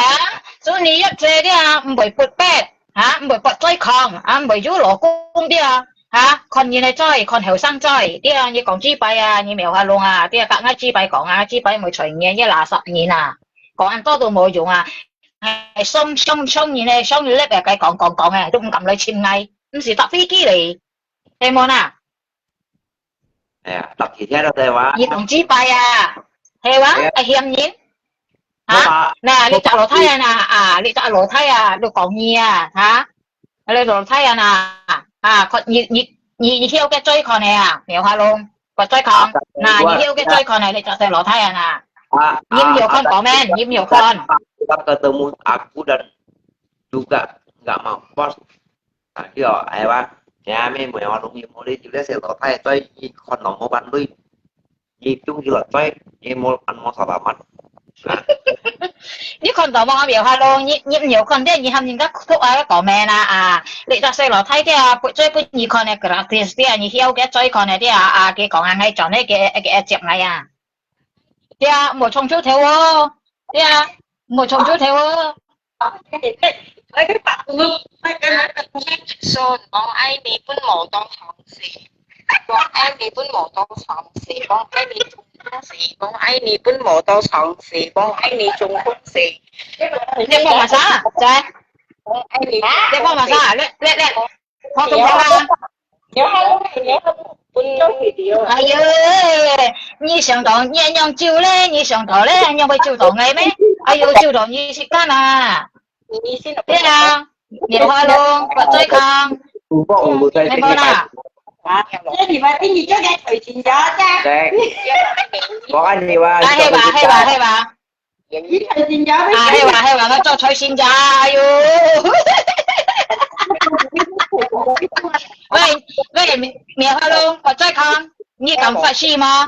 淑妮葉姐對啊，毋會發白，哈？毋會發嘴狂，啊毋會有老公對啊。 哈，看人个嘴，看後生嘴，對啊，你講幾擺啊，你苗下弄啊，對啊，甲𠊎幾擺講啊，幾擺毋會睬你，你垃圾人啊，講恁多都無用啊，哎，傷傷傷人个，傷人个，該講講講个，都毋敢來尋𠊎，毋使搭飛機咧，係無啦？哎呀，搭地鐵都得哇。你講幾擺啊？係哇？哎呀。愛嫌人？ 哈？那你隻老弟啊那，啊，你隻老弟啊，你講你啊，哈？你老弟啊那，啊，看你你你你曉个嘴看个啊，苗下弄，个嘴看，那你曉个嘴看个，你隻老弟啊那，啊，你毋曉看講咩？你毋曉看。Kita ketemu aku dan juga nggak mau bos. Ayo, ayo, ya, mi mau orang yang mau dia juga saya tahu, saya tahu ini kan nomor bandui. 你中意落水，你無，無salamat。你看到無？苗下弄，你你毋曉看，你你喊人家讀啊，講咩啦啊？你隻細老弟个啊，最分你看个gratis个啊，你曉个最看个个啊，啊，佢講啊，𠊎轉个个个接𠊎啊。對啊，無衝出頭哦，對啊，無衝出頭哦。 Son，講愛你分無到上司，講愛你分無到上司，講愛你中公司，講愛你分無到上司，講愛你中公司。你講麼儕？在？講愛你。你講麼儕？你你你，好中國啊！你好，你好，分到video。哎呦，你想到你仰救咧？你想到咧，你會救到𠊎咩？哎呦，救到你是幹啊？ 你先落。對啊，你話咯，我最康。你講我在這裡。係無啦？啊，這禮拜天你就該退錢咗啫。對。我愛你哇。啊，係吧，係吧，係吧。你退錢咗咩？啊，係吧，係吧，我做退錢咗，哎呦。喂，喂，你話咯，我最康，你敢發誓嗎？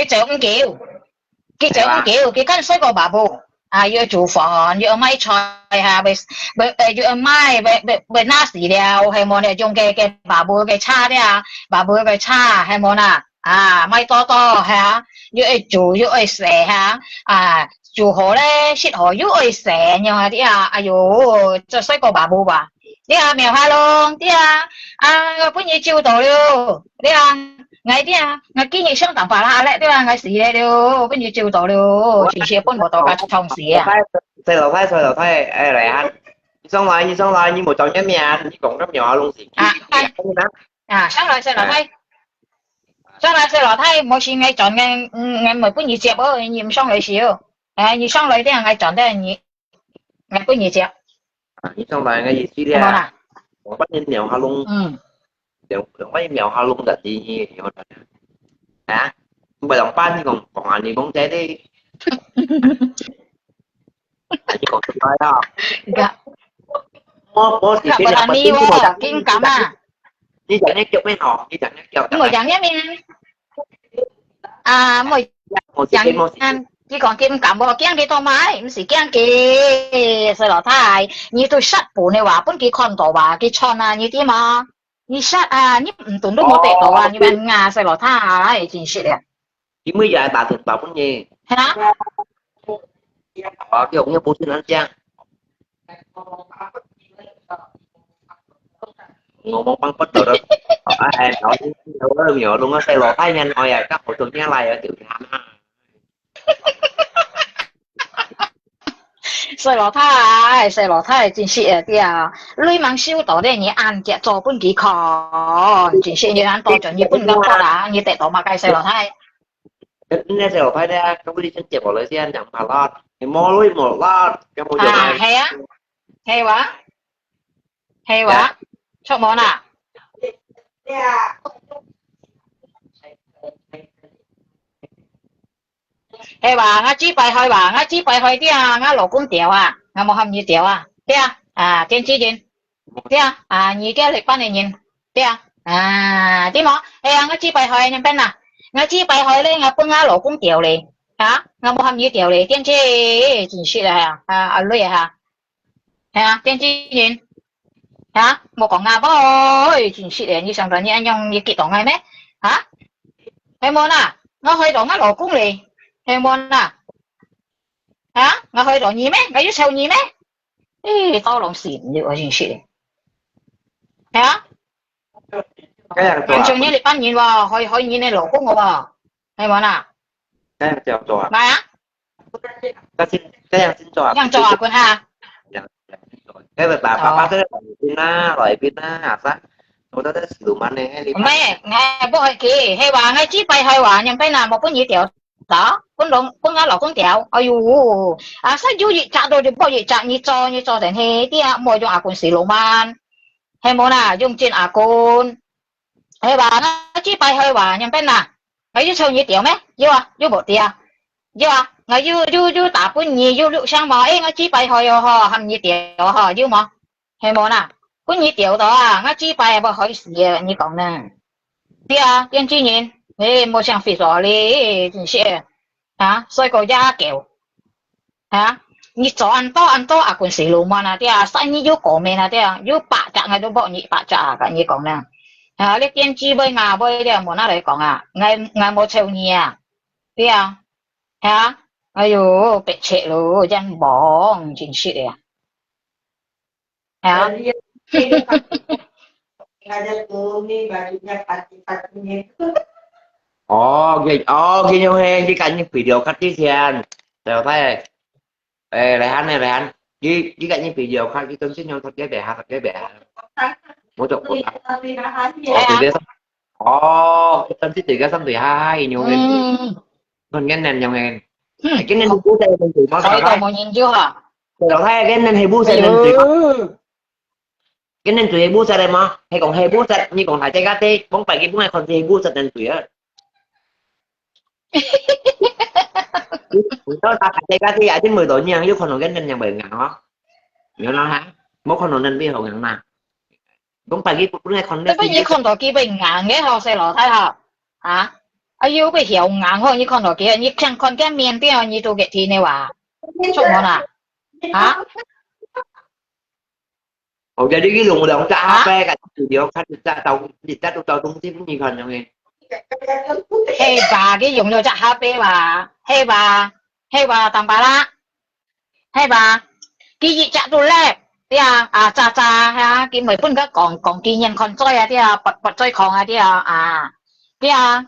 佢走毋久，佢走毋久，佢看細个babu，啊，又愛煮飯，又愛買菜哈，會會呃又愛買，會會會拿死了，係無呢？用个个babu个茶了，babu个茶係無啦？啊，買多多哈，又愛煮又愛洗哈，啊，煮好咧，食好又愛洗，你看啊，哎喲，做細个babu吧。 對啊，苗哈龍，對啊，啊，𠊎分你救到了，對啊，𠊎對啊，𠊎今日上當法啦，阿叻，對啊，𠊎死了了，分你救到了，謝謝分我到个創始啊。細老弟，細老弟，哎，來啊，你上來，你上來，你無講你名，你講个苗哈龍是啊，啊，上來，細老弟，上來，細老弟，無事，𠊎轉，𠊎，嗯，𠊎無分你接哦，你毋上來時哦，哎，你上來對啊，𠊎轉對你。，𠊎分你接。啊，你上來，𠊎意思咧，有無啦？兩百年苗下弄，嗯，兩，兩百年苗下弄个第一，有無啦？啊，五百兩百，你講，講啊，你講這个，你講出來啊！你看，我，我是你看，不然你哦，緊講啊！你講你叫咩吼？你講你叫，你無講你名。 啊，毋會講，佢講佢毋敢，無驚佢當賣，毋係驚佢，細老弟，你都識分个話，分佢看到話，佢穿啊，你知無？你識啊，你毋懂都無得到啊，你問啊，細老弟，真係个。佢每日打電話分你。係啊。啊，佢講你不是恁樣。 我，我幫不到了。哎，老師，我有没有弄个細老弟呢？哎呀，剛好中间来啊，就他嘛。細老弟，細老弟，真係个，對啊。你吂收到咧，你恁遽做分佢看，真係你恁多謝，你分佢看啦，你得到麼个細老弟？你細老弟咧，咁你先接落來先，兩百啦，你無你無啦，有冇用啊？啊，係啊，係哇。 係哇，出門啦。係哇，𠊎知拜海哇，𠊎知拜海啲啊，𠊎老公掉啊，𠊎無喊你掉啊，對啊，啊，天之人，對啊，啊，你个禮拜个人，對啊，啊，對無？係啊，𠊎知拜海，你變啊，𠊎知拜海咧，𠊎分𠊎老公掉咧，啊，𠊎無喊你掉咧，天之，真係啊，啊，阿瑞啊。 係啊，天之人，係啊，無講啊，喂，真係个，你想到你恁樣，你激動个咩？啊？係無啦？𠊎害到𠊎老公咧，係無啦？啊？𠊎害到你咩？𠊎有臭你咩？誒，刀郎死你，我真係个。係啊？恁樣做啊？恁樣你禮拜人喎，害，害你个老公个喎，係無啦？恁樣做啊？來啊！ 該先，該樣先做啊。樣做啊，滾下。該个爸爸，爸爸在外邊啊，外邊啊，啥？我都在洗碗呢，你。毋係，𠊎毋會去，係話，𠊎只拜海話，人家那無分你掉，打，分老，分𠊎老公掉。哎喲，啊，所以有一隻都就無一隻，你做，你做成係，對啊，莫用阿公洗碗，係無啦，用真阿公。係話，𠊎只拜海話，人家那。 𠊎有臭你掉咩？有啊，有無掉？有啊，𠊎有，有，有打分你，有錄像無？誒，𠊎只拜海哦吼，喊你掉吼，有無？係無啦？分你掉到啊，𠊎只拜會害死个，你講呢？對啊，天之人，誒，無想法做咧，真係，啊，所以講也叫。 啊，你做恁多恁多啊，滾水路滿啊，對啊，生意有過面啊，對啊，有百隻𠊎都無你百隻啊，跟你講呢。啊，你電子杯啊，杯了，無拿來講啊，𠊎，𠊎無臭你啊，對啊，啊，哎喲，迫切咯，真忙，真實个啊。 啊。哦，佢，哦，佢用係，佢跟你video call之前，就係，誒，來行呢，來行，佢，佢跟你video call，佢真係用特別白下，特別白下。我就，我，哦，對對，哦，但係對个相對下，佢用个。嗯。 看个人用个。嗯。今年你不在跟谁吗？所以講無研究啊。老太，今年係不在跟誰嗎？哎喲。今年最係不在个嗎？係講係不在，你講大家家底，往擺佢本來看係不在跟誰啊？你，你到大家家底，一定會到你啊，有可能今年人會硬啊。有啦哈，無可能人會好硬嘛。 講白佢本來看你，你看到佢會硬个吼，細老弟吼，啊，哎喲，會曉硬吼，你看到佢，你看，看佢面對，你都決定个哇，出門啊，啊？哦，jadi佢用兩隻下背，个，兩隻，一隻到，一隻都到中心，你看用个。係吧？佢用兩隻下背哇，係吧？係吧？當巴啦。 係吧？佢一隻都叻，對啊，啊，渣渣，係啊，佢毋會分佢講，講佢人看衰啊，對啊，發，發衰狂啊，對啊，啊，對啊，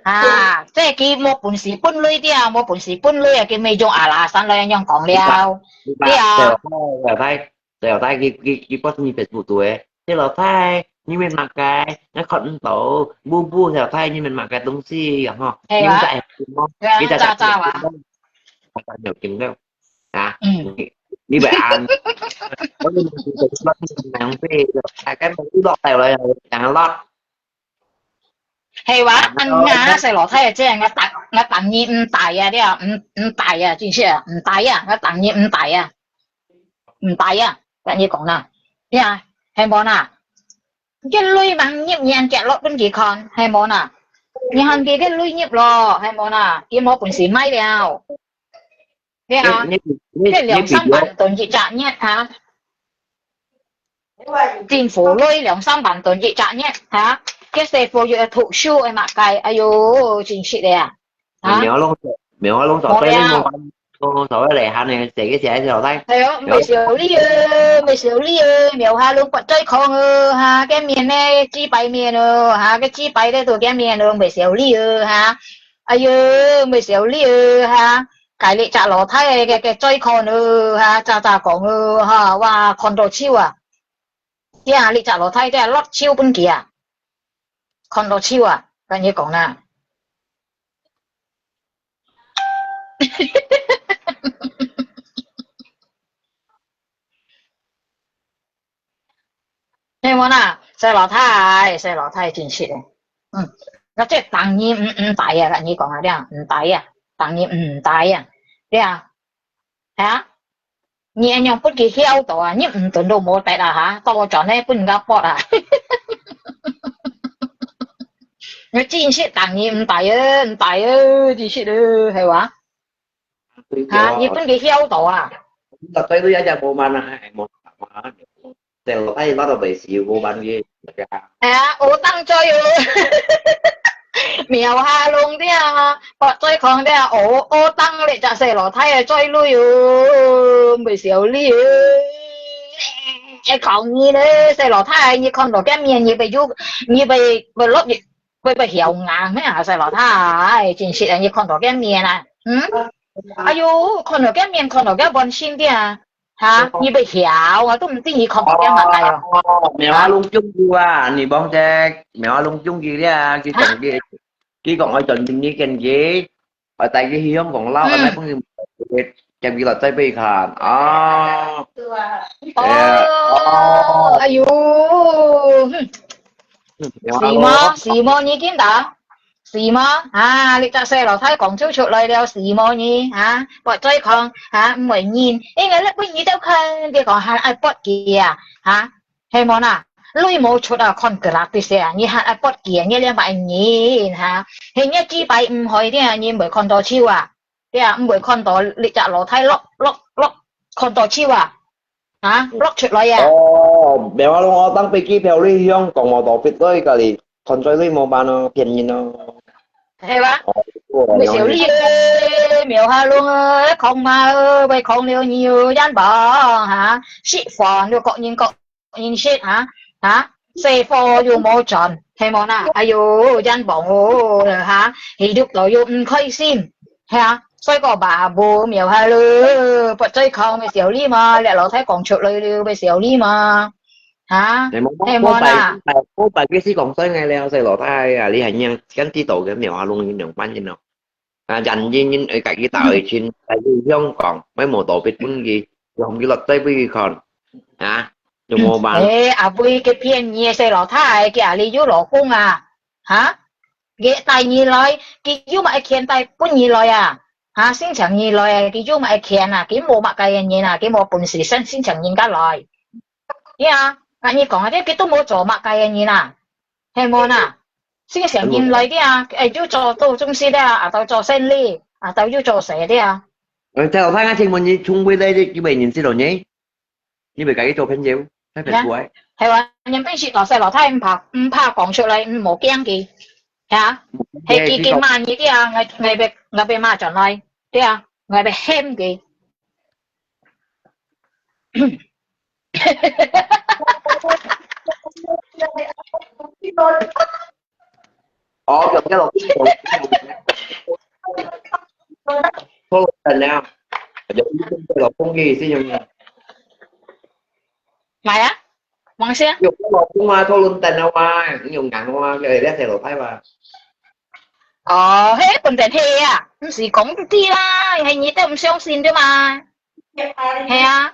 啊，即係佢無本事分類，對啊，無本事分類啊，佢咪用阿拉山來樣講了，對啊。細老弟，細老弟，佢，佢，佢post你Facebook度誒，細老弟，你問麼个？你看毋到，布布，細老弟，你問麼个東西，吼？係啊。你在，對啊，你在，渣渣啊。 啊，嗯。你會恁，我就兩歲，大概每日落袋來，兩落。係哇，恁啊，細老弟啊，真係我逐，我逐日毋帶啊，你啊，毋，毋帶啊，真係啊，毋帶啊，我逐日毋帶啊，毋帶啊，跟你講啦，你啊，係無啦？个鐳吂入眼，夾落分佢看，係無啦？你喊佢个鐳入咯，係無啦？佢無本事買了。 係啊，你，你，該兩三萬噸一隻月哈，政府鐳兩三萬噸一隻月哈，該細貨又愛讀書愛麼个，哎喲，真實个啊，哈，苗龍，苗龍做對你無辦，做做个來喊你，這个這个老弟，哎喲，毋會少你哦，毋會少你哦，苗下龍不再講哦，哈，該面呢，幾百面哦，哈，該幾百个都該面哦，毋會少你哦，哈，哎喲，毋會少你哦，哈。 該你隻老弟个，个，个嘴口呢，哈，早早講哦，哈，哇，看到手啊，呀，你隻老弟个落手分佢啊，看到手啊，跟你講啦。係無啦？細老弟，細老弟真實个。嗯，該這逐日毋，毋帶啊，跟你講啊，這樣毋帶啊，逐日毋帶啊，對啊，係啊，你恁樣分佢曉到啊，你毋准都無得啊，哈，到我轉來分人家剝啊。你真實逐日毋帶啊，毋帶啊，真實个，係哇？ 哈，你分佢曉到啊？你落對對一隻無辦啊，係無辦啊。細路仔乜都袂死，無辦个。哎呀，我當罪哦。苗下弄的啊，我最狂的啊，我，我當你隻細路仔个罪類哦，袂少你哦。哎，講你咧，細路仔，你看到个面，你會有，你會，會落，會，會曉硬咩啊，細路仔，真實啊，你看到个面啊，嗯？ 哎喲，看到个面，看到个溫馨的啊，哈，你會曉啊，都毋知你看到个麼个哦。哦，苗下弄中意啊，你講這苗下弄中意咧，佢講佢，佢講愛轉正你跟佢，愛帶佢去香港撈，嗯。愛帶佢，佢，佢落再俾佢看啊。哦，哎喲，哼。 是無？是無？你見到？是無？啊，你隻細路仔講出出來了，是無呢？啊，我再講，啊，毋會認。因為你分你兜看，你講還愛剝佢啊，啊，係無啦？鐳無出啊，看gratis啊，你還愛剝佢啊，你兩百認，哈？係你幾擺毋會的，你毋會看到手啊？ 對啊，毋會看到你隻老弟落，落，落，看到手啊，啊，落出來啊。哦，苗下弄哦，當飛機票你香港無到飛對隔離，看在你無辦哦，騙人哦。係吧？哦，毋會少你哦，苗下弄哦，講嘛哦，會講了你哦，冤枉哈，釋放了各人各 認識哈，哈，細貨又無賺，係無啦？哎喲，冤枉哦，哈，佢讀到又毋開心，係啊，所以講吧，無苗下咯，不再講會少你嘛，你老弟講出來了，會少你嘛，哈，係無？係無啦？我白，我白，我白，佢係講衰个了，細路仔啊，你還認，跟知道个苗下弄，你兩班人哦。 啊，人人人會家己打去親，家己香港，買無到別分佢，用佢落再俾佢看，啊，有無辦？誒，阿妹，佢騙你个細路仔，佢阿里有老公啊，哈？佢帶你來，佢有麼个錢帶分你來啊？哈，申請你來啊，佢有麼个錢啊？佢無麼个人啊，佢無本事申，申請人家來。呀，啊，你講啊，佢，佢都無做麼个人啊。 係無啦？先生人來的啊，哎，就做，做中式的啊，啊，都做生理，啊，都又做事的啊。呃，細路仔，我請問你，從未來的，你會認識到你？你會跟佢做朋友？太朋友哎。係啊，人本是大細路仔，毋怕，毋怕講出來，毋好驚佢，係啊。係佢，佢罵你的啊，𠊎，𠊎被，𠊎被罵轉來，對啊，𠊎被喊佢。 哦，用个老公，討論等了，用个老公个意思用个。來啊，王先。用个老公啊，討論等了哇，用硬个哇，要來了細路仔哇。哦，嘿，本等嘿啊，毋是講這啲啦，係你都毋相信對嘛？ 係啊，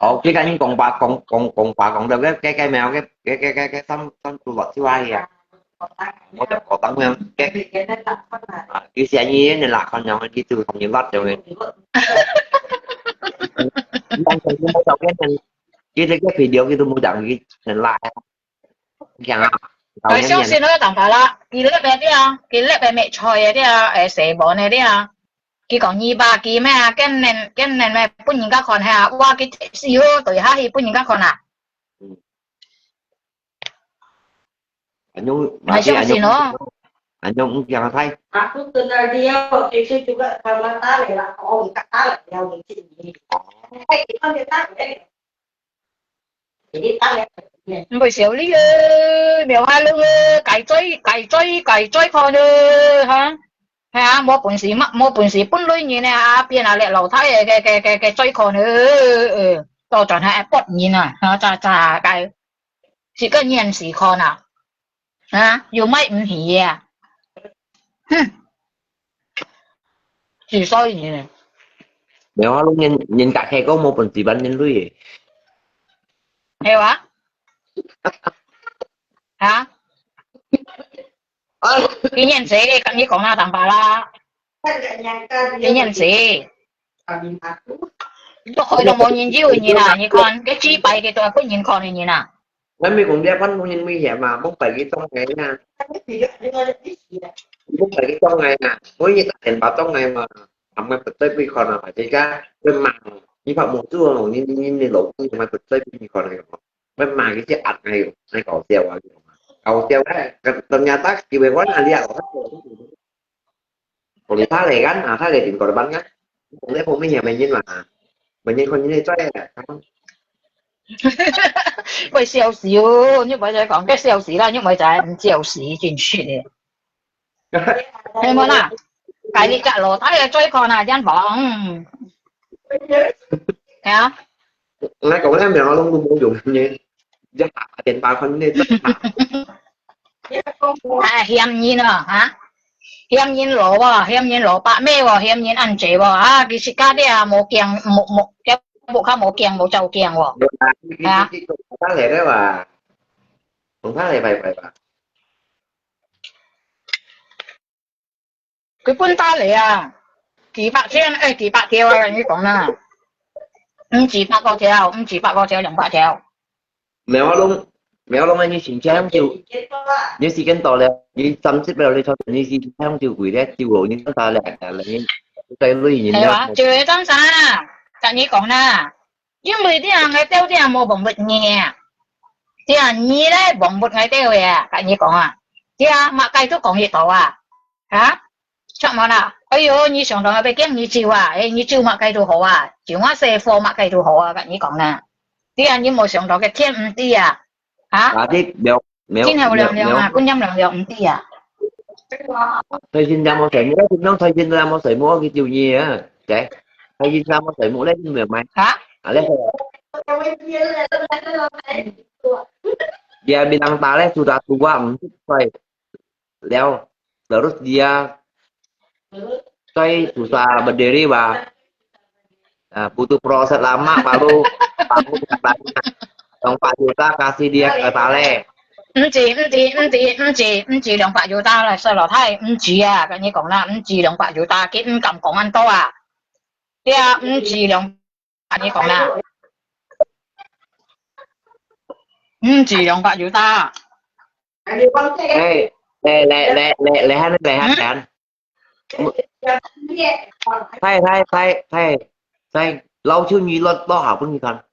哦，佢甲人講話，講講講話，講到个个个咩，个个个个个三三十六歲啊，我就講當樣，个啊，佢先人來看樣，佢就同人話樣个。你講佢冇照片，佢這个 video 佢都冇講佢人來，講啊，我相信佢當白啦，佢這个對啊，佢這个咩菜个對啊，誒，洗碗个對啊。 佢講二百幾咩啊，今年今年咩分人家看下，哇，佢死哦，對下去分人家看啊。嗯。恁樣，還相信哦。恁樣毋驚太。Aku kenal dia waktu itu juga sama Tale lah, oh, tak Tale yang mungkin ini. Eh, kita dia Tale. 毋會笑你个，苗下龍个，該追該追該追看个，哈，係啊，無本事嘛，無本事分類人个啊，變啊，這老太个个个个个追看个，呃，倒轉下愛搏人啊，哈，咋咋該，自家現時看啊。 啊，又買毋起啊。哼，是所以呢。無啊，人人家係講無本事，還人類个。係哇？啊？啊，佢年紀，甲你講啦，當白啦。佢年紀。 都開到無人有人啊，你看，該幾百个都係分人看个人啊。咱咪講這款無人危險嘛，莫擺佢當个啊。莫擺佢當个啊，每日打電話當个嘛，阿姆不在被看啊，嘛，這个會罵，你怕無做咯，你你你老公嘛不在被你看个嘛，會罵佢只壓个喲，還搞笑啊，搞笑个，ternyata機會我哪裡啊？ Boleh Thai kan? Ah, Thai din korban kan? Boleh kong mi ya mainin lah. Mainin kong ini coy ya. Ôi, siêu xíu, như vậy rồi còn cái siêu xí là như vậy trái, siêu xí chính trị này. Hay mà nè, cái đi cả lỗ tai là trôi con à, gian phòng. Hả? Ngay cậu em mèo nó không có dùng như. Giá hả, tiền ba con nên. À, hiam nhìn à, hả? Hiam nhìn lỗ à, hiam nhìn lỗ bạc mê à, hiam nhìn ăn chế à, à, cái xí cá đi à, mô kiang, mô, mô, cái bộ khác mô kiang, mô châu kiang à. Hả? Không khác này đấy mà. Không khác này vậy vậy mà. 佢分打你啊，幾百千，哎，幾百條啊，你講啦。毋止百個條，毋止百個條，兩百條。苗龍，苗龍，你先請就，你時間到了，你三十秒，你坐，你先請就貴咧，就五，你等下咧，你再累人家。係啊，就係當時啊，同你講啦。 因為這樣个條件無房屋呢，這樣你咧房屋个條件啊，跟你講啊，這樣麼个都講得到啊，啊？著無啦？哎喲，你想到愛驚你走啊，哎，你走麼个都好啊，就我細貨麼个都好啊，跟你講啦。這樣你無想到个天毋知啊，啊？啊，你了 今後涼涼啊，今朝涼涼毋知啊。退休有無睡目？今朝退休有無睡目？佢就你啊，對。退休有無睡目咧？你毋係買？哈？啊，咧。Dia bilang Tale sudah tua, empat puluh tahun. Lalu dia saya susah berdiri, Pak. Ah, butuh proses lama baru bangun katanya. Dong 百 juta kasih dia ke Tale. 毋止，毋止，毋止，毋止，毋止兩百 juta 啦，細老弟，毋止啊！跟你講啦，毋止兩百 juta，佢毋敢講恁多啊。對啊，毋止兩百，你講啦，毋止兩百 juta。哎，哎，來，來，來，來，來，來，來，來。 太太太太太，老邱你落多少分你看？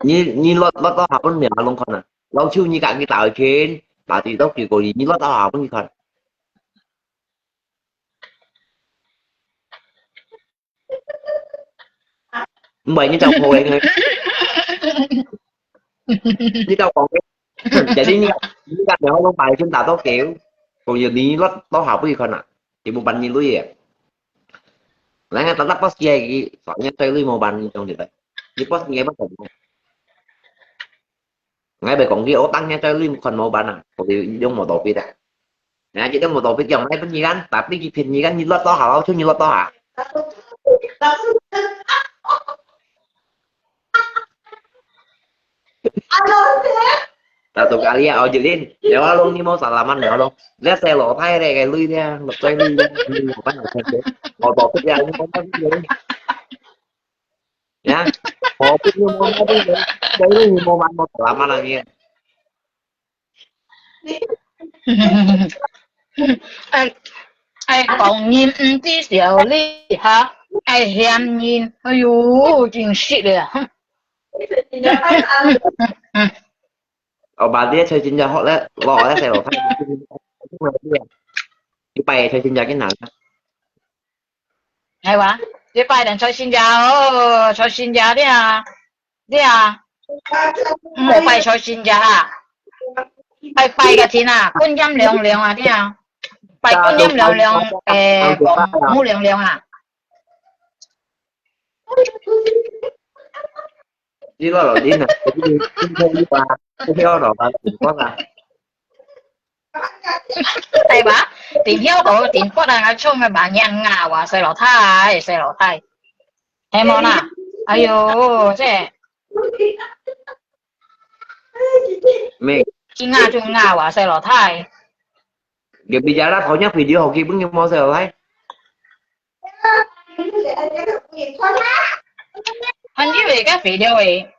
你你落落多少分苗龙看啊？老邱你敢去打拳，打几多几个你，你落多少分你看？ 毋係，你就好个。你就講，jadi你你甲苗龍白先打到九，còn giờ你落多少分佢看啊？全部分你鐳啊！人家打打boss个，soalnya最鐳無分你中就得，你boss个不同。 Ngai bai kong ki otang nya choi lui khon mau ban ah. Kong ki yung mau topit ah. Nya ji yung mau topit yang ngai pun nyikan, tapi ki pin nyikan nyi lot to ha, chun nyi lot to ha. Satu kali ya, oh, jadi, ya, walau ni mau salaman, ya, walau. Lihat saya lo, thai deh, kayak lu ini, ya, lo, saya lu ini, lu, apa, nggak saya, mau topik ya, ini, apa, ini, ya, topik ni, mau, mau, mau, saya lu, mau, mau, mau salaman lagi, ya. 哎，哎，講人毋知笑你哈，哎，嫌人，哎喲，真實啊！哦，把這些吹真正好了，我我在洗樓梯，一百吹真正幾難啊！係哇，一百人吹真正哦，吹真正了。 對啊，毋好拜財神爺啊，拜拜个天啊，觀音娘娘啊，對啊，拜觀音娘娘，誒，公母娘娘啊。你老老dinner，你你你你吧，不要了吧，你光啊。 係吧？電曉到電發啊，衝啊嘛，娘啊，話細路太，細路太，係無啦？哎喲，這，咩？真啊，真啊，話細路太。Dia bicara taunya video hoki pun mau selesai. 還有一個video誒，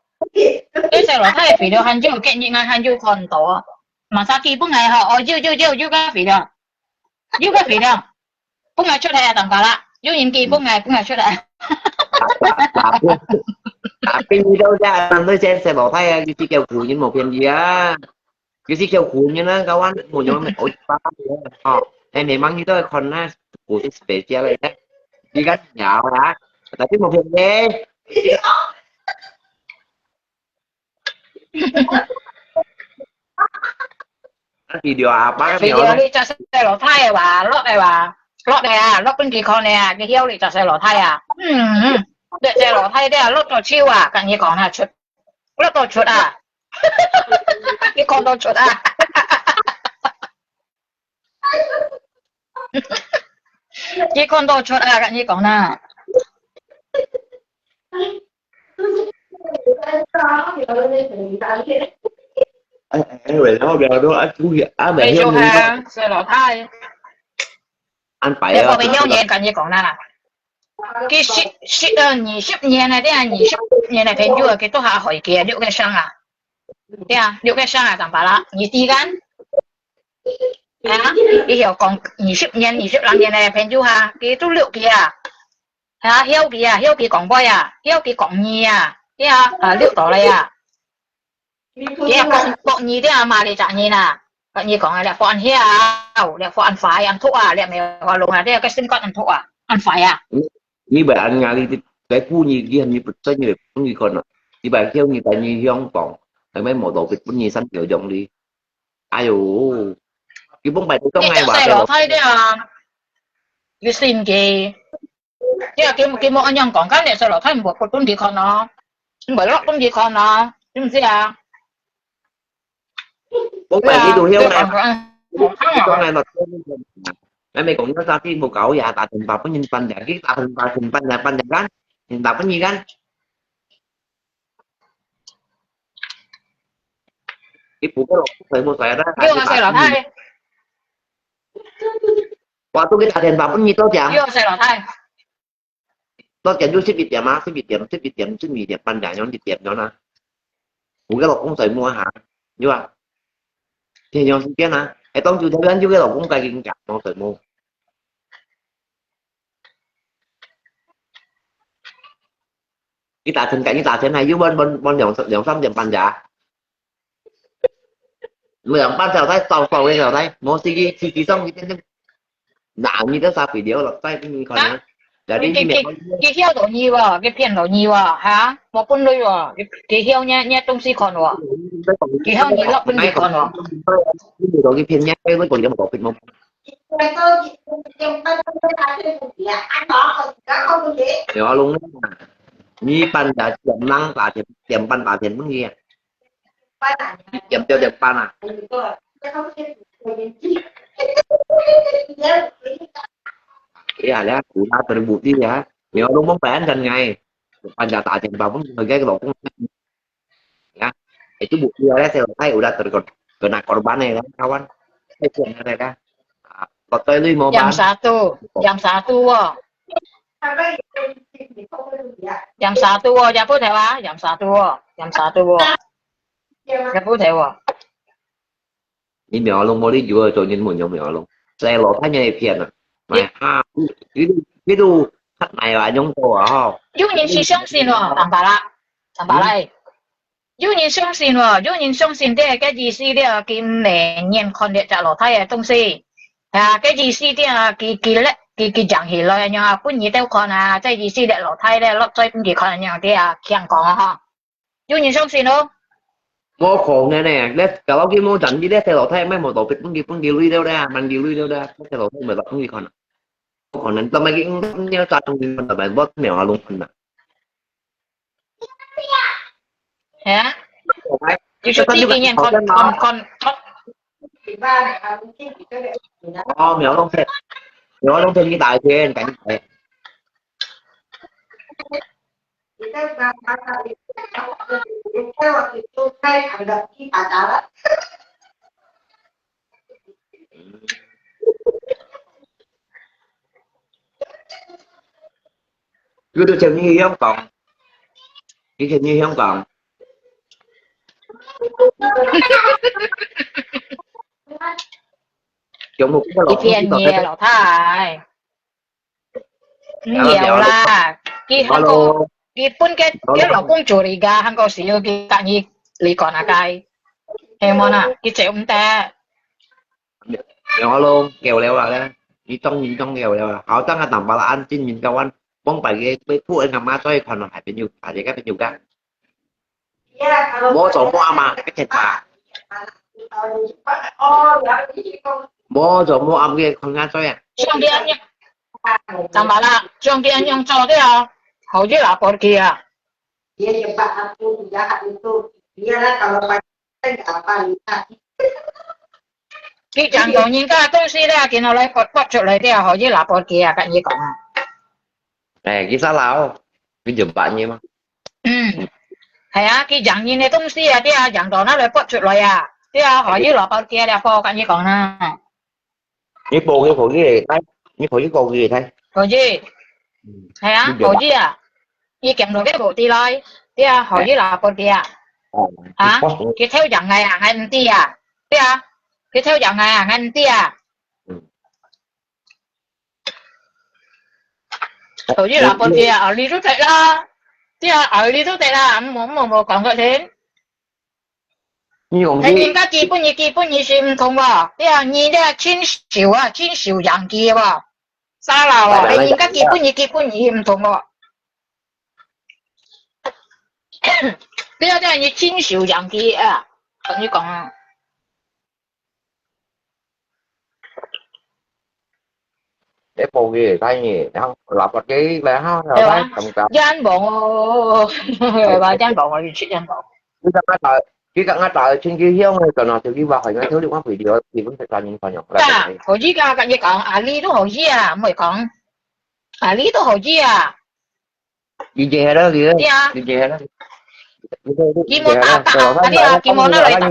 對細路太video還有建議，𠊎還有看到。Masa基本來吼，哦，有有有有個video，有個video，分𠊎出來啊，當巴啦，有人寄分𠊎，分𠊎出來。Tapi, tapi ni dah udah, nanti saya saya bawa saya di tiga puluh mau pian dia. Cái gì kiểu cuốn như nó các bạn một nhóm này ôi ba, oh, em mấy mang như tôi còn na, của cái special này đấy. Đi cắt nhạo hả? Tapi một phiền đi. Video apa cái video này? Video đi cho xe lỗ thay à bà, lót này bà. Lót này à, lót bên kia con này à, cái hiếu đi cho xe lỗ thay à. Ừ, ừ. Để xe lỗ thay đi à, lót cho chiêu à, cạnh như con hả, chuột. 我都出啊！你講到出啊！你講到出啊！你講啦。哎哎，喂，然後不要都啊，注意啊，你就係啊，細路太。安排啊。你講你曉年，跟你講啦。 佢十、十、呃，二十年了，對啊，二十年了，朋友啊，佢都還害佢啊，六個聲啊。對啊，六個聲啊，當巴啦，你知kan？啊，佢曉講二十年、二十零年了，朋友啊，佢都六個啊。啊，曉佢啊，曉佢講話啊，曉佢講語啊，對啊，啊，六到了啊。 佢講國語个嘛，你隻人啊，跟你講啊，這發恁曉，這發恁快，恁thuốc啊，這梅花鹿啊，這个性格恁thuốc啊，恁快啊。你，你會恁壓力，在故意佢你不專業，不你看啊，你把叫你在你香港，還沒摸到佢，不你三條用力。哎喲，佢崩敗都當你隻細路太了啊，你信佢。 對啊，佢、佢無恁樣講，該你細路太毋會發分佢看咯，毋會落分佢看咯，知毋知啊？我怪你都曉來，你講來嘛，來沒講，你啥事無搞呀？打電話分人搬家，佢打電話分人搬家，搬家，搬家，搬家，kan？你不過落，誰無誰啊？對啊，細路太。 Waktu kita ada bangun itu jam. Yo, saya lo thai. Lo jam tu 十一點啊，十一點，十一點，十二點半這樣一點樣啊。有个老公在摸下，有啊。天亮時間啊，哎，當晝頭有个老公在跟講，我在摸。你打成，你打成還有晚晚晚兩兩三點半呀？ 兩班小弟，少少个小弟，無時機，時機上去真正，那你都啥肥料了，再给你看啊。Jadi 佢佢佢佢曉到你喎，佢騙到你喎，哈？無分類喎，佢佢曉你你東西看喎，佢曉你落分佢看喎。你到佢騙你，你講你冇冇。有啊，龍，你班的點lang打點點半打點分佢啊。 一點到一點半啊。哎呀，你看，苦他的目的呀，你要弄崩白人家，人家打電話問佢个老公，呀， Itu bukti ada saya, saya udah terkena korban ya, kawan. Saya kena ya. Ah, kotor lu mau yang ban. Satu, yang satu wo. Yang satu wo, ya pun ada, yang satu wo, yang satu wo. Ya pun ada. 你苗龍無你有做人問有苗龍，細路仔个片啊，買哈，佢佢佢都黑泥啊，用到啊吼。有人是相信哦，坦白啦，坦白啦，有人相信哦，有人相信這个意思了，佢毋係眼看這隻老太个東西，啊，个意思了，佢佢咧，佢佢講起來，然後分你兜看啊，這意思了，老太咧，落嘴分佢看，然後佢啊，強講啊吼。 有人相信哦。無可能呢，你搞到佢無賺，你這細路仔買摩托分佢分佢鐳了啦，萬幾鐳了啦，這細路仔買到分佢看啊。無可能，做麼个佢你要賺東西，做麼个無苗啊，弄分啊。係啊，有時候自己眼看看看看。哦，苗弄騙，苗弄騙你大錢，趕緊。佢都像你一樣講，佢像你一樣講。有冇？一片葉老太。 毋曉啦，佢還過，佢分个，佢老公做你个，還過是要佢隔日你講那个，係無啦？佢做毋得。有啊咯，夠了啦，你當你當夠了啦。好，當下坦白啦，安靜，你教完，往擺个被ผู้อื่นนำมาช่วยคนหน่อยเป็นอยู่ อาจจะก็เป็นอยู่กัน 無做無暗啊，該件事。無做無暗个看下水啊。像佢恁樣，坦白啦，像佢恁樣做對啊，好日啊，無去啊。佢講到人家東西咧，今日來發發出來對啊，好日啊，無去啊，跟你講啊。哎，佢啥老，佢就八年嘛。 嗯，係啊，佢贏人个東西啊，對啊，贏到那來發出來啊，對啊，好日老包dia了，好，跟你講啦。你報佢可以个，來，你可以報佢个，來。可以，嗯，係啊，你就好日啊，佢贏到个無地來，對啊，好日老包dia。哦，啊，你報佢偷贏个啊，還毋知啊，對啊，佢偷贏个啊，還毋知啊。嗯。 好日老婆姐啊，你都得啦，對啊，好日都得啦，莫莫莫講个先。你用係人家基本你基本你是毋同喎，對啊，你這親手啊，親手養雞喎，沙拉喎，係人家基本你基本你毋同喎。對啊，對啊，你親手養雞啊，跟你講啊。 你報佢，睇你，然後立法機，然後又睇，咁搞。冤枉哦，冤枉哦，你出冤枉。佢剛剛打，佢剛剛打親戚鄉个，就拿手機話，係應該偷你玩video，基本食飯人朋友。啊，好意思啊，跟你講，阿里都好意思啊，毋會講，阿里都好意思啊。你這係啦，你，對啊。你這係啦。佢無打打，阿里啊，佢無拿來打。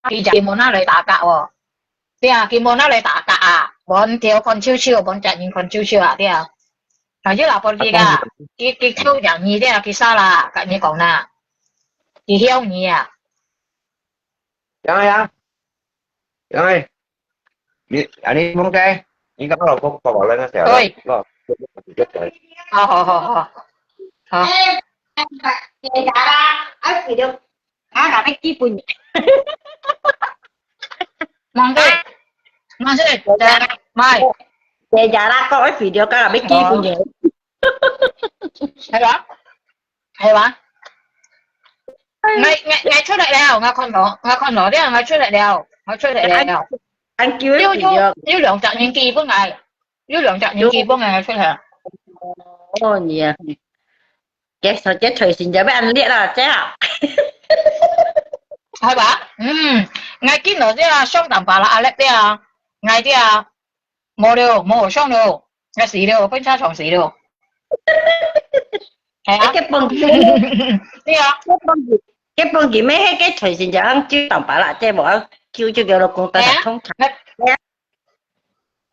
佢就無拿來打架哦。對啊，佢無拿來打架啊，無條看笑笑，無隻人看笑笑啊，對啊。啊，有老婆佢啊，佢佢偷養你對啊，佢沙拉，跟你講啦，佢曉你啊。樣啊，樣啊，你，啊，你講个，你講老公婆婆那个小的，對。哦，好好好好，好。 啊，若要寄分你。吂使，吂使，毋係。姐姐啦，講个video，講若要寄分你。係吧？係吧？𠊎𠊎𠊎出來了，𠊎看到，𠊎看到了，𠊎出來了，𠊎出來了。有有有兩隻人寄分𠊎，有兩隻人寄分𠊎，𠊎出來。哦，你啊。 這這隨身就要恁烈啦，這啊。係吧？嗯，𠊎見到這啊，上當巴拉阿力這啊，𠊎這啊，無了，無好上了，𠊎死了，分車撞死了。係啊。這放佢，對啊。這放佢，該本佢乜係該財神爺就當巴拉，這無愛救就叫老公得通常。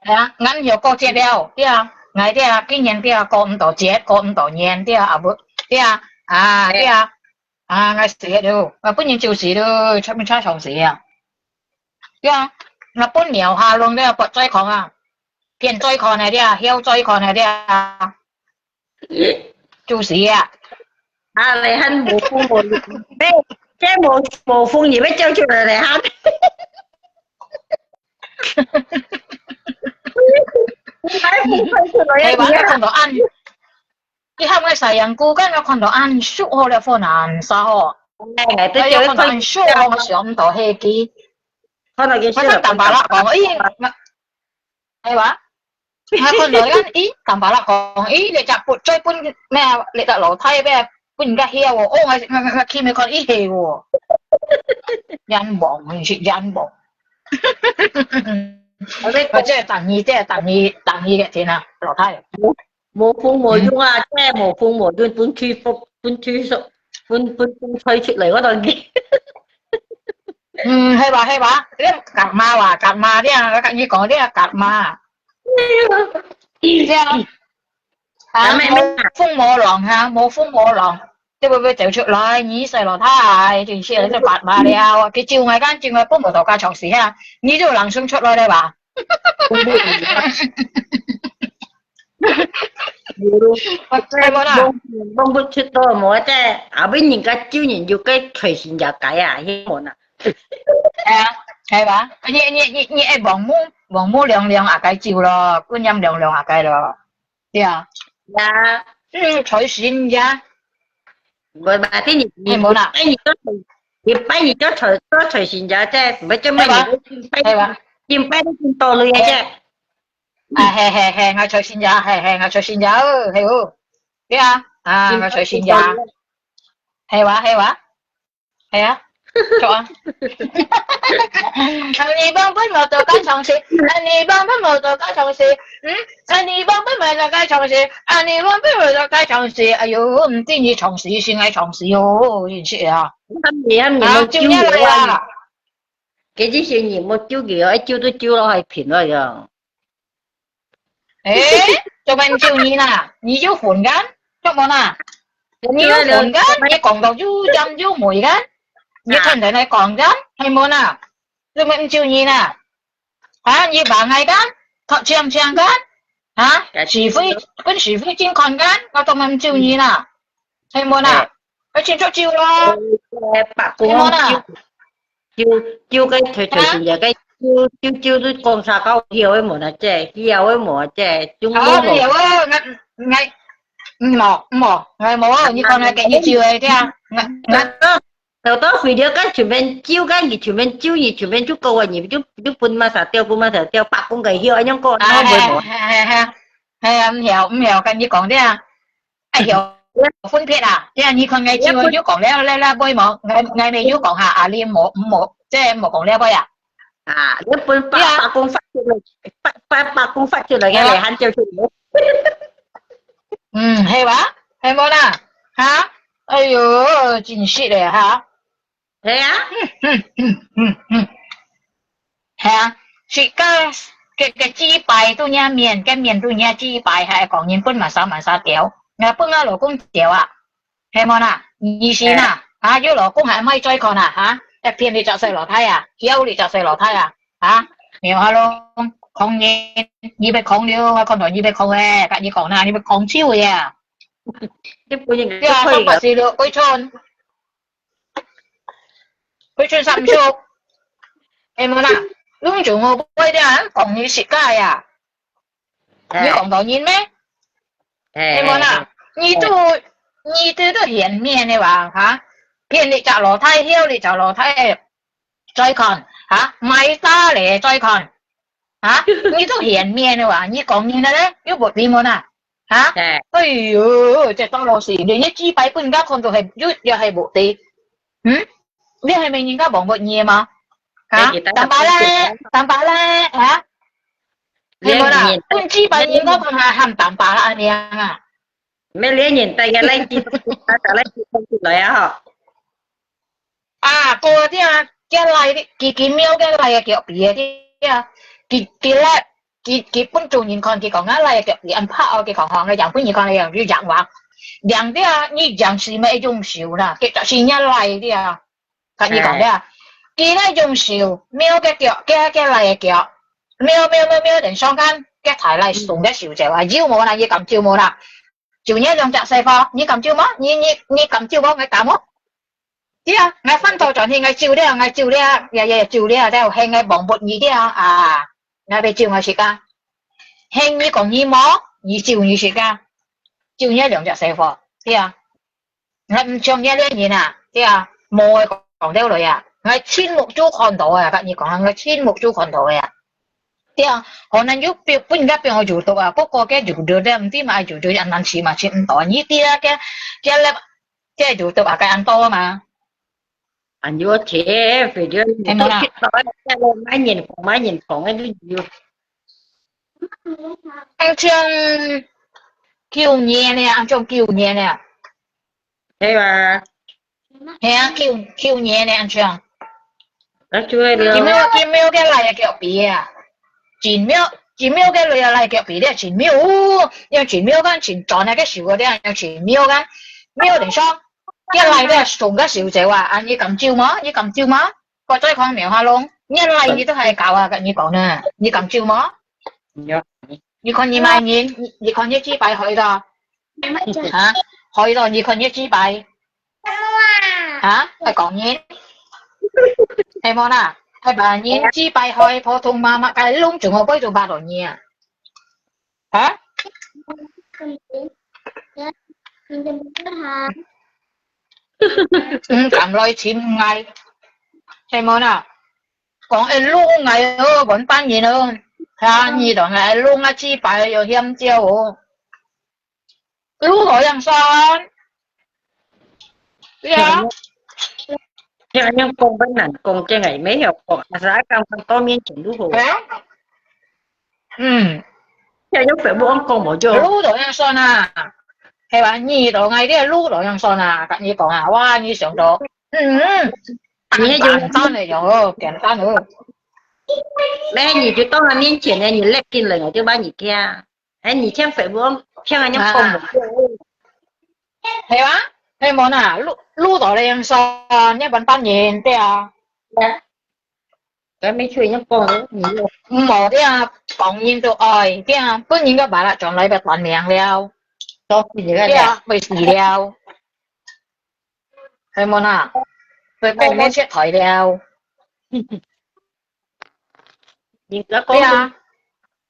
係啊，𠊎有過節了，對啊，𠊎對啊，今年對啊，過毋到節，過毋到年，對啊，啊無，對啊，啊，對啊，啊，𠊎死了，𠊎本人就死了，差不多差長死啊。對啊，𠊎本廟下弄个佛再看啊，騙再看个對啊，曉再看个對啊。 就死啊！啊，你還無風無雨，這無無風雨，你愛走出來咧，哈！你還風吹出來呀，係吧？你啊！看到恁，你喊𠊎sayangku，kan𠊎看到恁熟好了，好難受哦。哎，哎，要看到恁熟哦，𠊎想毋到係佢。看到佢，𠊎想同爸爸講，咦，𠊎 係哇？𠊎看到，你看，咦，同爸爸講，咦，你隻佛再分咩？你隻老弟咩？分人家曉哦。哦，𠊎𠊎𠊎去咪看，咦，係哦。冤枉，你係冤枉。𠊎這等你，這等你，等你个天啊，老弟。無風無雨啊，這無風無雨，分吹風，分吹風，分分風吹出來，𠊎都驚。 嗯，係吧，係吧？你蛤蟆哇，蛤蟆，你啊，你講你啊，蛤蟆。這樣，啊，無風無浪哈，無風無浪，你會毋會走出來？你細老弟，真係你白馬了，佢招𠊎，敢招𠊎，分無到家長時哈，你就冷靜出來了吧？ 係無啦？望望不出到無，這後尾人家救人有个開心也該啊，係無啦？係啊，係吧？你你你你愛望目望目亮亮啊，該救咯，觀音亮亮啊，該咯，對啊。呀，嗯，開心呀。無嘛，這你係無啦？哎，你做，你拜你做財做財神爺，這毋係做咩？係吧？你拜，係吧？你拜你真多類啊，這。 啊，係係係，𠊎財神爺，係係，𠊎財神爺，哦，係哦，對啊，啊，𠊎財神爺，係哇係哇，係啊，著啊。阿彌陀佛，我到家長時，阿彌陀佛，我到家長時，嗯，阿彌陀佛，我到家長時，阿彌陀佛，我到家長時，哎喲，毋知你長時，先愛長時哦，真係啊。啊，今日來啊。 佢這些人無救佢哦，愛救都救到還平了呀。誒，做麼个救你啦？你有份干？做麼啦？你有份干？你講到有針有尾干？你天天來講針，係無啦？做麼个救你啦？啊，你話𠊎干？托青青干？啊，是非，跟是非精看干？我做麼个救你啦？係無啦？ 愛清楚救咯。呃，伯公救，救，救个頭頭先个，救，救，救，你講啥个曉个無呢？這，曉个無？這，中國無。曉个無，𠊎，𠊎，無，無，𠊎無，你講𠊎給你救个，對啊，𠊎，𠊎。等到回了，該全面救，該你全面救，你全面就夠啊，你就，就分嘛啥掉，分嘛啥掉，伯公个曉，恁樣講，啊，那會無？係，係，係，係，係啊，毋曉，毋曉，跟你講的啊。 哎喲，分別啊！這樣你看𠊎就，就講了，了，了，妹無，𠊎，𠊎妹有講哈，啊，你無，無，這無講了，妹啊。啊，你分伯，對啊。伯公發出來，伯，伯，伯公發出來，對啊。𠊎來喊叫出來。嗯，係吧？係無啦？哈？哎喲，真實个哈。 係啊。嗯，嗯，嗯，嗯，嗯。係啊，自家个，个祭拜都若面，个面都若祭拜，還講人分麼儕麼儕掉，𠊎分𠊎老公掉啊，係無啦？意思啦，啊，有老公還毋愛再看啊，哈？一片你隻細老弟啊，曉你隻細老弟啊，哈？沒有哈咯，講人，你別講了，𠊎看到你別講誒，跟你講啦，你別講笑呀。你本人對啊，上把時了，歸村。 佢穿衫唔熟。係無啦？攏總我背的啊，講你自家呀。你講到人咩？係無啦？你都，你都都嫌面的哇，哈？騙你隻老弟，曉你隻老弟，再看，哈？買打咧，再看。 啊，你都嫌面个哇，你講人个咧，又無理門啊，啊？哎喲，這當老實，連你祭拜分人家看到係，又，又係無地。嗯？你係咪人家望不你嘛？啊？當巴咧，當巴咧，啊？係無啦？分祭拜人家看下喊當巴啦，恁樣啊？沒連人帶个來祭，來祭看出來啊，吼。啊，過个啊，佢倈仔，佢，佢貓个倈仔个腳皮个啊，佢，佢倈，佢，佢分主人看，佢講啊，倈仔个腳皮恁白哦，佢講吼，𠊎樣分你看，你樣就樣哇，樣个啊，你樣死乜用手啦，佢就是你倈仔个啊，看你講个啊，佢个用手，貓个腳，佢，佢倈仔个腳，喵喵喵喵，等上看，佢大倈送个手走啊，有無啦？你敢救無啦？就你兩隻細貨，你敢救無？你，你，你敢救無？𠊎打無？ 對啊，𠊎翻頭轉去，𠊎走了，𠊎走了，也，也走了，了，係𠊎忘不你了啊！𠊎愛救𠊎自家，係你講你無，你救你自家，救你兩隻細貨，對啊。𠊎毋像你這人啊，對啊，無个講到來啊，𠊎親目珠看到啊，跟你講啊，𠊎親目珠看到个啊。對啊，可能有分，分人家變有毒啊，不過个有毒个，毋知嘛有毒，也難吃嘛，吃毋到。你知啊，个，个 該有毒啊，該恁多嘛。恁有錢，反正你都知道，買人防，買人防，恁有。恁像舊年呢，恁像舊年呢。係嘛？係啊，舊，舊年呢，恁像。 啊，就係了。佢貓，佢貓个倈仔个腳皮啊，真貓，佢貓个倈仔个腳皮咧，真貓，哦，樣真貓个，真轉那个手个咧，樣真貓个，貓等上，佢倈仔咧，送个手走啊，啊，你敢救無？你敢救無？過再看貓下弄，你倈仔你都還搞啊，跟你講呢，你敢救無？有。你看你買人，你，你看你幾百歲个，啊，歲數你看你幾百？ 啊，愛講人？係無啦？係吧？人幾百歲，普通媽媽該攏總會背到八六年啊？啊？毋敢來尋𠊎，係無啦？講會挵𠊎哦，搵班人哦，啊，你同𠊎挵啊，幾百又嫌少哦。 如何樣算？對啊。聽人講，恁難講，真个，無曉講，還係愛講到面前如何？哎呀，嗯。聽人父母講無就。如何樣算啊？係吧？你同𠊎這如何樣算啊？跟你講啊，哇，你想到，嗯，你就簡單个樣哦，簡單哦。無，你就到佢面前呢，你立起來，𠊎就幫你聽。 哎，你聽父母，聽人家講無？係啊，係無啦，挵，挵到恁樣，你還半人，對啊。該無就人家講，你又無，對啊，講人都愛，對啊，分人家把他轉來个短命了，到死个了。對啊，會死了。係無啦？會講無切台了。 人家講，對啊。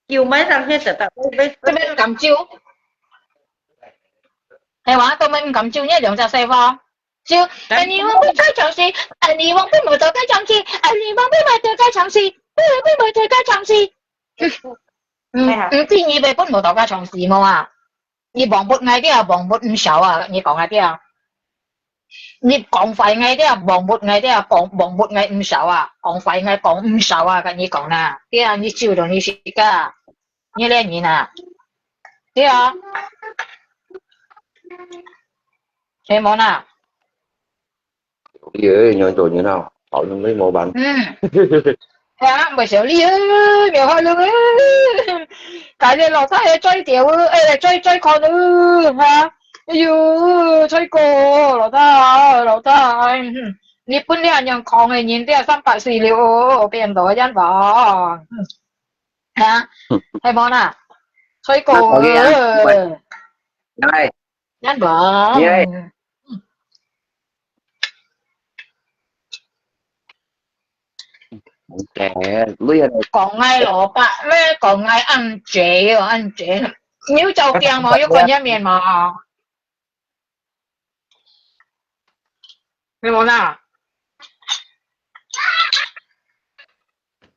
救，救麼个人，現在大家愛，做麼个毋敢救？係哇，做麼个毋敢救？你兩隻細貨，就，哎，你望不到該場戲，哎，你望不到該場戲，哎，你望不到該場戲，不，不，不，該場戲。嗯，係啊。毋知你會分無到該場戲無啊？ 你忘不𠊎个，忘不毋少啊！你講𠊎个，你講壞𠊎个，忘不𠊎个，講，忘不𠊎毋少啊！講壞𠊎講毋少啊！跟你講啦，對啊，你救了你自家，你這人啊，對啊，係無啦？ 你个樣做人啊，好人你無辦。嗯。係啊，毋係小李啊，苗海龍啊，大隻老大个追條啊，哎，追，追看啊，哈，哎喲，追過，老大，老大，哎，你本來恁樣狂个人，這三百四六，變到恁樣，哈，係無啦？追過啊。來。 恁樣。你係，講𠊎老伯，咩講𠊎恁姐哦，恁姐。你有照鏡無？有看一面無？你無啦？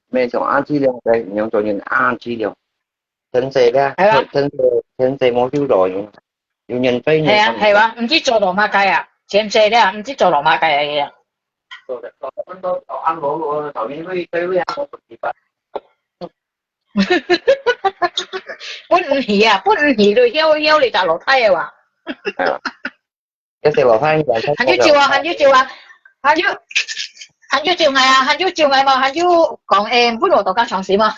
沒有，阿七了，對，你用中文阿七了。 天色咧，係啊。天色，天色無收到，有，有人追你。係啊，係啊，毋知做到麼个啊？天色咧，毋知做到麼个啊？分毋起啊，分毋起都曉曉你隻老弟啊哇！係啊。 該細路仔，還有救啊，還有救啊！還有，還有救𠊎啊，還有救𠊎嘛，還有講，誒，分我多加長時嘛。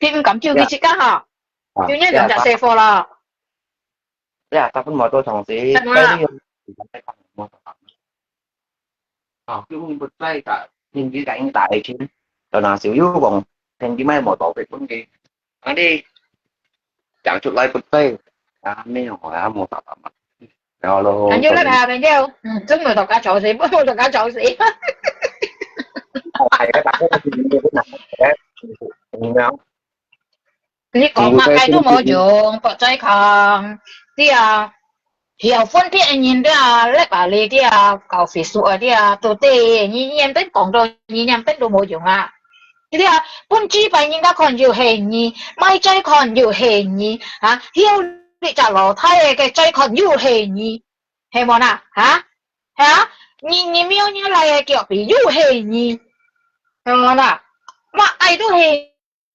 佢毋敢救佢自家哈，啊，就你兩隻細貨啦。呀，大部分無多長時，係嘛？但係有，啊，就毋會再打，年紀大，應該大一點。就拿小友講，天氣乜無特別問題。 啊，你講出來不對，啊，沒有，啊，無打打嘛。然後咯，朋友啦，朋友，嗯，真無同佢吵死，無同佢吵死。哎，打過去，你講麼个都無用，博嘴狂，對啊。 曉分別个人个啊，摎啊你个啊，搞Facebook个啊，都對，你念等講到，你念等都無用啊。你啊，分紙牌人家看又係你，買債看又係你，啊，曉你隻老太个債看又係你，係無啦？哈？係啊？你，你沒有你來个腳皮又係你，係無啦？麼个都係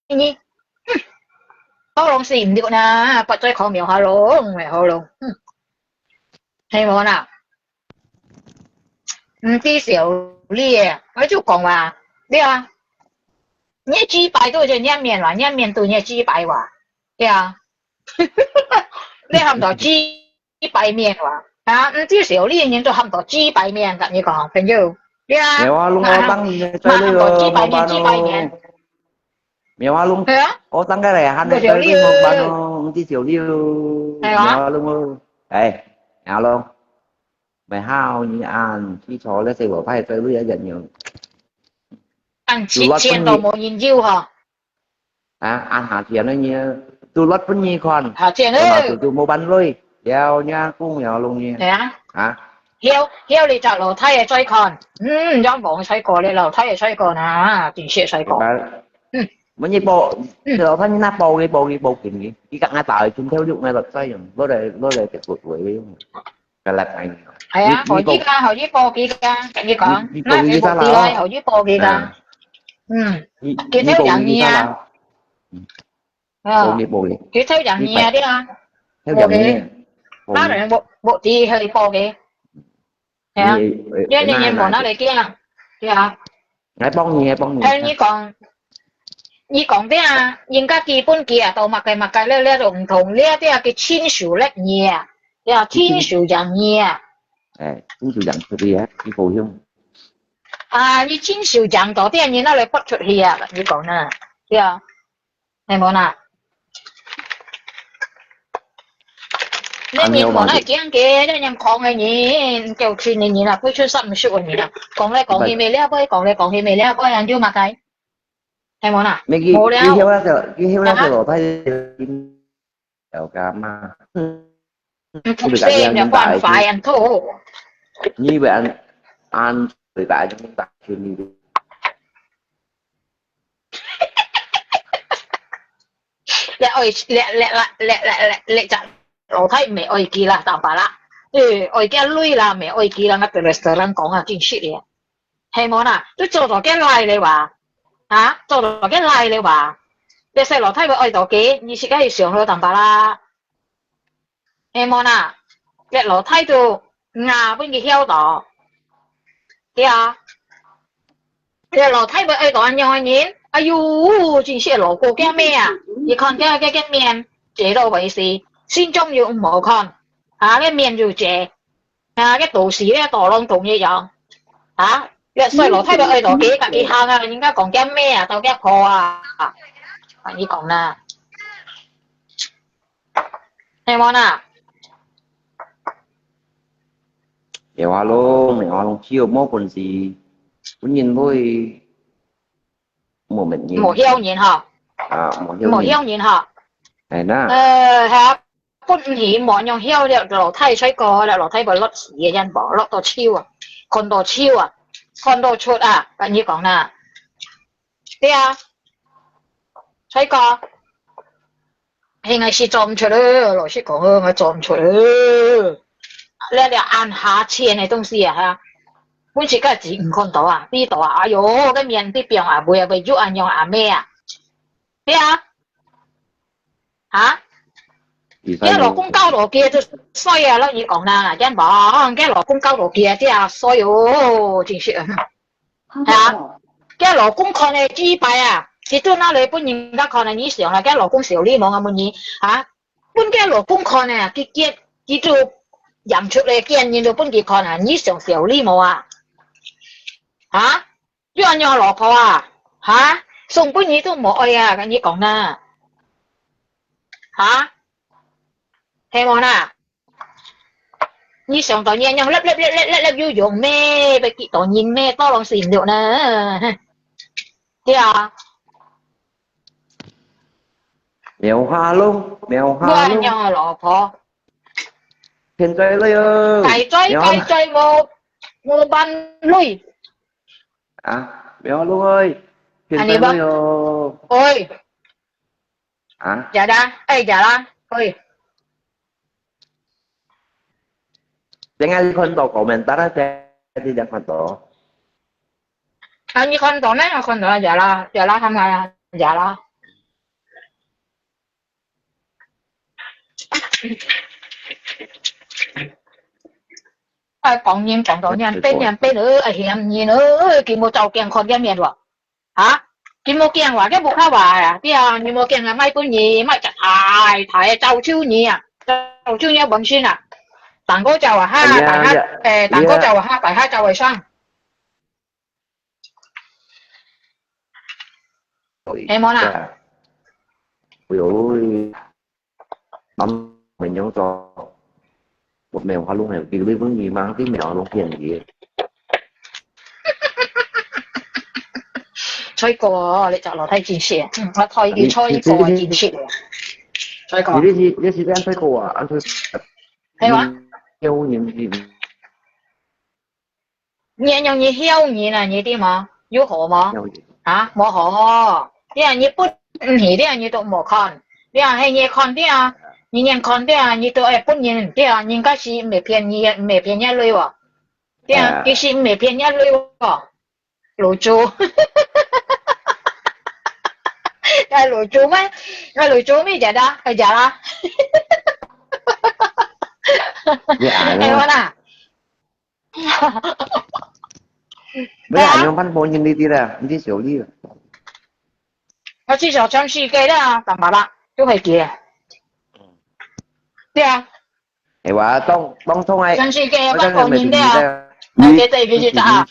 你，哼，喉嚨死毋得啦，不再考描喉嚨，哎，喉嚨，哼，係無啦？毋知笑你，我就講話，對啊，你幾擺都係念面啦，念面都你幾擺哇，對啊，你喊到幾擺面哇，啊，毋知笑你，人都喊到幾擺面，同你講，朋友，對啊，有啊，弄到當年，嘛喊到幾擺面，幾擺面。 苗阿龍，係啊，我等下來喊你，無條理哦。毋知條理哦。係啊。苗阿龍哦，哎，苗阿龍，咪好你恁，去坐那些老派在位啊，人樣。恁七千都無人要哈。啊，恁下錢了呢，都落分你看，下錢了。都都無辦法，了你講苗阿龍呢？係啊。啊。曉，曉你隻老太个再看，嗯，仰望衰過咧，老太个衰過啊，真係衰過。 嗯。問你報，嗯。老闆，你那報佢，報佢，報佢，佢講𠊎打佢，全條六，𠊎落災用，落來，落來，直骨位用，該來排你。係啊，你，你報，好意思啊，好意思報佢啊，跟你講，你，你報佢一下啦，那你報佢來，哦。好意思報佢啊。啊。嗯。你，佢偷養你啊。你報佢一下啦。嗯。啊。報佢，報佢。佢偷養你啊，你拜，對啊。偷養你啊。報佢。那人我，我第一可以報佢。 係啊，你，你，你，你無拿來驚，對啊。𠊎幫你，𠊎幫你。哎，你講，你講這啊，人家基本佢啊，到麼个麼个了，了都毋同，了這个親屬了你啊，對啊，親屬養你啊。哎，親屬養出去啊，你高興。啊，你親屬養到這，你拿來發出去啊，你講啊，對啊。 係無啦？恁樣無啦，驚个，恁樣狂个人，叫親个人啊，歸出三五十个人啊，講來講去，尾了尾，講來講去，尾了尾，恁樣嘛該，係無啦？無了。佢曉那個，佢曉那個老太，了解嘛？ 毋通死，毋要關懷人土。你以為恁，恁偉大，恁大權力？你愛，你，你，你隻老太毋係愛佢啦，當巴啦。誒，愛佢鐳啦，毋係愛佢啦，𠊎對你人講啊，真實个。係無啦？都做到該來了哇？啊，做到該來了哇？你細老太會愛到佢，你自家去想咯，當巴啦。 係無啦？這老太都，啊，分佢曉到。對啊。這老太會愛到恁樣个人，哎喲，真係老過驚咩啊！你看佢个，个，个面，斜到會死，心中又毋好看，啊，个面又斜，啊，个肚屎咧，到攏同一樣，啊，這細老太會愛到佢，家己行啊，人家講驚咩啊，到驚破啊，啊，你講啦。 係無啦？苗阿龍，苗阿龍，只有無本事，本人會無面人。無曉人哈。啊，無曉人。無曉人哈。係啦。呃，係啊，本人無樣曉了，老太衰過了，老太會落屎个，真無，落到臭啊，看到臭啊，看到出啊，跟你講啦。 對啊，所以講，現在是做毋出了，老實講，我做毋出了。了了，恁下錢个東西啊，哈，本身个錢毋看到啊，知道啊，哎喲，个面皮變啊，會啊，會有恁樣啊，咩啊？對啊，啊？佢个老公教到佢就衰啊，老實講啦，真無，佢老公教到佢啊，真衰哦，真係。啊，佢老公看个幾擺啊，佢都拿來分人家看啊，你想啊，佢老公小禮貌啊，問你啊，分佢老公看啊，佢佢佢都養出來，見人都分佢看啊，你想小禮貌啊？啊？ 你恁樣老婆啊？哈？送分你都無愛啊，跟你講啦。哈？係無啦？你想到你恁樣粒粒粒粒粒粒有用咩？要幾多人咩？多浪死了呢？對啊。妙花路，妙花路，你恁樣个老婆，现在了哟。大嘴大嘴無無半蕊。 啊，苗路哎，现在了哟。喂，啊，假的，哎，假啦，喂。等下你看到comment，大家在这里看到。啊，你看到没？我看到了，假啦，假啦，他们啊，假啦。 啊，講人講到人變人變，呃，嫌人，呃，佢無照鏡看見面喎。哈？佢無鏡話，佢無較話啊？對啊，你無鏡啊，賣分你，賣隻大大个招手你啊，招手你本身啊，打個招啊哈，大家，誒，打個招啊哈，大家招會上。 係無啦？哎呦，南美洲，我没有话弄了，比如讲你嘛，你没有弄骗你。吹過，你隻老太真實，嗯，我睇佢吹過真實了。吹過。你你你是这样吹过啊？啊，係啊。有年纪。 你用你曉人啊，你知無？有好無？有人。啊，無好哦。對啊，你不，嗯，你對啊，你都無看。對啊，係你看對啊，你連看對啊，你都愛分人對啊，人家是毋係騙你，毋係騙你鐳哦。對啊，啊其實毋係騙你鐳哦。老朱。哎，老朱咩？哎，老朱咩假的？哎，假啦。你啊，哎，我啦。 你啊，用半波音呢啲啦，呢啲小呢啦。我至少全世界啦，干嘛啦？都會嘅。對啊，係話當當初係，全世界有半波音的啊。你你這一個是啥？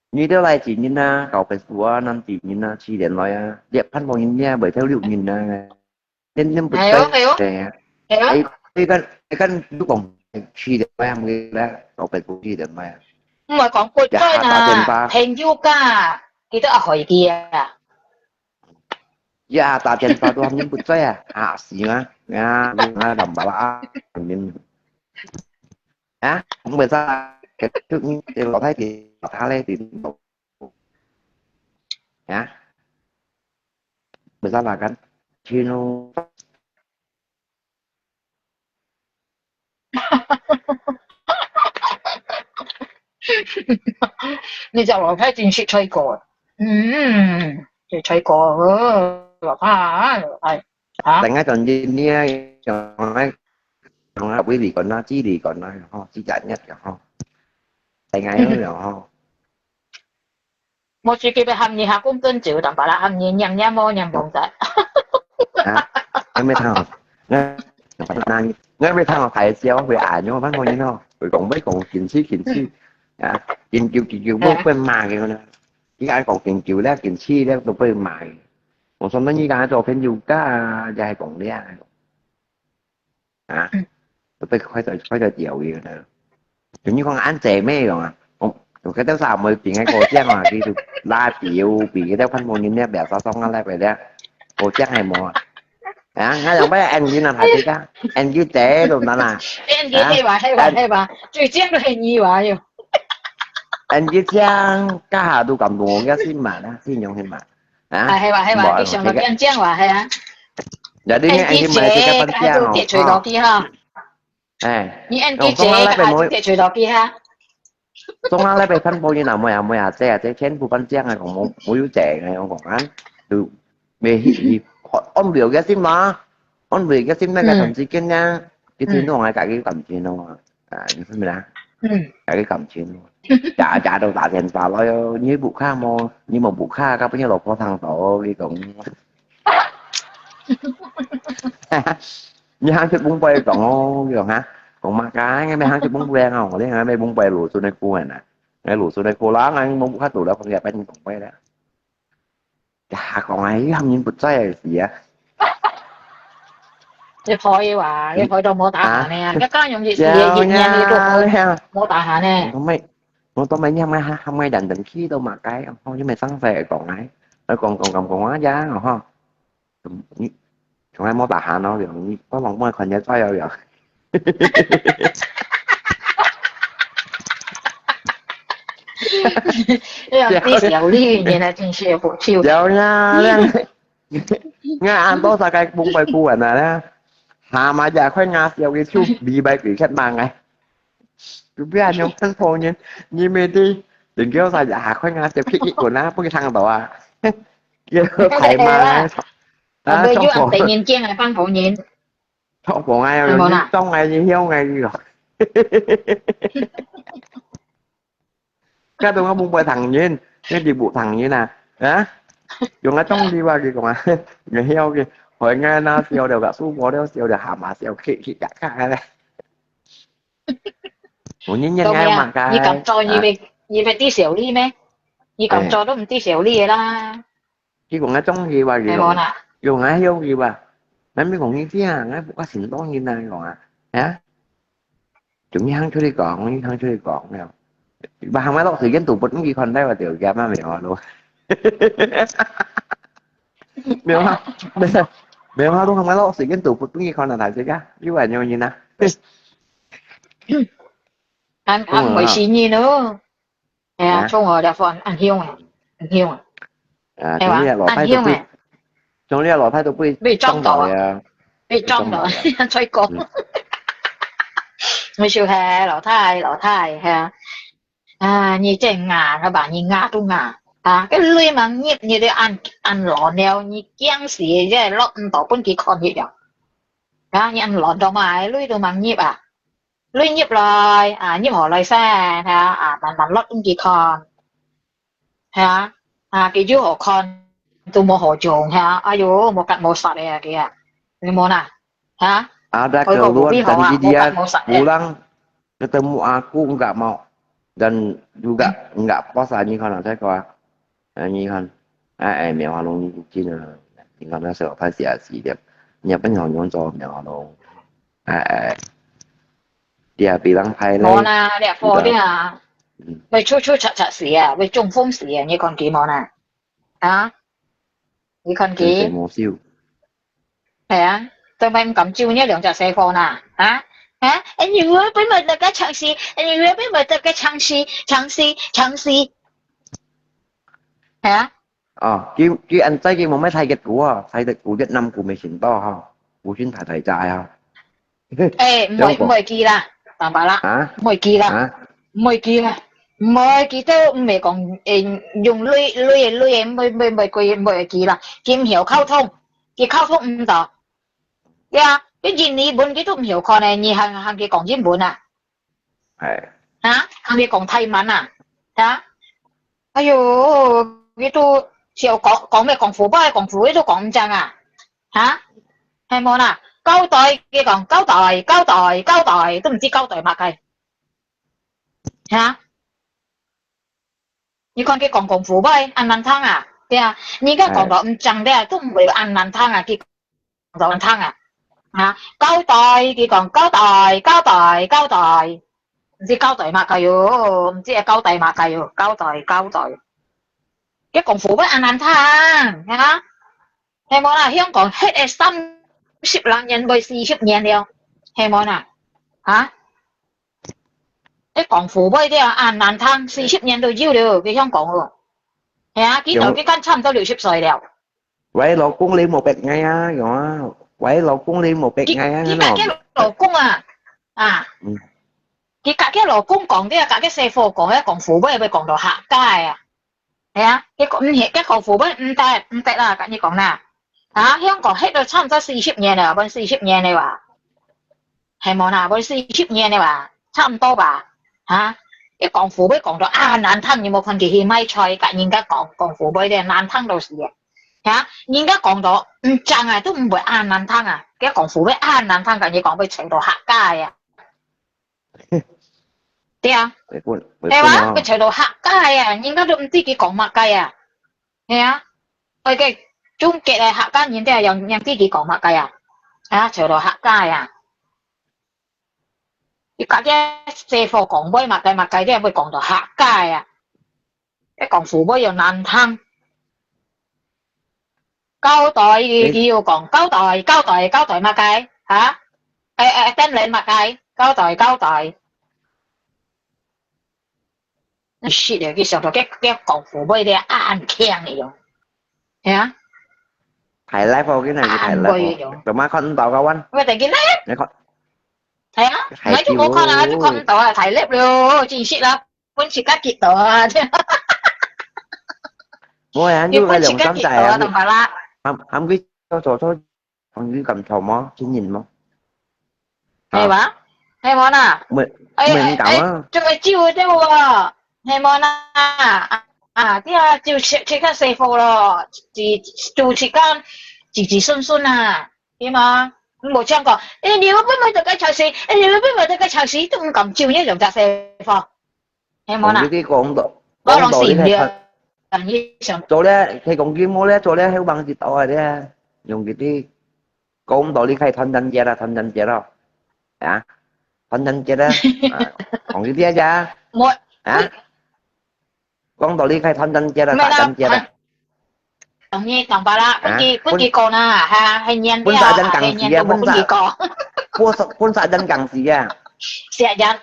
你都來幾年啦，搞Facebook啊，南幾年啦，七年來啊，你半波音呢，未到六年啦。 天天不在。哎呦哎呦對啊。係啊，哎，你看，你看，你講去的，我也沒來，我本不去的，我也。毋係講不在呀，打電話啦，朋友家，佢都愛害佢啊。呀，打電話都還不在啊，啊，是嗎？啊，啊，怎麼了啊？你，啊，我們在，就你，老太太，他嘞，你，啊，沒啥啦，看，去咯。 你隻老太真識吹歌啊！嗯，識吹歌啊，老太，哎，啊，等下轉去你啊，用啊，用啊，威利講啦，智利講啦，吼，智人一樣吼，等下樣吼。 無自己要喊你下工跟住，但把啦喊你念念無念忘仔。啊，還沒聽好。那，那，那還沒聽好，還是要會喊，我反正吼，會講會講，緊去緊去，啊，緊救緊救，不會罵个呢。你愛講緊救咧，緊去咧，都不會罵个。我說那你剛才做朋友噶，你還講咧。 啊，都快快快快掉个啦。你講恁姐妹樣啊？我我个到啥没变个个样啊，佢就拉表比个到看冇人咧，表啥上啊来个咧，个样系冇啊？啊，我用咩N G啊，排队噶，N G姐都难啊。你你係話係話係話，最正都係你話喲。N G姐家下都感动我个心嘛啦，信用系嘛。啊，係話係話，你想到變正話係啊。有啲咩N G姐，佢都跌垂落去哈。哎，你N G姐，佢都跌垂落去哈。中央那边看播音啊，妹啊妹啊，这啊这全部搬这样啊，我我有这个，我讲啊，就没去按表个心嘛。安慰个心那个同志間呢，佢最弄个家己感情咯，啊，你明白啦？嗯，家己感情咯，假假都打電話咯，你屋下無，你無屋下，甲分你老婆聽到，你講，你行去公會講哦，你講哈，講嘛該，你行去公會啊，我你行去公會路上个顧問啊，哎，路上个顧啦，你無屋下做了，分你分你公會了。 呀，講啊，佢喊人不在个時啊。你開哇，你開到無打閒呢，啊，你家用一時一年你都開無打閒呢。我都沒，我都沒，你喊我喊我等等去都嘛該，我又沒上勢講啊，講講講講啊呀，吼，你從來無打閒咯，你幫忙幫看一下有有。你又知小麗，原來真係好笑。有啦，𠊎恁多儕个公會顧問啊咧，下嘛也快牙笑个手，尾擺佢欠忙个。佢不要用看破人，你沒得，人家儕也快牙笑，去一滾啊，不去聽到啊，要排嘛，啊，又按別人驚啊，放別人。 錯過哎，有人中哎，有人曉哎，有。該種啊，毋會聽人，該就毋聽人啊，啊？用啊，中意話佢講啊，你曉佢，害𠊎那笑了，个輸過了，笑了，下嘛笑，去去呀，看咧。我年年哎嘛該，你敢做，你會你會知小麗咩？你敢做都毋知小麗个啦。 佢講𠊎中意話，佢講，用𠊎曉佢話，𠊎咪講你知啊，𠊎我心當然啊，佢講啊，啊，就你行出去講，你行出去講，了，話喊𠊎落水間肚不你看待我條件啊，沒有啊咯，沒有啊，沒有啊，都喊𠊎落水間肚不你看啊，大家，你話有人啊，安安慰死人咯。 係啊，啊？衝我這款，恁香啊，恁香啊。啊，係吧？恁香啊。從你老太都不會，被撞到啊，被撞到，再講。我就係老太，老太，係啊。啊，你真牙，係吧？你牙都牙，啊，个淚吂入，你都恁，恁老了，你驚死，這落毋到分佢看去了。啊，你恁老到嘛，淚都吂入啊？ 你入來，啊，入好來先，係啊，啊，慢慢落進去看，係啊，啊，佢就好看，都無好用，係啊，哎喲，無結無煞个佢啊，你無啦，係啊，Ada keluar dan dia pulang ketemu aku enggak mau dan juga enggak puas ni kalau saya kau 啊，你看，哎哎，棉花龍已經啊，你看那時候他寫死的，你也不曉用做棉花龍，哎哎，你也比人拍嘞。無啦，你破了啊，會出出出出死啊，會中風死啊，你看佢無啦？啊？你看佢？無笑。 係啊，做咩毋敢救你兩隻細貨啦？啊？啊？哎，你會分我那個唱戲，哎，你會分我那個唱戲，唱戲，唱戲。係啊？哦，佢佢安在佢無咩泰國鼓啊，泰國鼓、越南鼓沒請到哈，古訓太太在啊。 誒，毋會毋會記啦，明白啦，啊？毋會記啦，啊？毋會記啦，毋會記都毋係講誒用累累累誒，毋會毋會毋會記毋會記啦，佢毋曉溝通，佢溝通毋到。對啊，佢印尼文佢都毋曉看誒，你還還佢講英文啊？係。啊？還佢講泰文啊？啊？哎喲，佢都曉講講咩功夫吧，功夫佢都講毋正啊？ 哈？係無啦？交代，佢講交代，交代，交代，都毋知交代麼个。哈？你看佢講功夫會恁難聽啊？對啊，人家講到毋正个，都毋會恁難聽啊，佢講到難聽啊。哈？交代，佢講交代，交代，交代，毋知交代麼个喲，毋知愛交代麼个喲，交代，交代。佢功夫會恁難聽，哈？ 係無啦？香港歇了三十零年，會四十年了，係無啦？啊？你講富貴啲啊，恁難聽，四十年都有了，佢香港哦。係啊，佢到佢間差毋多六十歲了。喂，老公你無逼𠊎啊，咁啊，喂，老公你無逼𠊎啊，佢佢佢老公啊，啊，佢佢佢老公講啲啊，佢佢細伙講，講富貴會講到客家啊。 係啊，結果毋係，結果富貴毋得毋得啦，甲你講啦，啊，香港歇到差毋多四十年了，分四十年了吧？係無啦，分四十年了吧？差毋多吧？啊，一廣府會講到啊難聽，你無看佢去賣菜，甲人家講廣府會咧難聽到死啊！啊，人家講到毋正啊，都毋會啊難聽啊，佢廣府會啊難聽，甲你講會吵到客家啊！對啊，會分會對啊，分哦。會吵到客家啊，人家都毋知佢講麼个啊！ 係啊，OK，總結个客家人都係用用自己講客家啊，啊，除了客家啊，你家己細貨講會麼个麼个，你會講到客家啊，一講父母又難聽。交代佢佢又講交代交代交代麼个，哈？誒誒，等你麼个？交代交代。 你識了，佢想到佢佢講父母咧恁強个樣，係啊，大 live 我跟你講，大 恁會 live 樣。我，做乜看毋到个？我等佢咧，你看，係啊，係我就無看啊，有就看毋到啊，大粒了，真識啦，分自家激到啊，我係有个兩三代啊，分自家激到啊，同埋啦，喊喊佢做做做，喊佢咁做麼？真人麼？係吧？係無啦？沒哎沒人講啊，做个招啫喎，係無啦？啊，啊，啲啊，就食食个細貨咯，自就自家子子孫孫啊，對嗎？無像講，誒，你會不會得个潮死？誒，你會不會得个潮死？都毋敢招呢兩隻細貨，係無啦？同佢講到我講到你攏死毋了係，你想做咧，佢講佢無咧，做咧，希望佢到啊咧，用佢啲講到你係團團結啦，團團結咯，啊，團團結啦，啊，講佢啲啊，無啊，講到你係團團結啦，咩啦大團結啦。同你講吧啦，分佢啊分佢講啦，係啊，係年了，分殺人講係年事啊都無分佢講，分殺分殺人講事啊，殺人，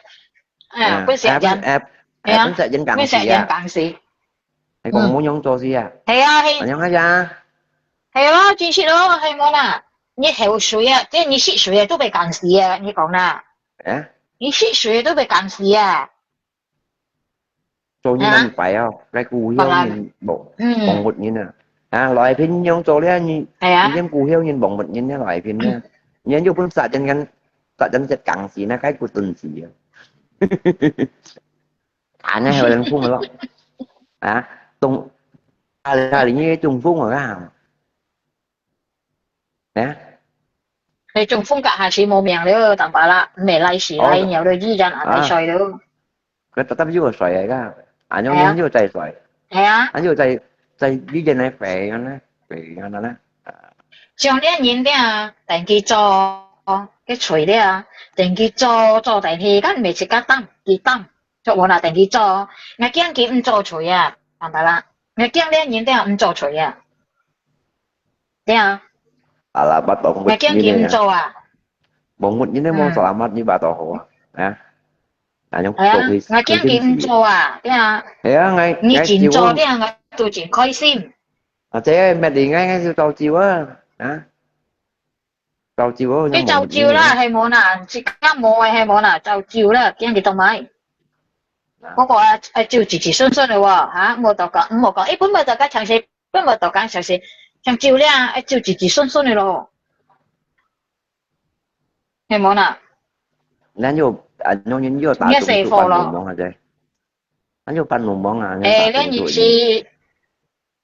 嗯，分殺人，誒誒，係啊分殺人講事分殺人啊，講事，你講無用做事啊，係啊，係咁樣啊，係咯，真係咯，係無啦？你後水啊，即係你識水啊，都被講事啊，你講啦，誒，你識水啊，都被講事啊，做人恁壞哦，該故鄉人無嗯，無活人啊，啊，來片樣做咧，你係啊你，先故鄉人無活人咧，來片咧，你又分殺人講殺人講事呢，該故頓事啊。 啊，那還有人碰咯。啊，中，啊，你中風啊？啊？你中風甲下時無命了，當巴拉，毋係來時來了，你依然還在睡了。佢特登要睡啊，而家，啊，樣樣要再睡，係啊，啊，要再再依然來飛咁咧，飛咁咧。像這人咧，等佢做，佢睡咧，等佢做做等佢，敢毋係自家擔，佢擔，做無啦，等佢做，𠊎驚佢毋做睡啊，當巴拉，𠊎驚這人咧毋做睡啊，對啊，啊啦，不懂，𠊎驚佢毋做啊。無活人咧，無 selamat 你把到好啊，啊，啊，用係啊，𠊎驚佢毋做啊，對啊，係啊，𠊎你真做，對啊，𠊎都真開心。啊，這乜你𠊎𠊎就照照啊，啊，照照啊，你照照啦，係無啦，自家無个係無啦，照照啦，驚佢做咩？嗰個啊，啊照子子孫孫个喎，嚇，莫到講，莫講，一般莫到講詳細，不莫到講詳細，像照咧，啊照子子孫孫个咯，係無啦？那就啊，用用又打你細貨咯。啊，這，那就半路忙啊。誒，這日是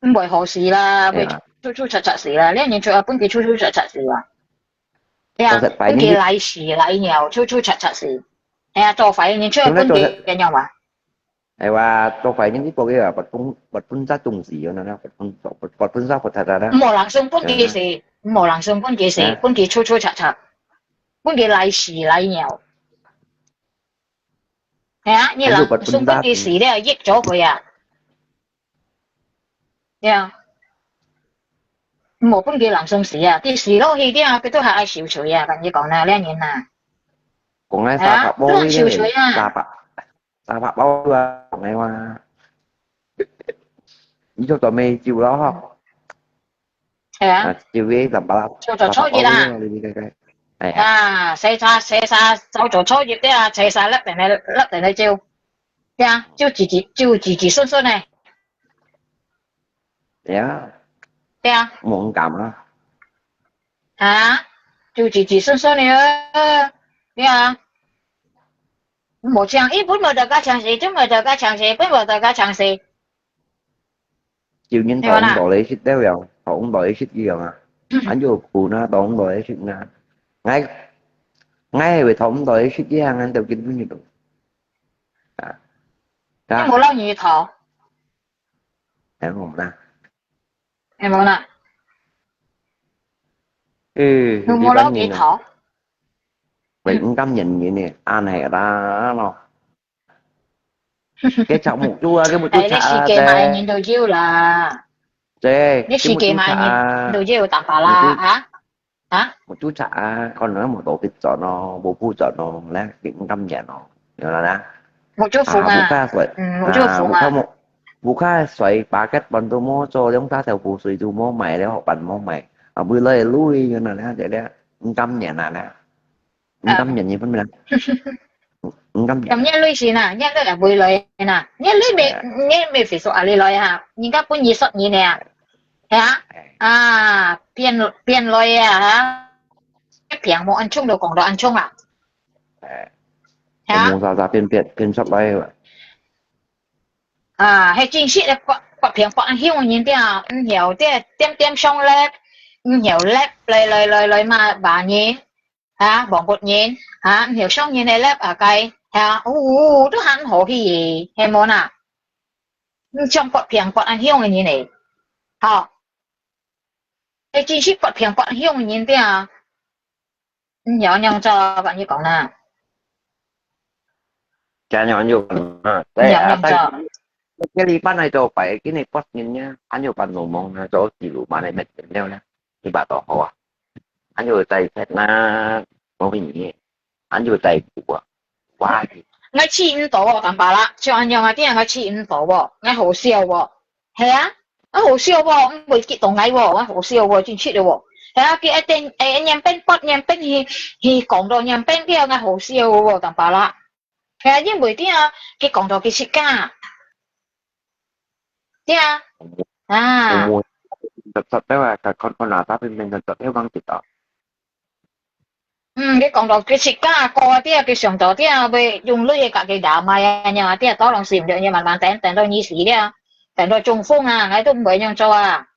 毋會好事啦，會出出出出事啦，這日出啊，分佢出出出出事啦。對啊，分佢來時來了，出出出出事。係啊，做壞人出啊，分佢點樣話？係話做壞人呢個个啊，不分不分啥東西个呢，不分不不分啥不太大啦。無人想分佢事，無人想分佢事，分佢出出出出，分佢來時來了。係啊，你人想分佢事了，益咗佢啊。對啊，無分佢人想死啊，佢死落去了，佢都還愛受罪啊，跟你講啦，這人啊。講个沙發包呢，沙發沙發包啊，講个話。你就準備走咯，係啊，就會怎麼啦？就做初一啦。哎呀，啊，洗茶洗茶，走做初一的啊，洗茶粒定个粒定个照，對啊，就自己就自己順順个。對啊，對啊，無人敢啊。啊，就子子孫孫个，對啊。無請，一本無得个請死，就無得个請死，本無得个請死。有人討毋到个食了樣，討毋到个食一樣啊。俺就苦那討毋到个食那。𠊎，𠊎係會討毋到个食一樣，俺就跟本人咯。啊，你無讓你討，還好啦。 係無啦？嗯，有無老幾頭？喂，毋敢認人呢，恁係啦咯。該隻目珠啊，該目珠哎，你世界嘛人都有啦。對，你世界嘛人都有，打發啦，啊？啊？目珠賊啊，可能無到別轉咯，無鋪轉咯，咧，毋敢認咯。 有啦啦。目珠紅啊。啊，屋下水，嗯，目珠紅啊。啊，屋下無，屋下水，巴結飯都無做，兩三條布水都無賣了，學辦無賣。啊，未來路有啦啦，這這，毋甘願啊啦，毋甘願你分啦，毋甘願。咁你累死啦，你累啊，未來啦，你累未，你未飛速啊，你來哈，人家分你十年了，係啊，啊，變變來啊哈，平無安充都講到安充啊。 哎，係啊。無啥啥變變變出來个。啊，係真實个發發病發現人家，毋曉得點點上粒，毋曉粒來來來來嘛，罵人，啊，黃骨人，啊，毋曉上人个粒啊，該，啊，嗚，都還好去，係無啦？毋像發病發現个人呢，吼，係真實發病發現人家。 嗯，有恁樣做，跟你講啦。這樣就啊，對啊，有恁樣做。但係這禮拜來做拜，今日八人呢，還有半路忙呢，做記錄嘛，你乜了呢？你把到好啊？還有在set啦，我問你，還有在補啊？哇！𠊎試毋到哦，坦白啦，像恁樣啊，點解𠊎試毋到哦？𠊎好笑哦。 係啊，啊好笑哦，毋會激動𠊎哦，啊好笑哦，真實个哦。係啊，佢一定，誒，一年半，八年半去，去講到年半了，啊好笑哦，當巴拉。係啊，因為點啊，佢講到佢自家。對啊，啊。實實了啊，佢看看啊，tapi memang實實了講佢到。 嗯，你講到佢自家个，佢想到佢會用鐳个，佢也買啊，樣啊，佢當然死毋著，佢慢慢等，等到你死了，等到中風啊，𠊎都毋會樣做啊。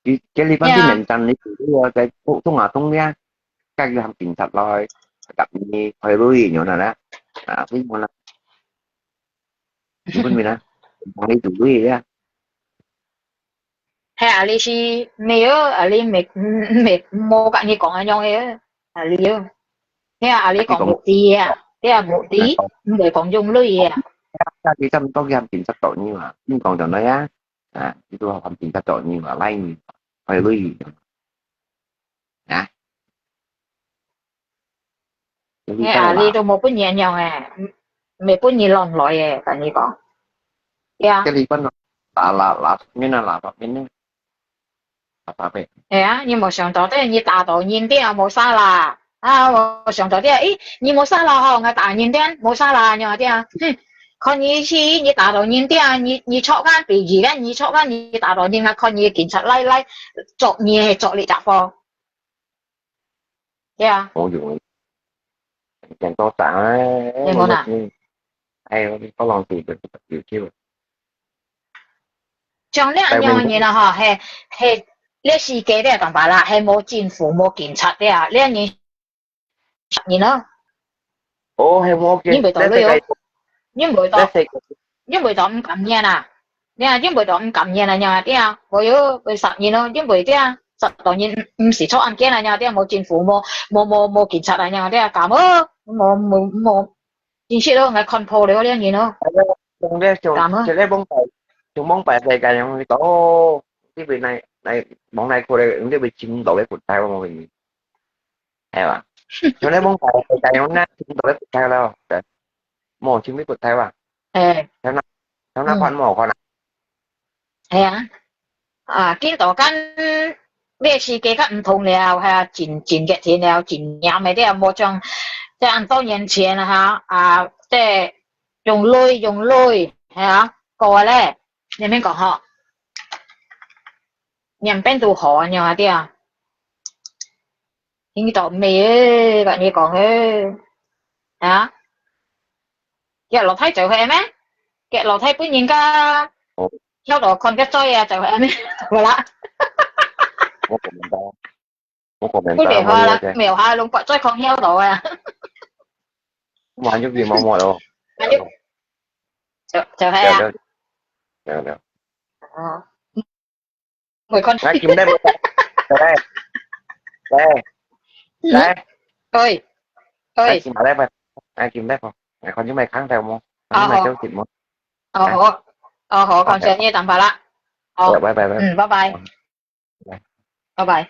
佢，佢禮拜天mentang你，你在中啊中了，該佢喊警察來，甲你開鐳樣啦，啊，你問啦，你問咩啦？mentang你做鐳啊？ 係啊，你是沒有，啊，你沒，沒，無甲你講恁樣个，啊，你有。係啊，啊，你講目的啊，係啊，目的，毋會講用鐳啊。啊，你差毋多佢喊警察捉你嘛，你講就來啊，啊，你都喊警察捉你嘛，拉你，開鐳。 啊？你啊，你都無分人樣誒，毋，毋分人亂來誒，跟你講。對啊。這禮拜咯，垃，垃，垃圾面啊，垃圾面啊，垃圾面。係啊，你無想到，這你打到人哋啊，無salah。啊，無想到這，誒，你無salah吼，𠊎打人哋，無salah，你話對啊？哼，看你去，你打到人哋，你，你著案，比如講，你著案，你打到人，𠊎看你警察來，來，捉你，捉你隻貨。 對啊。好用，變多隻誒，你講啊？哎，我，我浪費个，有救。像你恁樣个人啊，吼，係，係，你世界咧，講白啦，係無政府、無警察个啊，你人，人啊。哦，係無警，你袂到你哦。 因為到，因為到毋甘願啊。你啊，因為到毋甘願啊，你啊，對啊，無有，會殺人咯，因為對啊，殺到人毋，毋係著案件啊，你啊，對啊，無政府，無，無，無，無警察啊，你啊，對啊，敢無？無，無，無，真實咯，𠊎看破了，這人咯。講个像，敢無？像个往擺，像往擺世界樣，你講，哦，這邊來，來，往來過來，這邊尋到个骨頭，我問你。 係嘛？像你往擺，大家用那聽到咧骨頭了，對，無，像你骨頭啊？誒，像那，像那款無看啊？係啊，啊，見到跟這世界較毋同了，係啊，真，真熱情了，真炎个了，無像，像恁多年前啊，哈，啊，這用鐳，用鐳，係啊，過咧，你免講吼。 兩邊都好啊，你啊，對啊。你到尾个，摎你講个，啊？佢老弟做係咩？佢老弟分人家哦曉到看个嘴啊，做係咩？好啦，我講明白，我講明不了白，好啦我，了解，沒有好啦，攏不再看曉到啊，我還有點毛毛咯，那就就就係啊，了了了了，哦，沒看，來，今日，來，來，來，喂來，喂，今日，來，來，今日，來，看你買空調無？看你買消息無？哦好，哦好，哦好，感謝你，等下啦，哦，拜拜拜拜。嗯，拜拜，拜拜拜。